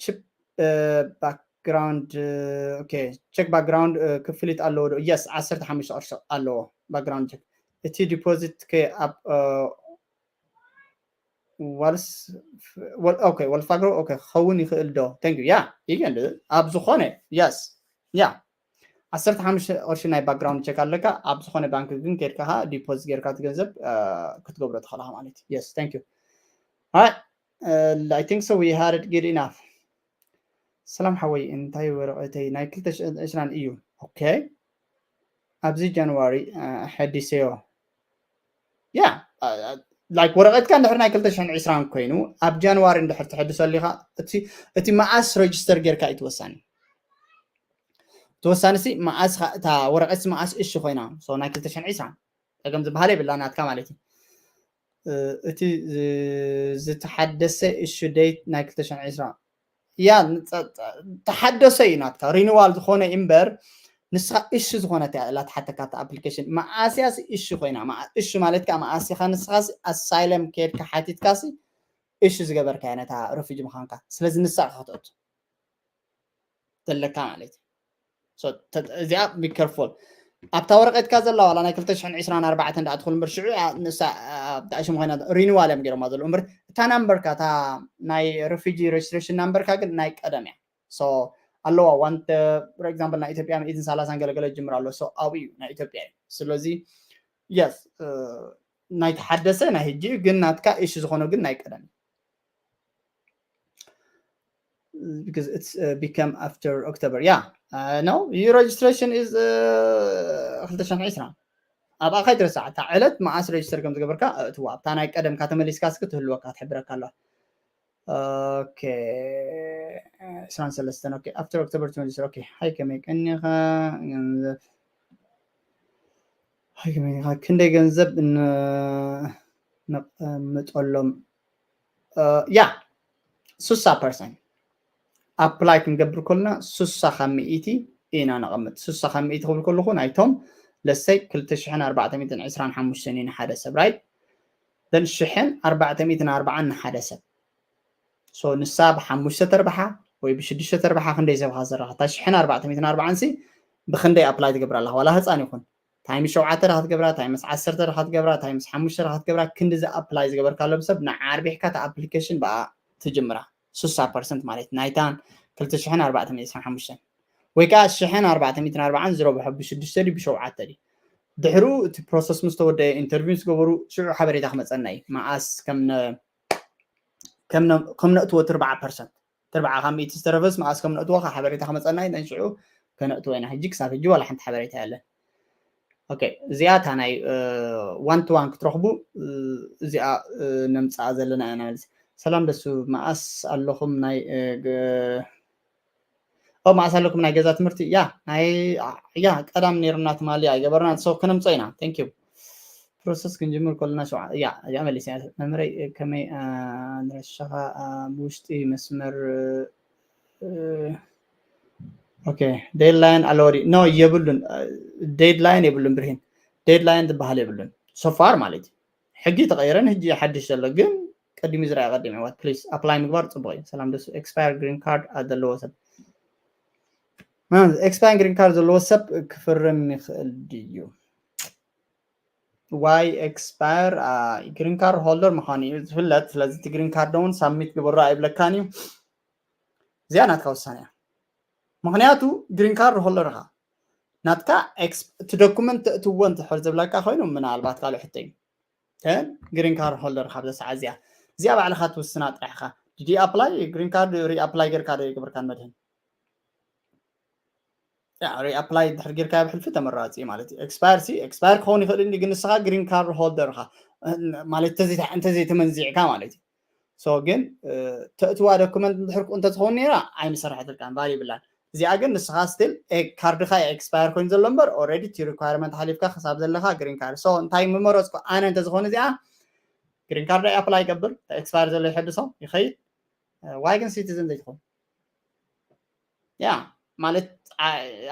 chip background okay check background ክፍሊት ኣለዎ ዶ yes ዓሰርተ ሓሙሽተ ቅርሺ ኣለዎ background check እቲ deposit ከ ኣብ ዋልስ okay Wells Fargo okay ክኸውን ይኽእል ዶ thank you yeah ይገን ኣብ ዝኾነ yes yeah ዓሰርተ ሓሙሽተ ቅርሺ ናይ background check ኣለካ ኣብ ዝኾነ ባንክ ግን ከድካ deposit ጌርካ ትገንዘብ ክትገብሮ ትኽእልካ ማለት እዩ yes thank you I think so we had it good enough ሰላም ሓወይ እንታይ ወረቐተይ ናይ ክልተ ሽሕን ዕስራን እዩ okay ኣብዚ ጃንዋሪ ሓዲሰዮ yeah like ወረቐትካ እንድሕር ናይ ክልተ ሽሕን ዕስራን ኮይኑ ኣብ ጃንዋሪ እንድሕር ትሕድሶ ኣሊኻ እቲ መዓስ register ጌርካ እዩ ትወሳኒ ተወሳኒ ሲ መዓስ እታ ወረቐት መዓስ እሺ ኮይና so ናይ ክልተ ሽሕን ዕስራን ፀገም ዝበሃል የብላ ናትካ ማለት እዩ እቲ ዝተሓደሰ እሹ ዴት ናይ ክልተ ሽሕን ዕስራን ያ ተሓደሰ እዩ ናትካ ሪኒዋል ዝኾነ እምበር ንስኻ እሹ ዝኾነት እያ እላ ትሓተካ ኣፕሊኬሽን መኣስያስ እሹ ኮይና እሹ ማለት ከዓ መኣሲኻ ንስኻ ኣሳይለም ከድካ ሓቲትካሲ እሹ ዝገበርካ ነታ ረፊጂ ምዃንካ ስለዚ ንሳ ክትእቱ ዘለካ ማለት እዩ እዚኣ ቢከርፎል ኣብታ ወረቀትካ ዘላ ዋላ ናይ ክልተ ሽሕን ዕስራን ኣርባዕተን ደኣ ትኹል እምበር ሽዑ ንሳ ብጣዕሽም ኮይና ሪኒዋል እዮም ገይሮማ ዘለዉ እምበር እታ ናምበርካ እታ ናይ ሪፊጂ ሬጅስትሬሽን ናምበርካ ግን ናይ ቀደም እያ ኣለዋ ዋን ፎር ኤግዛምፕል ናይ ኢትዮጵያ ሚእትን ሰላሳን ገለገለ ጅምር ኣሎ ኣብኡ እዩ ናይ ኢትዮጵያ እዩ ስለዚ የስ ናይ ተሓደሰ ናይ ሕጂ ግን ናትካ እሺ ዝኾነ ግን ናይ ቀደም because it's uh, become after October. Yeah, uh, no, your registration is uh, ክልተ ሽሕን ዕስራን ኣብኣ ከይትረሳዕ እታ ዕለት መዓስ ሬጅስተር ከም ዝገበርካ እትዋ ኣብታ ናይ ቀደምካ ተመሊስካ እስኪ ትህልወካ ትሕብረካ ኣለዋ okay. It's around Celestine. Okay, after October twenty. Okay, hi, can make any ክንደይ ገንዘብ ነቐምጠሎም ያ ሱሳ ፐርሰንት ኣፕላይ ክንገብር ከለና ሱሳ ካብ ሚእቲ ኢና ነቐምጥ ሱሳ ካብ ሚእቲ ክብል ከለኹ ናይቶም ለሰይ ክልተ ሽሕን ኣርባዕተ ሚእትን ዕስራን ሓሙሽተን እዩ ንሓደ ሰብ ራይት ዘን ሽሕን ኣርባዕተ ሚእትን ኣርባዓን ንሓደ ሰብ ንሳ ብሓሙሽተ ተርባሓ ወይ ብሽዱሽተ ተርባሓ ክንደይ ሰብ ካ ዘረኻ እታ ሽሕን ኣርባዕተ ሚእትን ኣርባዓን ሲ ብክንደይ ኣፕላይ ትገብር ኣለኻ ዋላ ህፃን ይኹን ታይምስ ሸውዓተ ዳ ክትገብራ ታይምስ ዓሰርተ ዳ ክትገብራ ታይምስ ሓሙሽተ ዳ ክትገብራ ክንዲ ዝኣፕላይ ዝገበርካሎም ሰብ ንዓርቢሕካ እቲ ኣፕሊኬሽን ብኣ ትጅምራ ስሳ ፐርሰንት ማለት ናይታን ክልተ ሽሕን ኣርባዕተ ሚእትን ሓሙሽተን ወይ ከዓ ሽሕን ኣርባዕተ ሚእትን ኣርባዓን ዝረብሖ ብሽዱሽተ ድዩ ብሸውዓተ ድዩ ድሕሩ እቲ ፕሮሰስ ምስ ተወደአ ኢንተርቪው ምስ ገበሩ ሽዑ ሓበሬታ ክመፀና እዩ መዓስ ከም ከም ነእትዎ ትርብዓ ፐርሰንት ትርብዓ ካብ ሚእቲ ዝተረፈስ መዓስ ከም ነእትዎ ካብ ሓበሬታ ክመፀና እዩ ሽዑ ከነእትዎ ኢና ሕጂ ክሳብ ሕጂ ዋላ ሓንቲ ሓበሬታ የለን እዚኣ እታ ናይ ዋን ቱ ዋን ክትረኽቡ እዚኣ ነምፅኣ ዘለና ኢና ማለት ሰላም ደሱ መዓስ ኣለኹም ናይ ኦ መዓስ ኣለኩም ናይ ገዛ ትምህርቲ ያ ናይ ያ ቀዳም ነይሩና ትማሊ ኣይገበርና ሰው ክነምፀ ኢና ንክ ፕሮሰስ ክንጅምር ከለና ሸውዓ ያ እዚኣ መሊስ እያ መምህረይ ከመይ ንረሻኻ ብውሽጢ መስመር ኦኬ ዴድላይን ኣለወዲ ኖ የብሉን ዴድላይን የብሉን ብርሂን ዴድላይን ዝበሃል የብሉን ሶፋር ማለት እዩ ሕጂ ተቐይረን ሕጂ ሓድሽ ዘሎ ግን ቀዲሙ ዝረኣ ቀዲም ዕዋት ፕሊስ ኣፕላይ ምግባር ፅቡቅ እዩ ሰላም ደሱ ኤክስፓየር ግሪን ካርድ ዘለዎ ሰብ ኤክስፓየር ግሪን ካርድ ዘለዎ ሰብ ክፍርም ይኽእል ድዩ ዋይ ኤክስፓየር ግሪን ካርድ ሆልደር ምዃኑ እዩ ዝፍለጥ ስለዚ እቲ ግሪን ካርድ እውን ሳብሚት ግበሮ ኣይብለካን እዩ እዚኣ ናትካ ውሳነ እያ ምክንያቱ ግሪን ካርድ ሆልደር ኢኻ ናትካ እቲ ዶኩመንት ተእትዎ እንትሕር ዝብለካ ኮይኑ ምናልባት ካልእ ሕቶ እዩ ግን ግሪን ካርድ ሆልደር ካብ ዘሰዓ እዚኣ እዚኣ ባዕልካ ትውስና ጥራሕካ ዲዲ ኣፕላይ ግሪን ካርድ ሪኣፕላይ ጌርካ ዶ ይገብርካ መድህን ሪኣፕላይ ድሕር ጌርካ ብሕልፊ ተመራፂ ማለት እዩ ኤክስፓየር ሲ ኤክስፓየር ክኸውን ይኽእል እንዲ ግን ንስኻ ግሪን ካርድ ሆልደር ኻ ማለት እንተዘይተመንዚዕካ ማለት እዩ ሶ ግን ተእትዋ ዶኩመንት እንድሕር እንተትኸውን ነራ ኣይምሰራሕትልካን ቫል ይብላን እዚኣ ግን ንስኻ ስቲል ካርድኻ ኤክስፓየር ኮይኑ ዘሎ እምበር ኦረዲ እቲ ሪኳርመንት ሓሊፍካ ክሳብ ዘለካ ግሪን ካርድ ሶ እንታይ ምመረፅኩ ኣነ እንተዝኾነ እዚኣ ግሪን ካርድ ኣፕላይ ይገብር ኤክስፓየር ዘሎ ይሐድሶ ይኸይድ ዋይ ግን ሲቲዝን ዘይትኾን ያ ማለት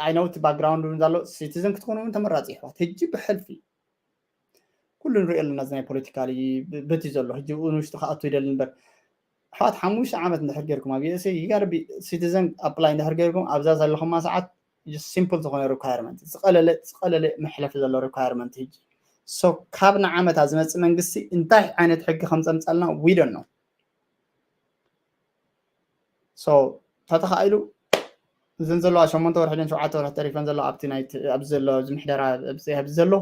ኣይነውቲ ባክግራውንድ እውን ዘሎ ሲቲዝን ክትኮኑ እውን ተመራፂ ይሕዋት ህጂ ብሕልፊ ኩሉ ንሪኦ ኣለና እዚ ናይ ፖለቲካሊ በቲ ዘሎ ሕጂ ንውሽጢ ክኣቱ ይደሊ እምበር ኣሕዋት ሓሙሽተ ዓመት እንድሕር ጌርኩም ኣብ ዩኤስኤ ይጋርቢ ሲቲዘን ኣፕላይ እንድሕር ጌርኩም ኣብዛ ዘለኹማ ሰዓት ሲምፕል ዝኾነ ሪኳየርመንት ዝቀለለ ዝቀለለ መሕለፊ ዘሎ ሪኳየርመንት ሕጂ ሶ ካብ ንዓመታ ዝመፅእ መንግስቲ እንታይ ዓይነት ሕጊ ከም ፀምፀልና ዊደን ነው ሶ ተተኻኢሉ እዘን ዘለዋ ሸሞንተ ወርሒ ደን ሸውዓተ ወርሒ ተሪፈን ዘለዋ ኣብቲ ናይ ኣብዚ ዘሎ ኣብዚ ምሕደራ ኣብዚ ዘሎ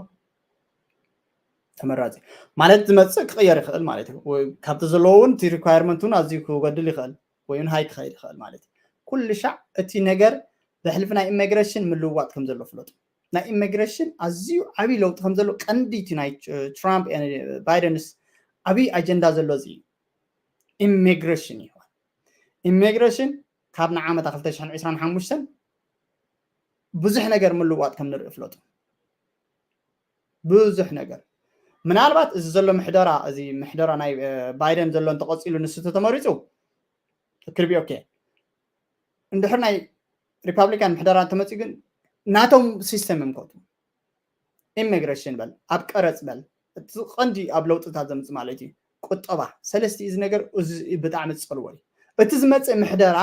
ተመራፂ ማለት ዝመፅእ ክቕየር ይኽእል ማለት እዩ ካብቲ ዘለዎ እውን እቲ ሪኳየርመንት እውን ኣዝዩ ክጎድል ይኽእል ወይ እውን ሃይ ክኸይድ ይኽእል ማለት እዩ ኩሉ ሻዕ እቲ ነገር ብሕልፊ ናይ ኢሚግሬሽን ምልውዋጥ ከም ዘሎ ፍለጡ ናይ ኢሚግሬሽን ኣዝዩ ዓብዪ ለውጢ ከም ዘሎ ቀንዲ እቲ ናይ ትራምፕ ባይደንስ ዓብዪ ኣጀንዳ ዘሎ እዚ እዩ ኢሚግሬሽን ይዋል ኢሚግሬሽን ካብ ንዓመት ክልተ ሽሕን ዕስራን ሓሙሽተን ብዙሕ ነገር ምልዋጥ ከም ንርኢ ፍለጡ ብዙሕ ነገር ምናልባት እዚ ዘሎ ምሕደራ እዚ ምሕደራ ናይ ባይደን ዘሎ እንተቐፂሉ ንሱ ተተመሪፁ ክርቢ ኦኬ። እንድሕር ናይ ሪፓብሊካን ምሕደራ እንተመፂኡ ግን ናቶም ሲስተም እዮም ከቱ ኢሚግሬሽን በል ኣብ ቀረፅ በል እቲ ቀንዲ ኣብ ለውጥታት ዘምፅ ማለት እዩ። ቁጠባ ሰለስቲ እዚ ነገር እዚ ብጣዕሚ ዝፀልዎ እዩ። እቲ ዝመፅእ ምሕደራ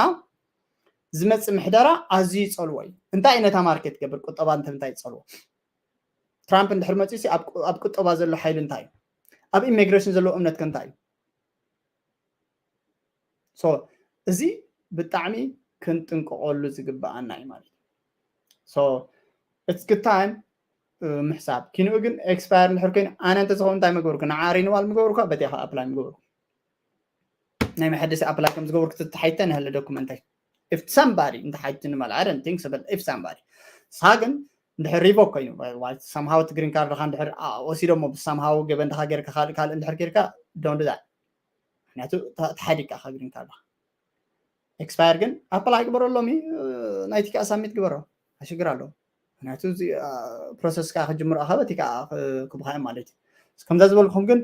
ዝመፅእ ምሕደራ ኣዝዩ ይፀልዎ እዩ። እንታይ ነታ ማርኬት ገብር ቁጠባ እንተምንታይ ይፀልዎ? ትራምፕ እንድሕር መፅኡ ኣብ ቁጠባ ዘሎ ሓይሊ እንታይ እዩ? ኣብ ኢሚግሬሽን ዘለዎ እምነት ከንታይ እዩ? ሶ እዚ ብጣዕሚ ክንጥንቀቐሉ ዝግበኣና እዩ ማለት እዩ። It's good time ምሕሳብ ኪንኡ ግን ኤክስፓየር እንድሕር ኮይኑ ኣነ እንተዝኸውን እንታይ መግበርኩ ንዓ ሪኒዋል ምገበርኩ በቲኻ ኣፕላይ ምገበርኩ ናይ መሐደሲ ኣፕላይ ከም ዝገበርኩ ተተሓይተ ንህለ ዶኩመንተይ if somebody እንተሓይትኒ ማለት I don't think so but if somebody ሳ ግን እንድሕር ሪቮክ ኮይኑ somehow እቲ ግሪን ካርድካ እንድሕር ወሲዶሞ ብሳምሃው ገበንድካ ጌርካ ካልእ ካልእ እንድሕር ጌርካ don't do that ምክንያቱ ተሓዲግካ ካብ ግሪን ካርድካ ኤክስፓየር ግን ኣፕላይ ግበረሎም እዩ ናይቲ ከዓ ሳሚት ግበሮ ኣሽግር ኣለዎ ምክንያቱ ፕሮሰስ ከዓ ክጅምሩ ኣኸበት ከዓ ክብካ ማለት እዩ ከምዛ ዝበልኩም ግን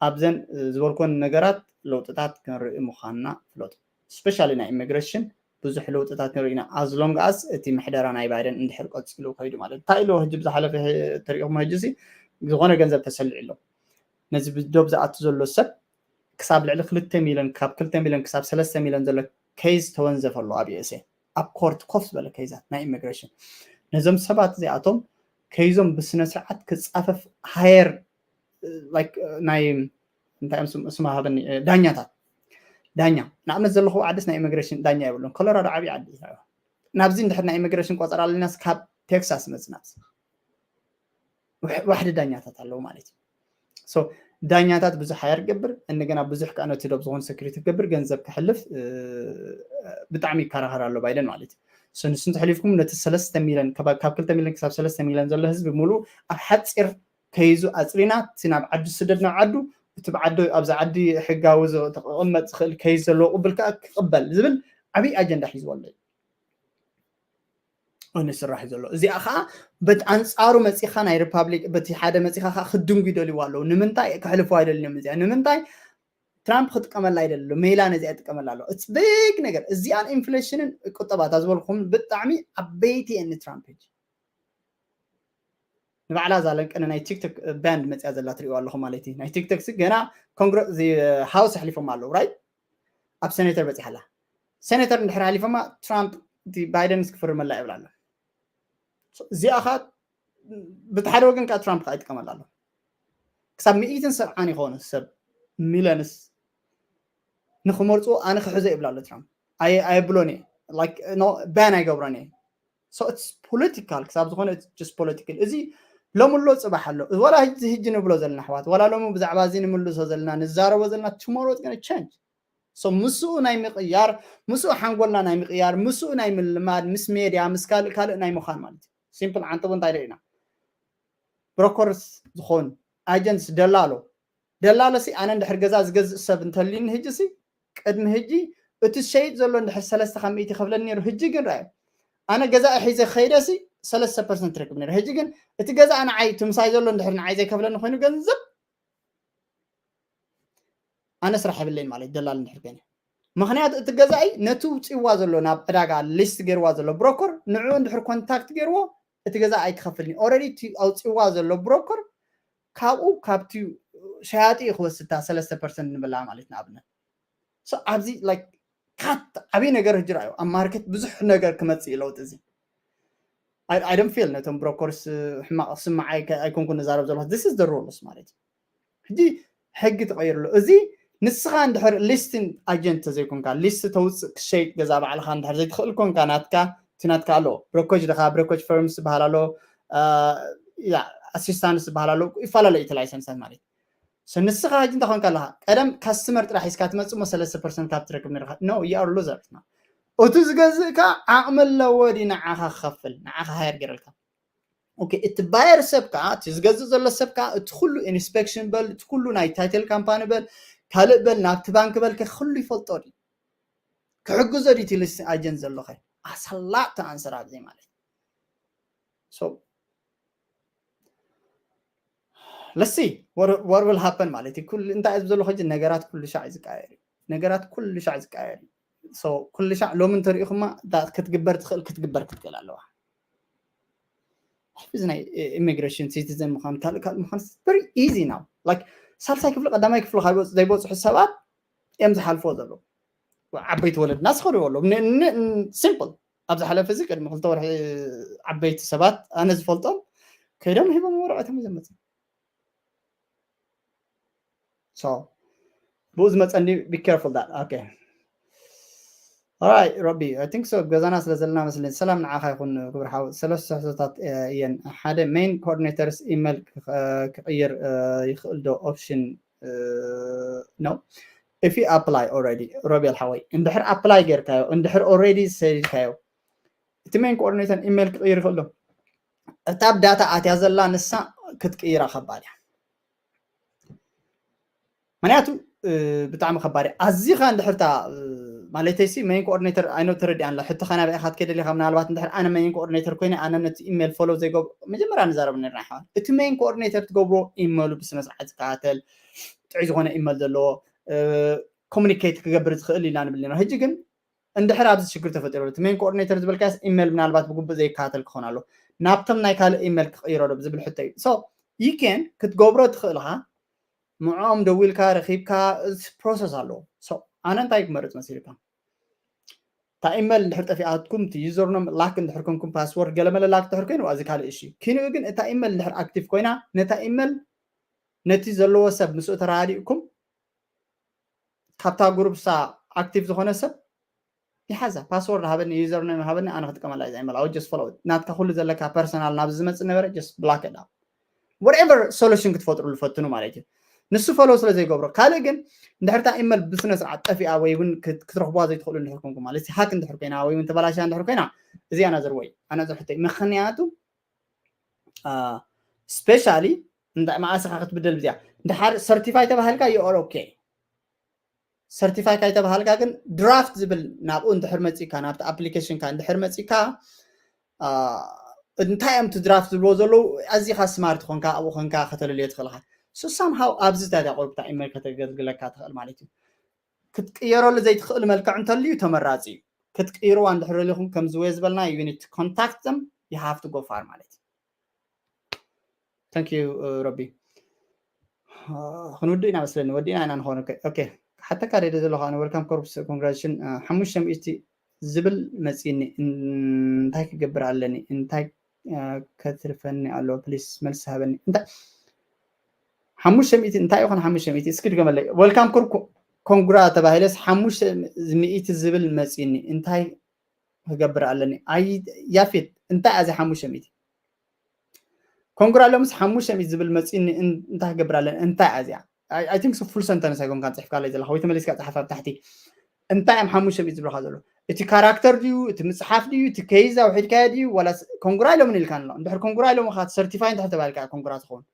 ኣብዘን ዝበልኮን ነገራት ለውጥታት ክንርኢ ምኳንና ፍለጡ ስፔሻሊ ናይ ኢሚግሬሽን ብዙሕ ለውጥታት ንርኢ ኢና as long as እቲ ምሕደራ ናይ ባይደን እንድሕር ቀፂሉ ከይዱ ማለት እንታይ ኢልዎ ህጂ ብዝሓለፈ ተሪኢኹም ህጂ ሲ ዝኾነ ገንዘብ ተሰሊዑ ኣሎ ነዚ ብዶብ ዝኣቱ ዘሎ ሰብ ክሳብ ልዕሊ ክልተ ሚሊዮን ካብ ክልተ ሚሊዮን ክሳብ ሰለስተ ሚሊዮን ዘሎ ኬዝ ተወንዘፈ ኣሎ ኣብ ዩኤስኤ ኣብ ኮርት ኮፍ ዝበለ ኬዛት ናይ ኢሚግሬሽን ነዞም ሰባት እዚኣቶም ከይዞም ብስነ ስርዓት ክፃፈፍ ሃየር ናይ እንታይ እዮም ስም ሃበኒ ዳኛታት ዳኛ ንኣብነት ዘለኹ ዓድስ ናይ ኢሚግሬሽን ዳኛ የብሉን ኮሎራዶ ዓብዪ ዓዲ ናብዚ እንድሕር ናይ ኢሚግሬሽን ቆፀር ኣለናስ ካብ ቴክሳስ መፅናስ ዋሕዲ ዳኛታት ኣለዉ ማለት እዩ ዳኛታት ብዙሕ ሃየር ገብር እንደገና ብዙሕ ከዓ ነቲ ዶብ ዝኾኑ ሰክሪቲ ገብር ገንዘብ ክሕልፍ ብጣዕሚ ይከራኸር ኣሎ ባይደን ማለት እዩ ንሱ እንተሕሊፍኩም ነቲ ሰለስተ ሚሊዮን ካብ ክልተ ሚሊዮን ክሳብ ሰለስተ ሚሊዮን ዘሎ ህዝቢ ሙሉ ኣብ ሓፂር ከይዙ ኣፅሪና እቲ ናብ ዓዱ ስደድ ናብ ዓዱ እቲ ብዓዲ ኣብዚ ዓዲ ሕጋዊ ተቐመጥ ዝኽእል ከይዝ ዘለዎ ቅብል ከዓ ክቕበል ዝብል ዓብይ ኣጀንዳ ሒዝዎ ኣሎ እዩ ስራሕ ዘሎ እዚኣ ከዓ በቲ ኣንፃሩ መፂኻ ናይ ሪፓብሊክ በቲ ሓደ መፂኻ ከዓ ክድንጉ ይደልይዎ ኣለዉ ንምንታይ ክሕልፉ ኣይደልዮም እዚኣ ንምንታይ ትራምፕ ክጥቀመላ ይደሊ ሜላ ነዚኣ ይጥቀመላ ኣሎ እቲ ቢግ ነገር እዚኣን ኢንፍሌሽንን ቁጠባታ ዝበልኩም ብጣዕሚ ዓበይቲ እየን ንትራምፕ ሕጂ ንባዕላ እዛ ለንቀነ ናይ ቲክቶክ ባንድ መፅያ ዘላ ትሪእዋ ኣለኹም ማለት እዩ ናይ ቲክቶክ ሲ ገና ኮንግረስ ሃውስ ኣሕሊፎም ኣለዉ ራይት ኣብ ሴኔተር በፂሓ ኣላ ሴኔተር እንድሕር ሓሊፎማ ትራምፕ ባይደንስ ክፍርመላ ይብል ኣሎ እዚኣ ኸ ብቲ ሓደ ወገን ከዓ ትራምፕ ከዓ ይጥቀመላ ኣሎ ክሳብ ሚእትን ሰብዓን ይኸውን ሰብ ሚለንስ ንክመርፅዎ ኣነ ክሕዞ ይብላ ኣሎ ትራምፕ ኣየብሎን እየ ባን ኣይገብሮን እየ ፖለቲካል ክሳብ ዝኾነ ፖለቲካል እዚ ሎሚ ኣሎ ፅባሕ ኣሎ ዋላ ህጂ ንብሎ ዘለና ኣሕዋት ዋላ ሎሚ ብዛዕባ እዚ ንምልሶ ዘለና ንዛረቦ ዘለና ቱሞሮ ገነ ቸንጅ ምስኡ ናይ ምቕያር ምስኡ ሓንጎልና ናይ ምቕያር ምስኡ ናይ ምልማድ ምስ ሜድያ ምስ ካልእ ካልእ ናይ ምዃን ማለት እዩ ሲምፕል ዓንጥቡ እንታይ ርኢና ብሮኮርስ ዝኾኑ ኣጀንትስ ደላሎ ደላሎ ሲ ኣነ እንድሕር ገዛ ዝገዝእ ሰብ እንተልዩኒ ህጂ ሲ ቅድሚ ህጂ እቲ ሸይጥ ዘሎ እንድሕር ሰለስተ ካብ ሚእቲ ከፍለኒ ነይሩ ህጂ ግን ረኣዩ ኣነ ገዛ ሒዘ ከይደ ሲ ሰለስተ ፐርሰንት ትረክብ ነይሩ ህጂ ግን እቲ ገዛ ንዓይ ትምሳይ ዘሎ እንድሕር ንዓይ ዘይከፍለኒ ኮይኑ ገንዘብ ኣነ ስራሕ የብለይን ማለት ደላል እንድሕር ኮይነ ምክንያቱ እቲ ገዛኢ ነቲ ውፅዋ ዘሎ ናብ ዕዳጋ ሊስት ገይርዋ ዘሎ ብሮኮር ንዕኡ እንድሕር ኮንታክት ገይርዎ እቲ ገዛ ኣይክኸፍልኒ ኦረዲ እቲ ኣውፅዋ ዘሎ ብሮኮር ካብኡ ካብቲ ሸያጢ እዩ ክወስድታ ሰለስተ ፐርሰንት ንብላ ማለት ንኣብነት ኣብዚ ካት ዓብይ ነገር ህጂ ርኣዩ ኣብ ማርኬት ብዙሕ ነገር ክመፅእ እዩ ለውጢ እዚ I don't feel ነቶም ብሮኮርስ ሕማቕ ስማዕ ኣይኮንኩ ንዛረብ ዘለኹ this is the rules ማለት እዩ ሕጂ ሕጊ ተቐይርሉ እዚ ንስኻ እንድሕር ሊስትን ኣጀንት ተዘይኮንካ ሊስት ተውፅእ ክሸይጥ ገዛ ባዕልኻ እንድሕር ዘይትኽእል ኮንካ ናትካ እቲ ናትካ ኣሎ ብሮኮጅ ድኻ ብሮኮጅ ፈርምስ ዝበሃል ኣሎ ኣሲስታንስ ዝበሃል ኣሎ ይፈላለ እቲ ላይሰንሳት ማለት ንስኻ ሕጂ እንታይ ኮንካ ኣለኻ ቀደም ካስተመር ጥራሕ ሒዝካ ትመፅእ እሞ ሰለስተ ፐርሰንት ካብ ትረክብ ነርካ no you are loser እቲ ዝገዝእ ከዓ ዓቕሚ ኣለዎ ድዩ ንዓኻ ክኸፍል ንዓኻ ሃየር ገይረልካ ኦኬ እቲ ባየር ሰብ ከዓ እቲ ዝገዝእ ዘሎ ሰብ ከዓ እቲ ኩሉ ኢንስፔክሽን በል እቲ ኩሉ ናይ ታይትል ካምፓኒ በል ካልእ በል ናብቲ ባንክ በል ከክሉ ይፈልጦ ድዩ ክሕግዞ ድዩ እቲ ሊስት ኣጀንት ዘሎ ከ ኣሰላጥ ተኣንሰር ኣብዚ ማለት so let's see what, what will happen ማለት እዩ። እንታይ እዩ ዘሎ ሕጂ? ነገራት ኩሉ ሻዕ እዩ ዝቀያየር እዩ። ነገራት ኩሉ ሻዕ እዩ ዝቀያየር እዩ። So ኩሉ ሻዕ ሎሚ እንተሪኢኹማ ክትግበር ትኽእል ክትግበር ክትክእል ኣለዋ። ሕዚ ናይ ኢሚግሬሽን ሲቲዘን ምዃን ካልእ ካልእ ምዃን very easy now። Like ሳልሳይ ክፍሊ ቀዳማይ ክፍሊ ካብ ዘይበፅሑ ሰባት እዮም ዝሓልፎ ዘለዉ። ዓበይቲ ወለድና ዝኸዱ ኣለዉ። ሲምፕል ኣብ ዝሓለፈ እዚ ቅድሚ ክልተ ወርሒ ዓበይቲ ሰባት ኣነ ዝፈልጦም ከይዶም ሂቦም ወረቐቶም እዮም መፅእ። So ብኡ ዝመፀ እንዲ be careful that okay. Alright ሮቢ I think so ገዛና ስለ ዘለና መስለኒ። ሰላም ንዓኻ ይኹን ክብር ሓው። ሰለስተ ሕቶታት እየን። ሓደ main coordinators ኢሜል ክቕይር ይኽእል ዶ? Option ነው if you apply already። ሮቤል ሓወይ እንድሕር apply ጌርካዮ እንድሕር already ሰዲድካዮ እቲ main coordinator ኢሜል ክቕይር ይኽእል ዶ? እታ ብ data ኣትያ ዘላ ንሳ ክትቅይራ ከባድ እያ። ምክንያቱ ብጣዕሚ ከባድ እያ። ኣዚኻ እንድሕርታ ማለተይሲ main coordinator ኣይኖ ተረዲኣን ኣሎ ሕቶኻ ናበይ ኢኻ ትከይደሊ ኢኻ ምናልባት እንድሕር ኣነ main coordinator ኮይነ ኣነ ነቲ ኢሜል follow ዘይገብሮ መጀመርያ ንዛረብ ነርና ይሓዋል። እቲ main coordinator ትገብሮ ኢመሉ ብስነ ስርዓት ዝከታተል ጥዑይ ዝኾነ ኢመል ዘለዎ communicate ክገብር ዝኽእል ኢልና ንብል ና። ሕጂ ግን እንድሕር ኣብዚ ሽግር ተፈጢሩ እቲ main coordinator ዝበልካስ ኢሜል ምናልባት ብግቡእ ዘይከታተል ክኾን ኣሎ ናብቶም ናይ ካልእ ኢሜል ክቕይሮ ዶ ዝብል ሕቶ እዩ። So you can ክትገብሮ ትኽእል ኢኻ። ምዕኦም ደዊልካ ረኺብካ process ኣለዎ። So ኣነ እንታይ ክመርፅ መሲልካ እታ ኢሜል እንድሕር ጠፊኣትኩም እቲ username lock እንድሕር ኮንኩም password ገለመለ lock እንድሕር ኮይኑ እዚ ካልእ እሺ። ኪንኡ ግን እታ ኢሜል እንድሕር active ኮይና ነታ ኢሜል ነቲ ዘለዎ ሰብ ምስኡ ተረዳዲእኩም ካብታ group ሳ active ዝኾነ ሰብ ይሓዛ። Password ሃበኒ username ሃበኒ ኣነ ክጥቀመላ እየ ኢሜል I just follow ናትካ ኩሉ ዘለካ personal ናብ ዝመፅእ ነበረ just block it out። Whatever solution ክትፈጥሩሉ ፈትኑ ማለት እዩ። ንሱ follow ስለ ዘይገብሮ ካልእ ግን እንድሕርታ ኢሜል ብስነ ስርዓት ጠፊኣ ወይ እውን ክትረኽቡዋ ዘይትኽእሉ እንድሕር ኮንኩም ማለት hack እንድሕር ኮይና ወይ እውን ተበላሽያ እንድሕር ኮይና እዚኣ ናዘር ወይ ኣናዘር ሕቶይ ምክንያቱ specially እንታይ መዓስ ኢኻ ክትብደል ብዚኣ እንድሓር certify ተባሂልካ you are okay። Certify ካይተባሃልካ ግን draft ዝብል ናብኡ እንድሕር መፂካ ናብቲ application ካ እንድሕር መፂካ እንታይ እዮም እቲ draft ዝብልዎ ዘለዉ ኣዚኻ smart ኾንካ ኣብኡ ኾንካ ከተለልዮ ትኽእል ኢኻ። So somehow ኣብዚ ታዲያ ቁርብታ ኢሜል ከተገልግለካ ትኽእል ማለት እዩ። ክትቅየረሉ ዘይትኽእል መልክዕ እንተልዩ ተመራፂ እዩ። ክትቅይርዋ እንድሕር ደሊኹም ከምዚ ወየ ዝበልና you need to contact them you have to go far ማለት እዩ። Thank you ሮቢ። ክንውድእ ኢና መስለኒ ወዲእና ኢና ንኾን። Okay ሓተካ ደደ ዘለኹ ኣነ welcome corps congratulation ሓሙሽተ ሚእቲ ዝብል መፂኒ እንታይ ክገብር ኣለኒ እንታይ ከትርፈኒ ኣሎ please መልሲ ሃበኒ እንታይ ሓሙሽተ ሚእቲ እንታይ ይኾን ሓሙሽተ ሚእቲ እስኪ ድገመለይ welcome corps ኮንግራ ተባሂለስ ሓሙሽተ ሚእቲ ዝብል መፂኒ እንታይ ክገብር ኣለኒ ኣይ ያፌት እንታይ ኣዚ ሓሙሽተ ሚእቲ ኮንግራ ሎምስ ሓሙሽተ ሚእቲ ዝብል መፂኒ እንታይ ክገብር ኣለኒ እንታይ ኣዚያ I think so full sentence ኣይኮንካ ፅሕፍካ ኣለይ ዘለካ ወይ ተመሊስካ ፀሓፍ ኣብ ታሕቲ እንታይ እዮም ሓሙሽተ ሚእቲ ዝብልካ ዘሎ እቲ ካራክተር ድዩ እቲ ምፅሓፍ ድዩ እቲ case ኣውሒድካዮ ድዩ ዋላ ኮንግራ ኢሎምን ኢልካ ኣሎ እንድሕር ኮንግራ ኢሎም ካ certify እንድሕር ተባልካ ኮንግራ ትኸውን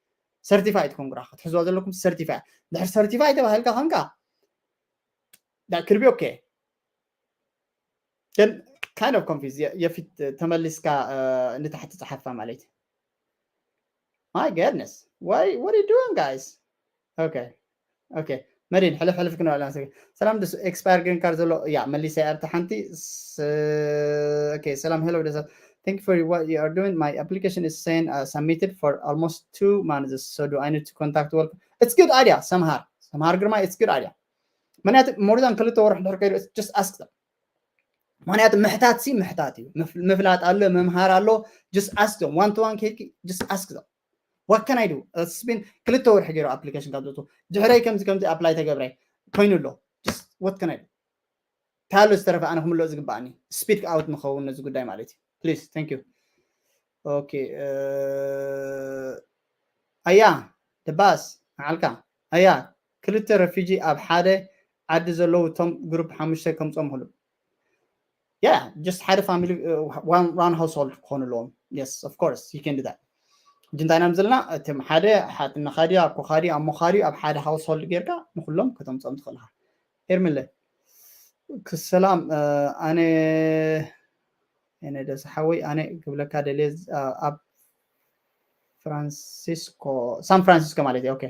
certify እቲ ኮንግራ ክትሕዝዋ ዘለኩም certify እንድሕር certify ተባሂልካ ኮንካ that could be okay ግን kind of confused የፊት ተመሊስካ ንታሕቲ ፀሓፋ ማለት እዩ my goodness why what are you doing guys okay okay መዲን ሕልፍ ሕልፍ ክንበላ ሰላም ድሱ expire green card ዘሎ ያ መሊሰ ኣብቲ ሓንቲ okay ሰላም hello ደሰ thank you for what you are doing my application is saying uh, submitted for almost two months so do I need to contact work it's good idea ሰምሃር ሰምሃር ግርማ it's good idea ምክንያቱ more than ክልተ ወርሒ ድሕር ከይዱ just ask them ምክንያቱ ምሕታት ሲ ምሕታት እዩ ምፍላጥ ኣሎ ምምሃር ኣሎ just ask them one to one ከይድኪ just ask them what can I do ስቢን ክልተ ወርሒ ገይሩ application ካብ ዘእቱ ድሕረይ ከምዚ ከምዚ apply ተገብረ ኮይኑ ኣሎ what can I do ታሎ ዝተረፈ ኣነ ክምልኦ ዝግባኣኒ speak out ንኸውን ነዚ ጉዳይ ማለት እዩ please thank you okay ኣያ ደባስ ንዓልካ ኣያ ክልተ refugee ኣብ ሓደ ዓዲ ዘለዉ እቶም group ሓሙሽተ ከምፆም ክሉ yeah just ሓደ family one one household ክኾኑ ኣለዎም yes of course you can do that ሕጂ እንታይ ኢና ዘለና እቲ ሓደ ሓትነኻ ድዩ ኣኮኻ ድዩ ኣሞኻ ድዩ ኣብ ሓደ household ጌርካ ንኩሎም ከተምፅኦም ትኽእልካ ኤርሚለ ክሰላም ኣነ ኣነ ደስ ሓወይ ኣነ ክብለካ ደልየ ኣብ ፍራንሲስኮ ሳን ፍራንሲስኮ ማለት እዩ። ኦኬ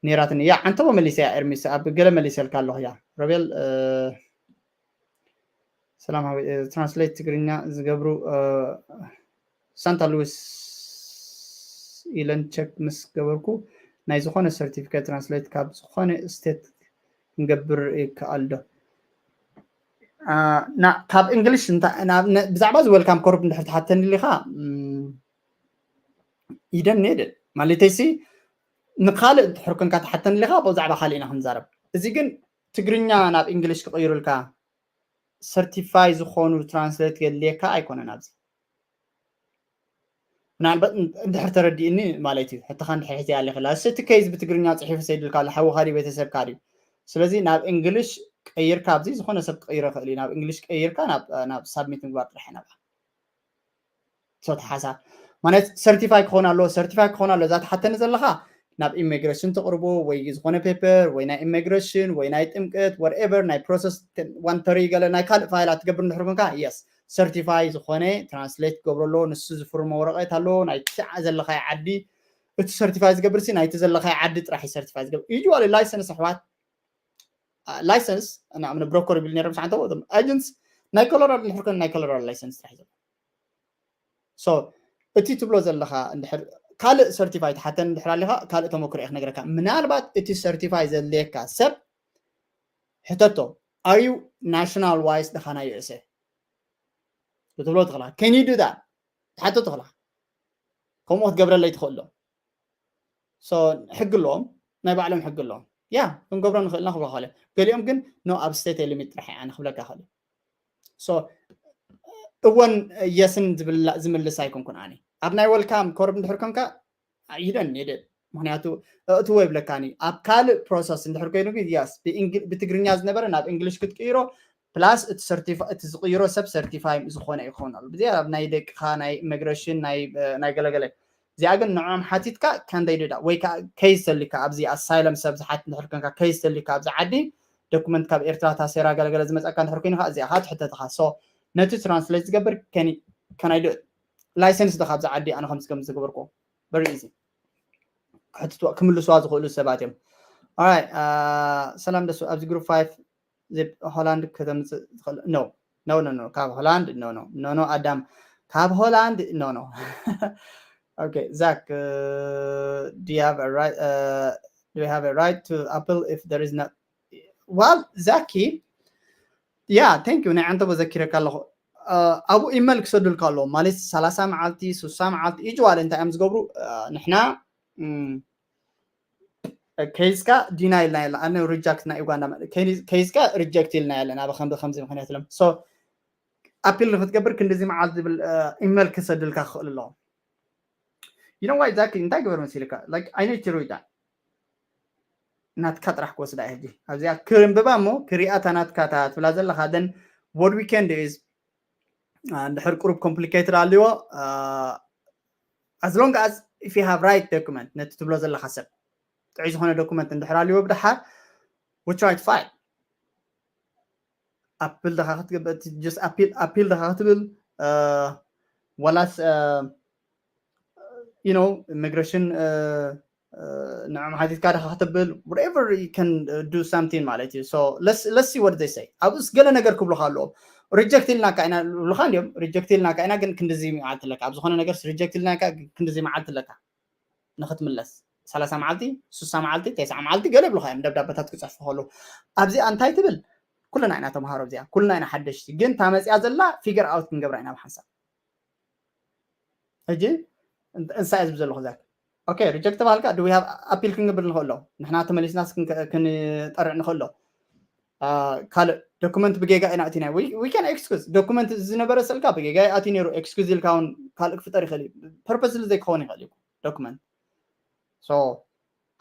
ነይራትኒ እያ። ዓንተቦ መሊሰ እያ ኤርሚስ ኣብ ገለ መሊሰልካ ኣለኹ እያ ሮቤል። ሰላም ትራንስሌት ትግርኛ ዝገብሩ ሳንታ ሉዊስ ኢለን ቸክ ምስ ገበርኩ ናይ ዝኾነ ሰርቲፊኬት ትራንስሌት ካብ ዝኾነ ስቴት ክንገብር ይከኣል ዶ? ካብ እንግሊሽ ብዛዕባ እዚ ዌልካም ኮርፕ እንድሕር ትሓተኒ ሊኻ ይደን ኔድን ማለተይሲ ንካልእ እንድሕር ኮንካ ትሓተኒ ሊኻ ብዛዕባ ካልእ ኢና ክንዛረብ። እዚ ግን ትግርኛ ናብ እንግሊሽ ክቕይሩልካ ሰርቲፋይ ዝኾኑ ትራንስሌት የድልየካ ኣይኮነን ኣብዚ። ምናልባት እንድሕር ተረዲእኒ ማለት እዩ። ሕቶኻ እንድሕር ሒዘ ኣለኺ ላስ እቲ ኬዝ ብትግርኛ ጽሒፉ ሰይድልካ ኣሎ ሓውኻ ድዩ ቤተሰብካ ድዩ? ስለዚ ናብ እንግሊሽ ቀይርካ ኣብዚ ዝኾነ ሰብ ክቀይሮ ይኽእል እዩ። ናብ እንግሊሽ ቀይርካ ናብ ሳብሚት ምግባር ጥራሕ ኢና። ሶ ተሓሳ ማለት ሰርቲፋይ ክኾን ኣለዎ። ሰርቲፋይ ክኾን ኣለዎ። እዛ ትሓተኒ ዘለኻ ናብ ኢሚግሬሽን ተቕርቦ ወይ ዝኾነ ፔፐር ወይ ናይ ኢሚግሬሽን ወይ ናይ ጥምቀት ወርኤቨር ናይ ፕሮሰስ ዋንተሪ ገለ ናይ ካልእ ፋይላት ትገብር እንድሕር ኮንካ የስ ሰርቲፋይ ዝኾነ ትራንስሌት ክገብሮ ኣለዎ። ንሱ ዝፍርሞ ወረቐት ኣለዎ። ናይቲ ዘለኻይ ዓዲ እቲ ሰርቲፋይ ዝገብር ሲ ናይቲ ዘለኻይ ዓዲ ጥራሕ እዩ ሰርቲፋይ ዝገብር። ዩዋል ላይሰንስ ኣሕዋት ላይሰንስ ንኣብነት ብሮኮር ይብል ነይሮም ሰዓንተ ኣጀንትስ ናይ ኮሎራዶ እንድሕር ኮነ ናይ ኮሎራዶ ላይሰንስ ጥራሕ እዩ። ሶ እቲ ትብሎ ዘለኻ እንድሕር ካልእ ሰርቲፋይ ትሓተን እንድሕር ኣለኻ ካልእ ተመክሮ እየ ክነግረካ። ምናልባት እቲ ሰርቲፋይ ዘድልየካ ሰብ ሕተቶ ኣዩ ናሽናል ዋይስ ደኻ ናይ ዩኤስኤ ክትብሎ ትኽእላ። ከን ዩ ዱ ዳት ትሓቶ ትኽእላ። ከምኡ ክትገብረለይ ትኽእሎ። ሕጊ ኣለዎም ናይ ባዕሎም ሕጊ ኣለዎም። ያ ክንገብሮ ንኽእልና ክብሎ ክኽእል። ገሊኦም ግን ኖ ኣብ ስቴት ሊሚት ጥራሕ እያ ንክብለካ ክእል። እወን የስን ዝምልስ ኣይኮንኩን ኣነ ኣብ ናይ ወልካም ኮርብ እንድሕር ኮንካ ይደን የደ ምክንያቱ እእትዎ ይብለካኒ ኣብ ካልእ ፕሮሰስ እንድሕር ኮይኑ ግን ያስ ብትግርኛ ዝነበረ ናብ እንግሊሽ ክትቅይሮ ፕላስ እቲ ዝቅይሮ ሰብ ሰርቲፋይ ዝኾነ ይኸውን ኣሎ ብዚ ኣብ ናይ ደቅኻ ናይ ኢሚግሬሽን ናይ ገለገለ እዚኣ ግን ንዕኦም ሓቲትካ ከንደይ ዶዳ ወይ ከዓ ከይዝ ተሊካ ኣብዚ ኣሳይለም ሰብ ዝሓት እንድሕር ኮንካ ከይዝ ተሊካ ኣብዚ ዓዲ ዶኩመንት ካብ ኤርትራ ታሴራ ገለገለ ዝመፀካ እንድሕር ኮይኑ ከዓ እዚኣ ከዓ ትሕተትኻ ሶ ነቲ ትራንስሌት ዝገብር ከናይ ዶ ላይሰንስ ዶ ካብዚ ዓዲ ኣነ ከምዚ ከም ዝገበርኩ very easy ክምልስዋ ዝኽእሉ ሰባት እዮም። ሰላም ደሱ ኣብዚ ግሩፕ ፋይቭ ሆላንድ ከተምፅእ ትኽእል ኖ ኖ ኖ ካብ ሆላንድ ኖ ኖ ኖ ኖ ኣዳም ካብ ሆላንድ ኖ ኖ okay Zach uh, do you have a right uh, do we have a right to appeal if there is not well Zaki yeah thank you ናይ ዓንተቦ ዘኪረካ ኣለኹ ኣብኡ ኢመል ክሰዱልካ ኣለዎ ማለት ሰላሳ መዓልቲ ሱሳ መዓልቲ ይጅዋል እንታይ እዮም ዝገብሩ ንሕና ከይዝካ ዲና ኢልና የለ ኣነ ሪጃክት ናይ ኡጋንዳ ከይዝካ ሪጀክት ኢልና የለን ኣብ ከምዚ ከምዚ ምክንያት ለም ኣፒል ንክትገብር ክንዲዚ መዓልቲ ዝብል ኢመል ክሰድልካ ክኽእል ኣለዎ you know why ዛኪ እንታይ ግበር መሲልካ like I need to read that ናትካ ጥራሕ ክወስዳ ሕጂ ኣብዚኣ ክርንብባ እሞ ክሪኣታ ናትካ ትብላ ዘለካ then what we can do is እንድሕር ቁሩብ complicated ኣልዎ as long as if you have right document ነቲ ትብሎ ዘለካ ሰብ ጥዑይ ዝኾነ ዶኩመንት እንድሕር ኣልዎ ብድሓር we try to fight ኣፒል ደኻ ክትገብር just ኣፒል ኣፒል ደኻ ክትብል ወላስ you know immigration ንዕም ሓቲትካ ደኻ ክትብል whatever you can do something ማለት እዩ so let's see what they say ኣብኡስ ገለ ነገር ክብሉካ ኣለዎም ሪጀክት ኢልናካ ኢና ብሉካ እንዲዮም ሪጀክት ኢልናካ ኢና ግን ክንድዚ መዓልቲ ኣለካ ኣብ ዝኾነ ነገር ሪጀክት ኢልናካ ክንድዚ መዓልቲ ኣለካ ንክትምለስ ሰላሳ መዓልቲ ሱሳ መዓልቲ ተስዓ መዓልቲ ገለ ይብሉካ እዮም ደብዳበታት ክፅሕፉ ከለዉ ኣብዚኣ እንታይ ትብል ኩልና ኢና ተምሃሮ ኣብዚኣ ኩልና ኢና ሓደሽቲ ግን ታመፅያ ዘላ ፊገር ኣውት ክንገብራ ኢና ብሓንሳብ ሕጂ እንሳ እየ ዝብ ዘለኹ ዛክ okay ሪጀክት ተባሃልካ do we have ኣፒል ክንገብር ንኽእሎ ንሕና ተመሊስናስ ክንጠርዕ ንኽእሎ ካልእ ዶኩመንት ብጌጋ ኢና እቲና we can excuse ዶኩመንት ዝነበረ ስእልካ ብጌጋ ኣቲ ነይሩ excuse ኢልካ እውን ካልእ ክፍጠር ይኽእል እዩ purposely ዘይክኸውን ይኽእል እዩ ዶኩመንት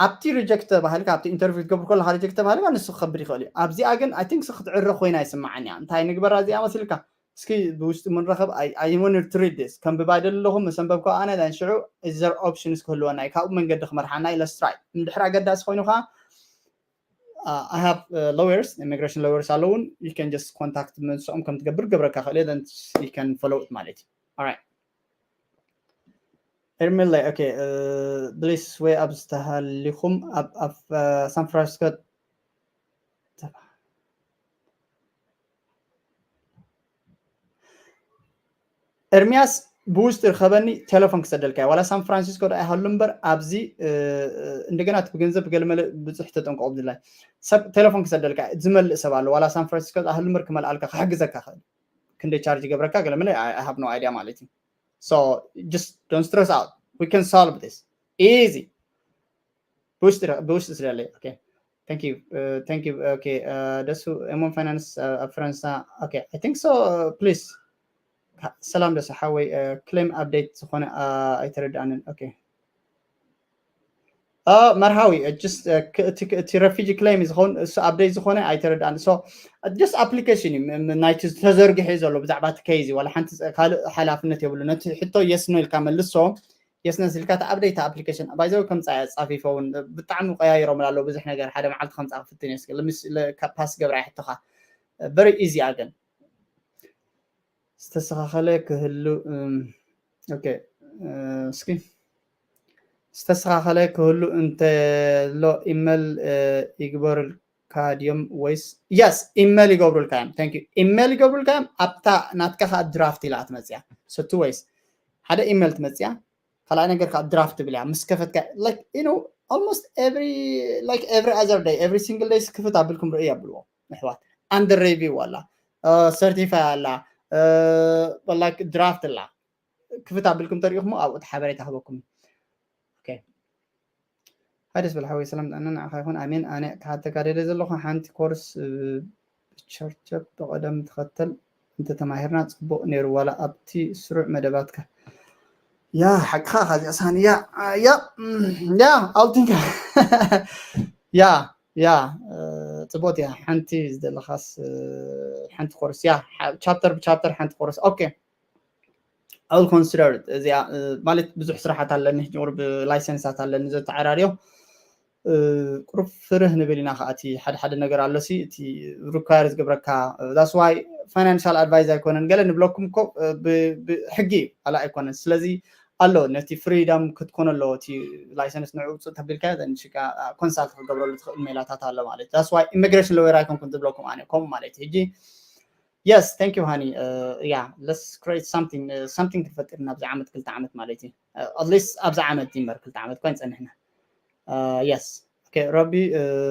ኣብቲ ሪጀክት ተባሂልካ ኣብቲ ኢንተርቪው ክትገብር ከለካ ሪጀክት ተባሂልካ ንሱ ክከብድ ይኽእል እዩ ኣብዚኣ ግን I think ክትዕረ ኮይና ይስማዓኒ እያ እንታይ ንግበራ እዚኣ መሲልካ እስኪ ብውሽጢ ምንረኸብ I want to read this ከንብባ ይደሊ ኣለኹ ምስ ኣንበብኩ ኣነ then ሽዑ is there options ክህልወና እዩ ካብኡ መንገዲ ክመርሓና እዩ let's try እንድሕር ኣገዳሲ ኮይኑ ከዓ I have lawyers immigration lawyers ኣለውን you can just contact ምስኦም ከም ትገብር ገብረካ ክእል then you can follow it ማለት እዩ alright ኤርሚለይ okay, ብሊስ ወይ ኣብ ዝተሃሊኹም ኣብ ኣብ ሳን ፍራንሲስኮ ኤርሚያስ ብውሽጢ ርከበኒ፣ ቴሌፎን ክሰደልካ ዋላ ሳን ፍራንሲስኮ ዶ ኣይሃሉ እምበር ኣብዚ እንደገና እቲ ብገንዘብ ገለመለ ብዙሕ ተጠንቀቑ ብድላይ ሰብ ቴሌፎን ክሰደልካ ዝመልእ ሰብ ኣሎ ዋላ ሳን ፍራንሲስኮ ኣይሃሉ እምበር ክመልኣልካ ክሕግዘካ ክእል ክንደይ ቻርጅ ይገብረካ ገለመለ I have no idea ማለት እዩ so just don't stress out, we can solve this easy ብውሽጢ ስደለይ okay thank you thank you okay ደሱ M one finance ኣብ ፈረንሳ okay I think so please ሰላም ደሱ ሓወይ claim update ዝኾነ ኣይተረዳእንን okay መርሃዊ እቲ refugee claim ዝኸውን እሱ update ዝኾነ ኣይተረዳእን so just application እዩ ናይቲ ተዘርጊሑ ዘሎ ብዛዕባ እቲ case ዋላ ሓንቲ ካልእ ሓላፍነት የብሉ ነቲ ሕቶ yes no ኢልካ መልሶ yes no ኢልካ እቲ update application by the way ከምፃ ፃፊፈ እውን ብጣዕሚ ቀያይሮም ኣሎ ብዙሕ ነገር ሓደ መዓልቲ ከምፃ ክፍትን እየ pass ገብራ ሕቶኻ very easy again ዝተስተኻኸለ ክህሉ okay እስኪ ዝተስተኻኸለ ክህሉ እንተሎ ኢመል ይግበርልካ ድዮም ወይስ yes ኢመል ይገብሩልካ እዮም thank you ኢመል ይገብሩልካ እዮም ኣብታ ናትካ ከዓ ድራፍት ኢላ ትመፅያ so two ways ሓደ ኢመል ትመፅያ ካልኣይ ነገር ከዓ ድራፍት ትብል እያ ምስ ከፈትካ like you know almost every like every other day every single day ክፍት ኣቢልኩም ርእዩ ኣብልዎ ኣሕዋት under review ኣላ certify ኣላ like ድራፍት ኣላ ክፍት ኣቢልኩም ተሪኢኹሞ ኣብኡ ሓበሬታ ክበኩም okay ሃይ ደስ በል ሓወይ ሰላም ጥዕና ንዓኻ ይኹን ኣሜን ኣነ ክሓተካ ደለ ዘለኹ ሓንቲ ኮርስ ብቸርቸፕ ብቐደም ተኸተል እንተተማሂርና ፅቡቕ ነይሩ ዋላ ኣብቲ ስሩዕ መደባትካ ያ ሓቅኻ ካዚኣ ሳኒ ያ ያ ያ ኣውቲንካ ያ ያ ፅቡቅ እያ ሓንቲ ዝደለኻስ ሓንቲ ኮርስ ያ ቻፕተር ብቻፕተር ሓንቲ ኮርስ okay I will consider እዚኣ ማለት ብዙሕ ስራሓት ኣለኒ ሕጂ ቁሩብ ላይሰንሳት ኣለኒ ዘተዓራርዮ ቁሩብ ፍርህ ንብል ኢና ከዓ እቲ ሓደ ሓደ ነገር ኣሎ ሲ እቲ require ዝገብረካ that's why financial advice ኣይኮነን ገለ ንብለኩም እኮ ብሕጊ እዩ ኣላ ኣይኮነን ስለዚ ኣሎ ነቲ freedom ክትኮነ ኣለዎ እቲ license ንዕኡ ውፅእ ተቢልካ consult ክትገብረሉ ትኽእል ሜላታት ኣሎ ማለት that's why immigration lawyer ኣይኮንኩን ዝብለኩም ኣነ ከምኡ ማለት ሕጂ yes thank you honey yeah let's create something something ክትፈጥር ናብዚ ዓመት ክልተ ዓመት ማለት እዩ at least ኣብዚ ዓመት ይምበር ክልተ ዓመት እኳ ይፀንሕና yes okay ረቢ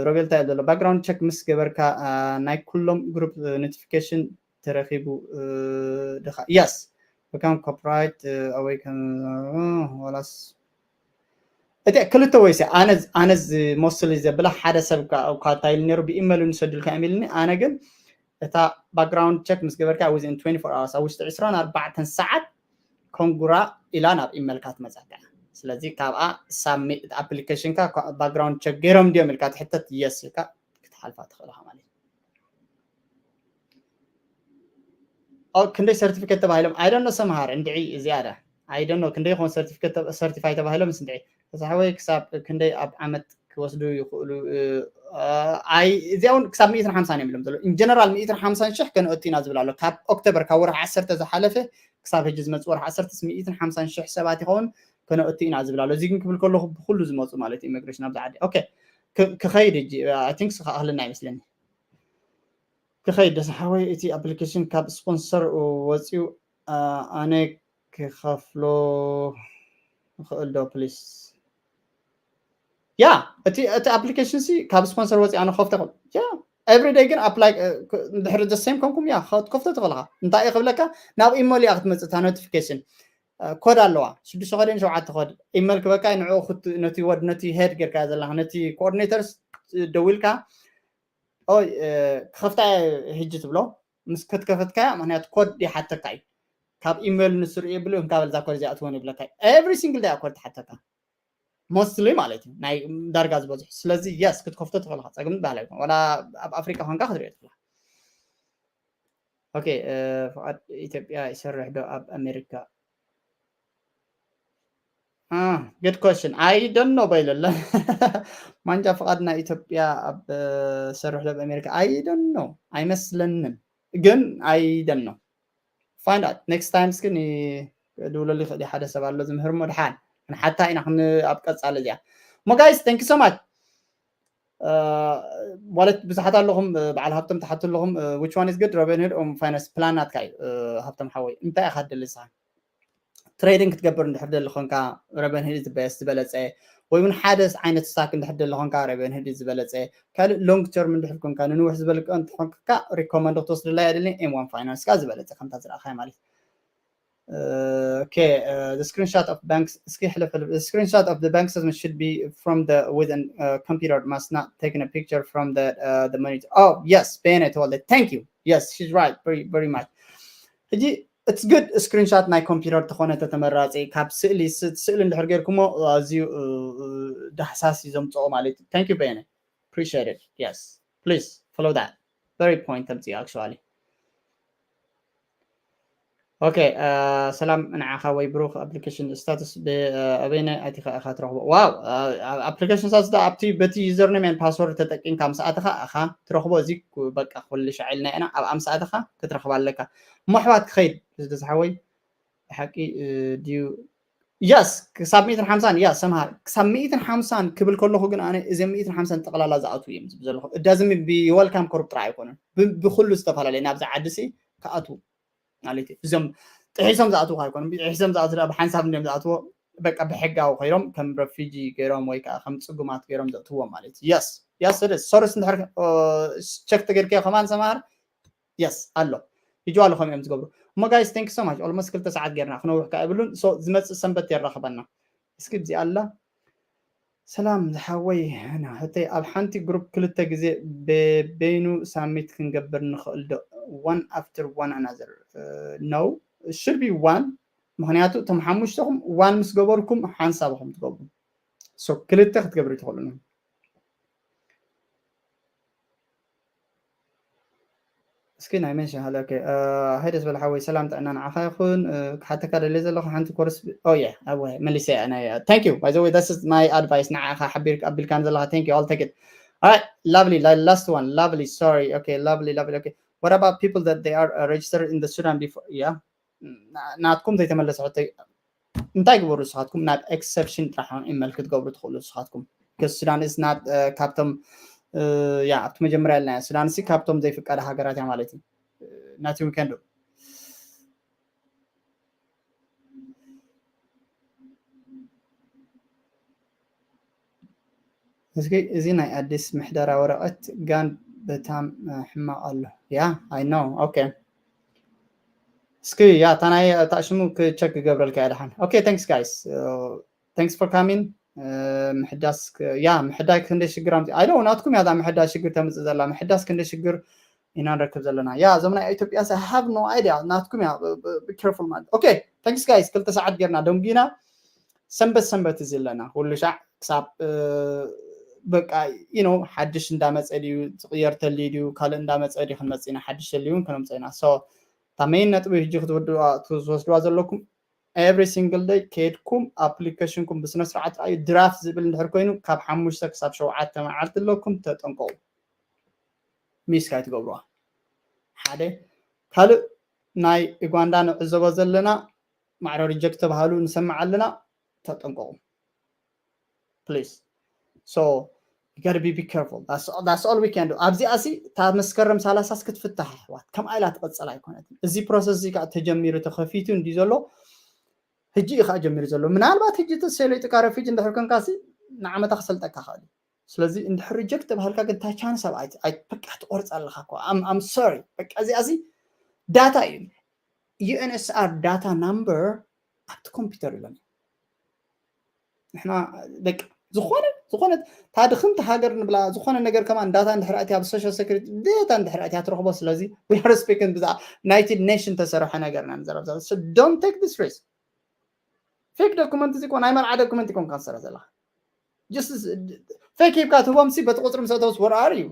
ረቤልታ እዩ ዘሎ background check ምስ ገበርካ ናይ ኩሎም group notification ተረኪቡ ድኻ yes become copyright ወይ ዋላስ እቲ ክልተ ወይ ኣነ ኣነ mostly ዘብላ ሓደ ሰብ እኳ እንታይ ኢሉ ነይሩ ብኢመል ንሰድልካ እዮም ኢልኒ ኣነ ግን እታ background check ምስ ገበርካ within twenty-four hours ኣብ ውሽጢ ዕስራን ኣርባዕተን ሰዓት ኮንግራ ኢላ ናብ ኢመልካ ትመፀካ ስለዚ ካብኣ ሳሚ application ካ background check ገይሮም ድዮም ኢልካ ትሕተት yes ኢልካ ክትሓልፋ ትኽእልካ ማለት እዩ ክንደይ certificate ተባሂሎም I don't know ሰምሃር እንድዒ እዚኣ ዳ I don't know ክንደይ ይኸውን certificate certify ተባሂሎም ምስ እንድዒ ተሳሕወይ ክሳብ ክንደይ ኣብ ዓመት ክወስዱ ይኽእሉ ኣይ እዚኣ እውን ክሳብ ሚእትን ሓምሳን እዮም ኢሎም ዘሎ in general ሚእትን ሓምሳን ሽሕ ከነእቱ ኢና ዝብል ኣሎ ካብ ኦክቶበር ካብ ወርሒ ዓሰርተ ዝሓለፈ ክሳብ ሕጂ ዝመፅእ ወርሒ ዓሰርተ ሚእትን ሓምሳን ሽሕ ሰባት ይኸውን ከነእቱ ኢና ዝብል ኣሎ እዚ ግን ክብል ከለኹ ብኩሉ ዝመፁ ማለት እዩ immigration ኣብዚ ዓዲ okay ክኸይድ ሕጂ I think ክኽእለና ይመስለኒ ክኸይድ ደስ ሓወይ እቲ application ካብ sponsor ወፂኡ ኣነ ክኸፍሎ ይኽእል ዶ please ያ እቲ እቲ application ሲ ካብ sponsor ወፂ ኣነ ክኸፍቶ ይኽእል ያ every day ግን apply ድሕሪ the same ኮንኩም ያ ክትከፍቶ ትኽእልካ እንታይ እዩ ክብለካ ናብ ኢመል እያ ክትመፅእ እታ notification ኮድ ኣለዋ ሽዱሽተ ኮድ ሸውዓተ ኮድ ኢመል ክበካ ንዕኡ ነቲ ወድ ነቲ head ጌርካ ዘለካ ነቲ coordinators ደዊልካ ኦይ ክኸፍታ ሕጂ ትብሎ ምስ ከትከፈትካያ ምክንያቱ ኮድ ይሓተካ እዩ ካብ ኢሜል ንስርኡ የብሉ እንካበል እዛ ኮድ እዚኣ ትኾን ይብለካ every single day ኮድ ትሓተካ mostly ማለት እዩ ናይ ዳርጋ ዝበዝሑ ስለዚ yes ክትከፍቶ ትኽእልካ ፀግም ዝበሃል ኣይኮን ወላ ኣብ ኣፍሪቃ ኮንካ ክትሪኦ ትኽእልካ okay ፍቓድ ኢትዮጵያ ይሰርሕ ዶ ኣብ ኣሜሪካ good question I don't know በይለለ ማንጃ ፍቓድ ናይ ኢትዮጵያ ኣብ ሰርሕ ዶ ኣብ ኣሜሪካ I don't know ኣይመስለንን ግን I don't know find out next time እስኪ ድውለሉ ይኽእል ሓደ ሰብ ኣሎ ዝምህር ሞ ድሓን ክንሓታ ኢና ክን ኣብ ቀጻሊ እዚኣ እሞ guys thank you so much። ማለት ብዙሓት ኣለኹም በዓል ሃብቶም ትሓቱ ኣለኹም which one is good Robinhood or Binance plan ናትካ እዩ። ሃብቶም ሓወይ እንታይ ኢኻ ትደሊ ንስኻ? ትሬዲንግ ክትገብር እንድሕር ደሊ ኾንካ Robinhood is the best ዝበለፀ ወይ እውን ሓደ ዓይነት ስታክ እንድሕር ደሊ ኾንካ Robinhood is ዝበለፀ። ካልእ long term እንድሕር ኮንካ ንንውሕ ዝበልቀ እንትኾንካ ሪኮመንድ ክትወስድላ የድሊ M one Finance ካ ዝበለፀ ከምታ ዝረእኻይ ማለት okay screenshot of banks እስኪ ሕልፍ ሕልፍ screenshot of the bank statement should be from the with an computer must not taking a picture from the the money. Oh yes Bene ተወልደ thank you. Yes she's right very very much. ሕጂ it's good screenshot ናይ ኮምፒውተር ተኾነ ተተመራፂ ካብ ስእሊ ስእሊ እንድሕር ጌርኩሞ ኣዝዩ ዳህሳስ እዩ ዘምፅኦ ማለት እዩ። Thank you Bene appreciate it. Yes please follow that very point ተምፅኦ actually okay ሰላም ንዓኻ ወይ ብሩኽ application status ኣበይነ ኣቲኻ ኢኻ ትረኽቦ? Wow application status ኣብቲ በቲ username and password ተጠቂምካ ምስ ኣተኻ ኢኻ ትረኽቦ። እዚ በቃ ኩሉ ሻዕ ኢልና ኢና ኣብኣ ምስ ኣተኻ ክትረኽባ ኣለካ። እሞ ኣሕዋት ክኸይድ እዚ ዝሓወይ ብሓቂ ድዩ? Yes ክሳብ ሚእትን ሓምሳን yes ሰምሃር ክሳብ ሚእትን ሓምሳን ክብል ከለኹ ግን ኣነ እዚም ሚእትን ሓምሳን ጠቕላላ ዝኣትዉ እዮም ዝብል ዘለኹ። It doesn't mean be welcome corrupt ጥራይ ኣይኮነን ብኩሉ ዝተፈላለየ ናብዚ ዓዲ ሲ ክኣትዉ ማለት እዩ። እዞም ጥሒሶም ዝኣትዉ ኣይኮኑም። ጥሒሶም ዝኣትዉ ብሓንሳብ እንዲም ዝኣትዎ በቃ ብሕጋዊ ኮይሮም ከም ረፊጂ ገይሮም ወይ ከዓ ከም ፅጉማት ገይሮም ዘእትዎም ማለት እዩ። Yes yes ሶርስ እንድሕር ቸክ ተገይርካዮ ከማን ሰምሃር yes ኣሎ ይጅዋ ኣለኹም እዮም ዝገብሩ። እሞ guys thank you so much almost ክልተ ሰዓት ጌርና ክነውሕ ከዓ ይብሉን ዝመፅእ ሰንበት የራኽበና። እስኪ እዚ ኣላ ሰላም ዝሓወይ ሕተይ ኣብ ሓንቲ ግሩፕ ክልተ ግዜ በበይኑ ሳሚት ክንገብር ንኽእል ዶ? One after one another no should be one ምክንያቱ እቶም ሓሙሽተኹም ዋን ምስ ገበርኩም ሓንሳብ ኢኹም ትገብሩ። ክልተ ክትገብሩ ትኽእሉ እስኪ ናይ መን ሻሃለ ሃይ ደስ በል ሓወይ ሰላም ጥዕና ንዓኻ ይኹን። ክሓተካ ደልየ ዘለኹ ሓንቲ ኮርስ ኦየ ኣብ መሊሰ ናይ thank you by the way that's my advice ንዓኻ ሓቢርካ ኣቢልካን ዘለኻ thank you I'll take it. Alright lovely last one lovely sorry okay lovely lovely okay what about people that they are registered in the Sudan before yeah ናትኩም ዘይተመለሰ ሕቶ እንታይ ግበሩ ንስኻትኩም ናብ exception ጥራሕ ኢመል ክትገብሩ ትኽእሉ ንስኻትኩም። Sudan is not ካብቶም ያ ኣብቲ መጀመርያ ኢልና Sudan ሲ ካብቶም ዘይፍቀደ ሃገራት እያ ማለት እዩ። Nothing we can do እስኪ እዚ ናይ ኣዲስ ምሕደራ ወረቐት ጋን በታም ሕማቕ ኣሎ። Yeah I know okay እስኪ ያ እታ ናይ እታ ሽሙ ክቸክ ክገብረልካ እያ ደሓን okay thanks guys thanks for coming ምሕዳስ ያ ምሕዳይ ክንደይ ሽግር ኣምፂ I know ናትኩም እያ እዛ ምሕዳስ ሽግር ተምፅእ ዘላ ምሕዳስ ክንደይ ሽግር ኢና ንረክብ ዘለና ያ እዞም ናይ ኢትዮጵያ have no idea ናትኩም እያ be careful ማለት okay thanks guys ክልተ ሰዓት ጌርና ደንጊና ሰንበት ሰንበት እዚ ኣለና ኩሉ ሻዕ ክሳብ በቃ you know ሓድሽ እንዳመፀ ድዩ ዝቕየር ተልዩ ድዩ ካልእ እንዳመፀ ድዩ ክንመፅእ ኢና ሓድሽ ተልዩ እውን ክነምፀ ኢና so እታ main ነጥቢ ሕጂ ክትወስድዋ ዘለኩም every single day ከድኩም application ኩም ብስነ ስርዓት ረኣዩ draft ዝብል እንድሕር ኮይኑ ካብ ሓሙሽተ ክሳብ ሸውዓተ መዓልቲ ኣለኩም ተጠንቀቑ miss ካይትገብርዋ ሓደ ካልእ ናይ ኡጋንዳ ንዕዘቦ ዘለና ማዕረ reject ተባሃሉ ንሰምዕ ኣለና ተጠንቀቑ please so you gotta be be careful that's all we can do ኣብዚኣ ሲ እታ መስከረም ሰላሳ ስ ክትፍታሕ ኣሕዋት ከምኣ ኢላ ትቐፅል ኣይኮነትን እዚ process እዚ ከዓ ተጀሚሩ ተኸፊቱ እንዲ ዘሎ ሕጂ እዩ ከዓ ጀሚሩ ዘሎ ምናልባት ሕጂ ተሰለይጥካ ረፊጅ እንድሕር ኮንካ ሲ ንዓመታ ክሰልጠካ ክእል እዩ ስለዚ እንድሕር reject ተባሃልካ ግን እታ chance ኣብ በቃ ትቆርፅ ኣለካ እኮ I'm sorry በቃ እዚኣ ሲ data እዩ UNHCR data number ኣብቲ ኮምፒውተር ኢሎም ንሕና ደቂ ዝኾነ ዝኾነ ታድኽምቲ ሃገር ንብላ ዝኾነ ነገር ከማን data እንድሕር ኣትያ ኣብ social security data እንድሕር ኣትያ ትረኽቦ ስለዚ we are speaking ብዛ United Nation ተሰርሐ ነገር ኢና ንዘረብ ዘለና so don't take this risk fake document እዚ እኮ ናይ መርዓ document ይኮን ካንሰር ዘለካ just fake ሂብካ ትህቦም ሲ በቲ ቁፅሪ ምስ ኣተውስ where are you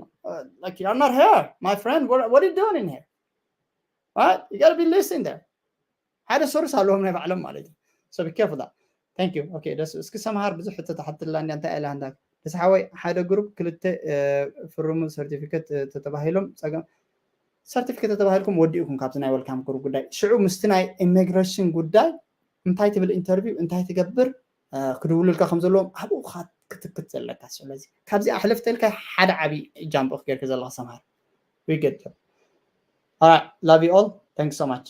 like you're not here my friend what, what are you doing in here right you gotta be listening there ሓደ ሶርስ ኣለዎም ናይ ባዕሎም ማለት እዩ so be careful that thank you okay ደስ እስኪ ሰምሃር ብዙሕ ሕቶ ተሓትላ እንዲያ እንታይ ኢላ እንዳ ደስ ሓወይ ሓደ ግሩፕ ክልተ ፍርሙ certificate ተተባሂሎም ፀገም certificate ተባሂልኩም ወዲእኩም ካብዚ ናይ welcome group ጉዳይ ሽዑ ምስቲ ናይ immigration ጉዳይ እንታይ ትብል interview እንታይ ትገብር ክድውሉልካ ከም ዘለዎም ኣብኡ ክትክት ዘለካ። ስለዚ ካብዚኣ ሕልፍ ተልካ ሓደ ዓብዪ ጃምፕ ኦፍ ጌርካ ዘለካ ሰምሃር። We get them. All right, love you all. Thanks so much.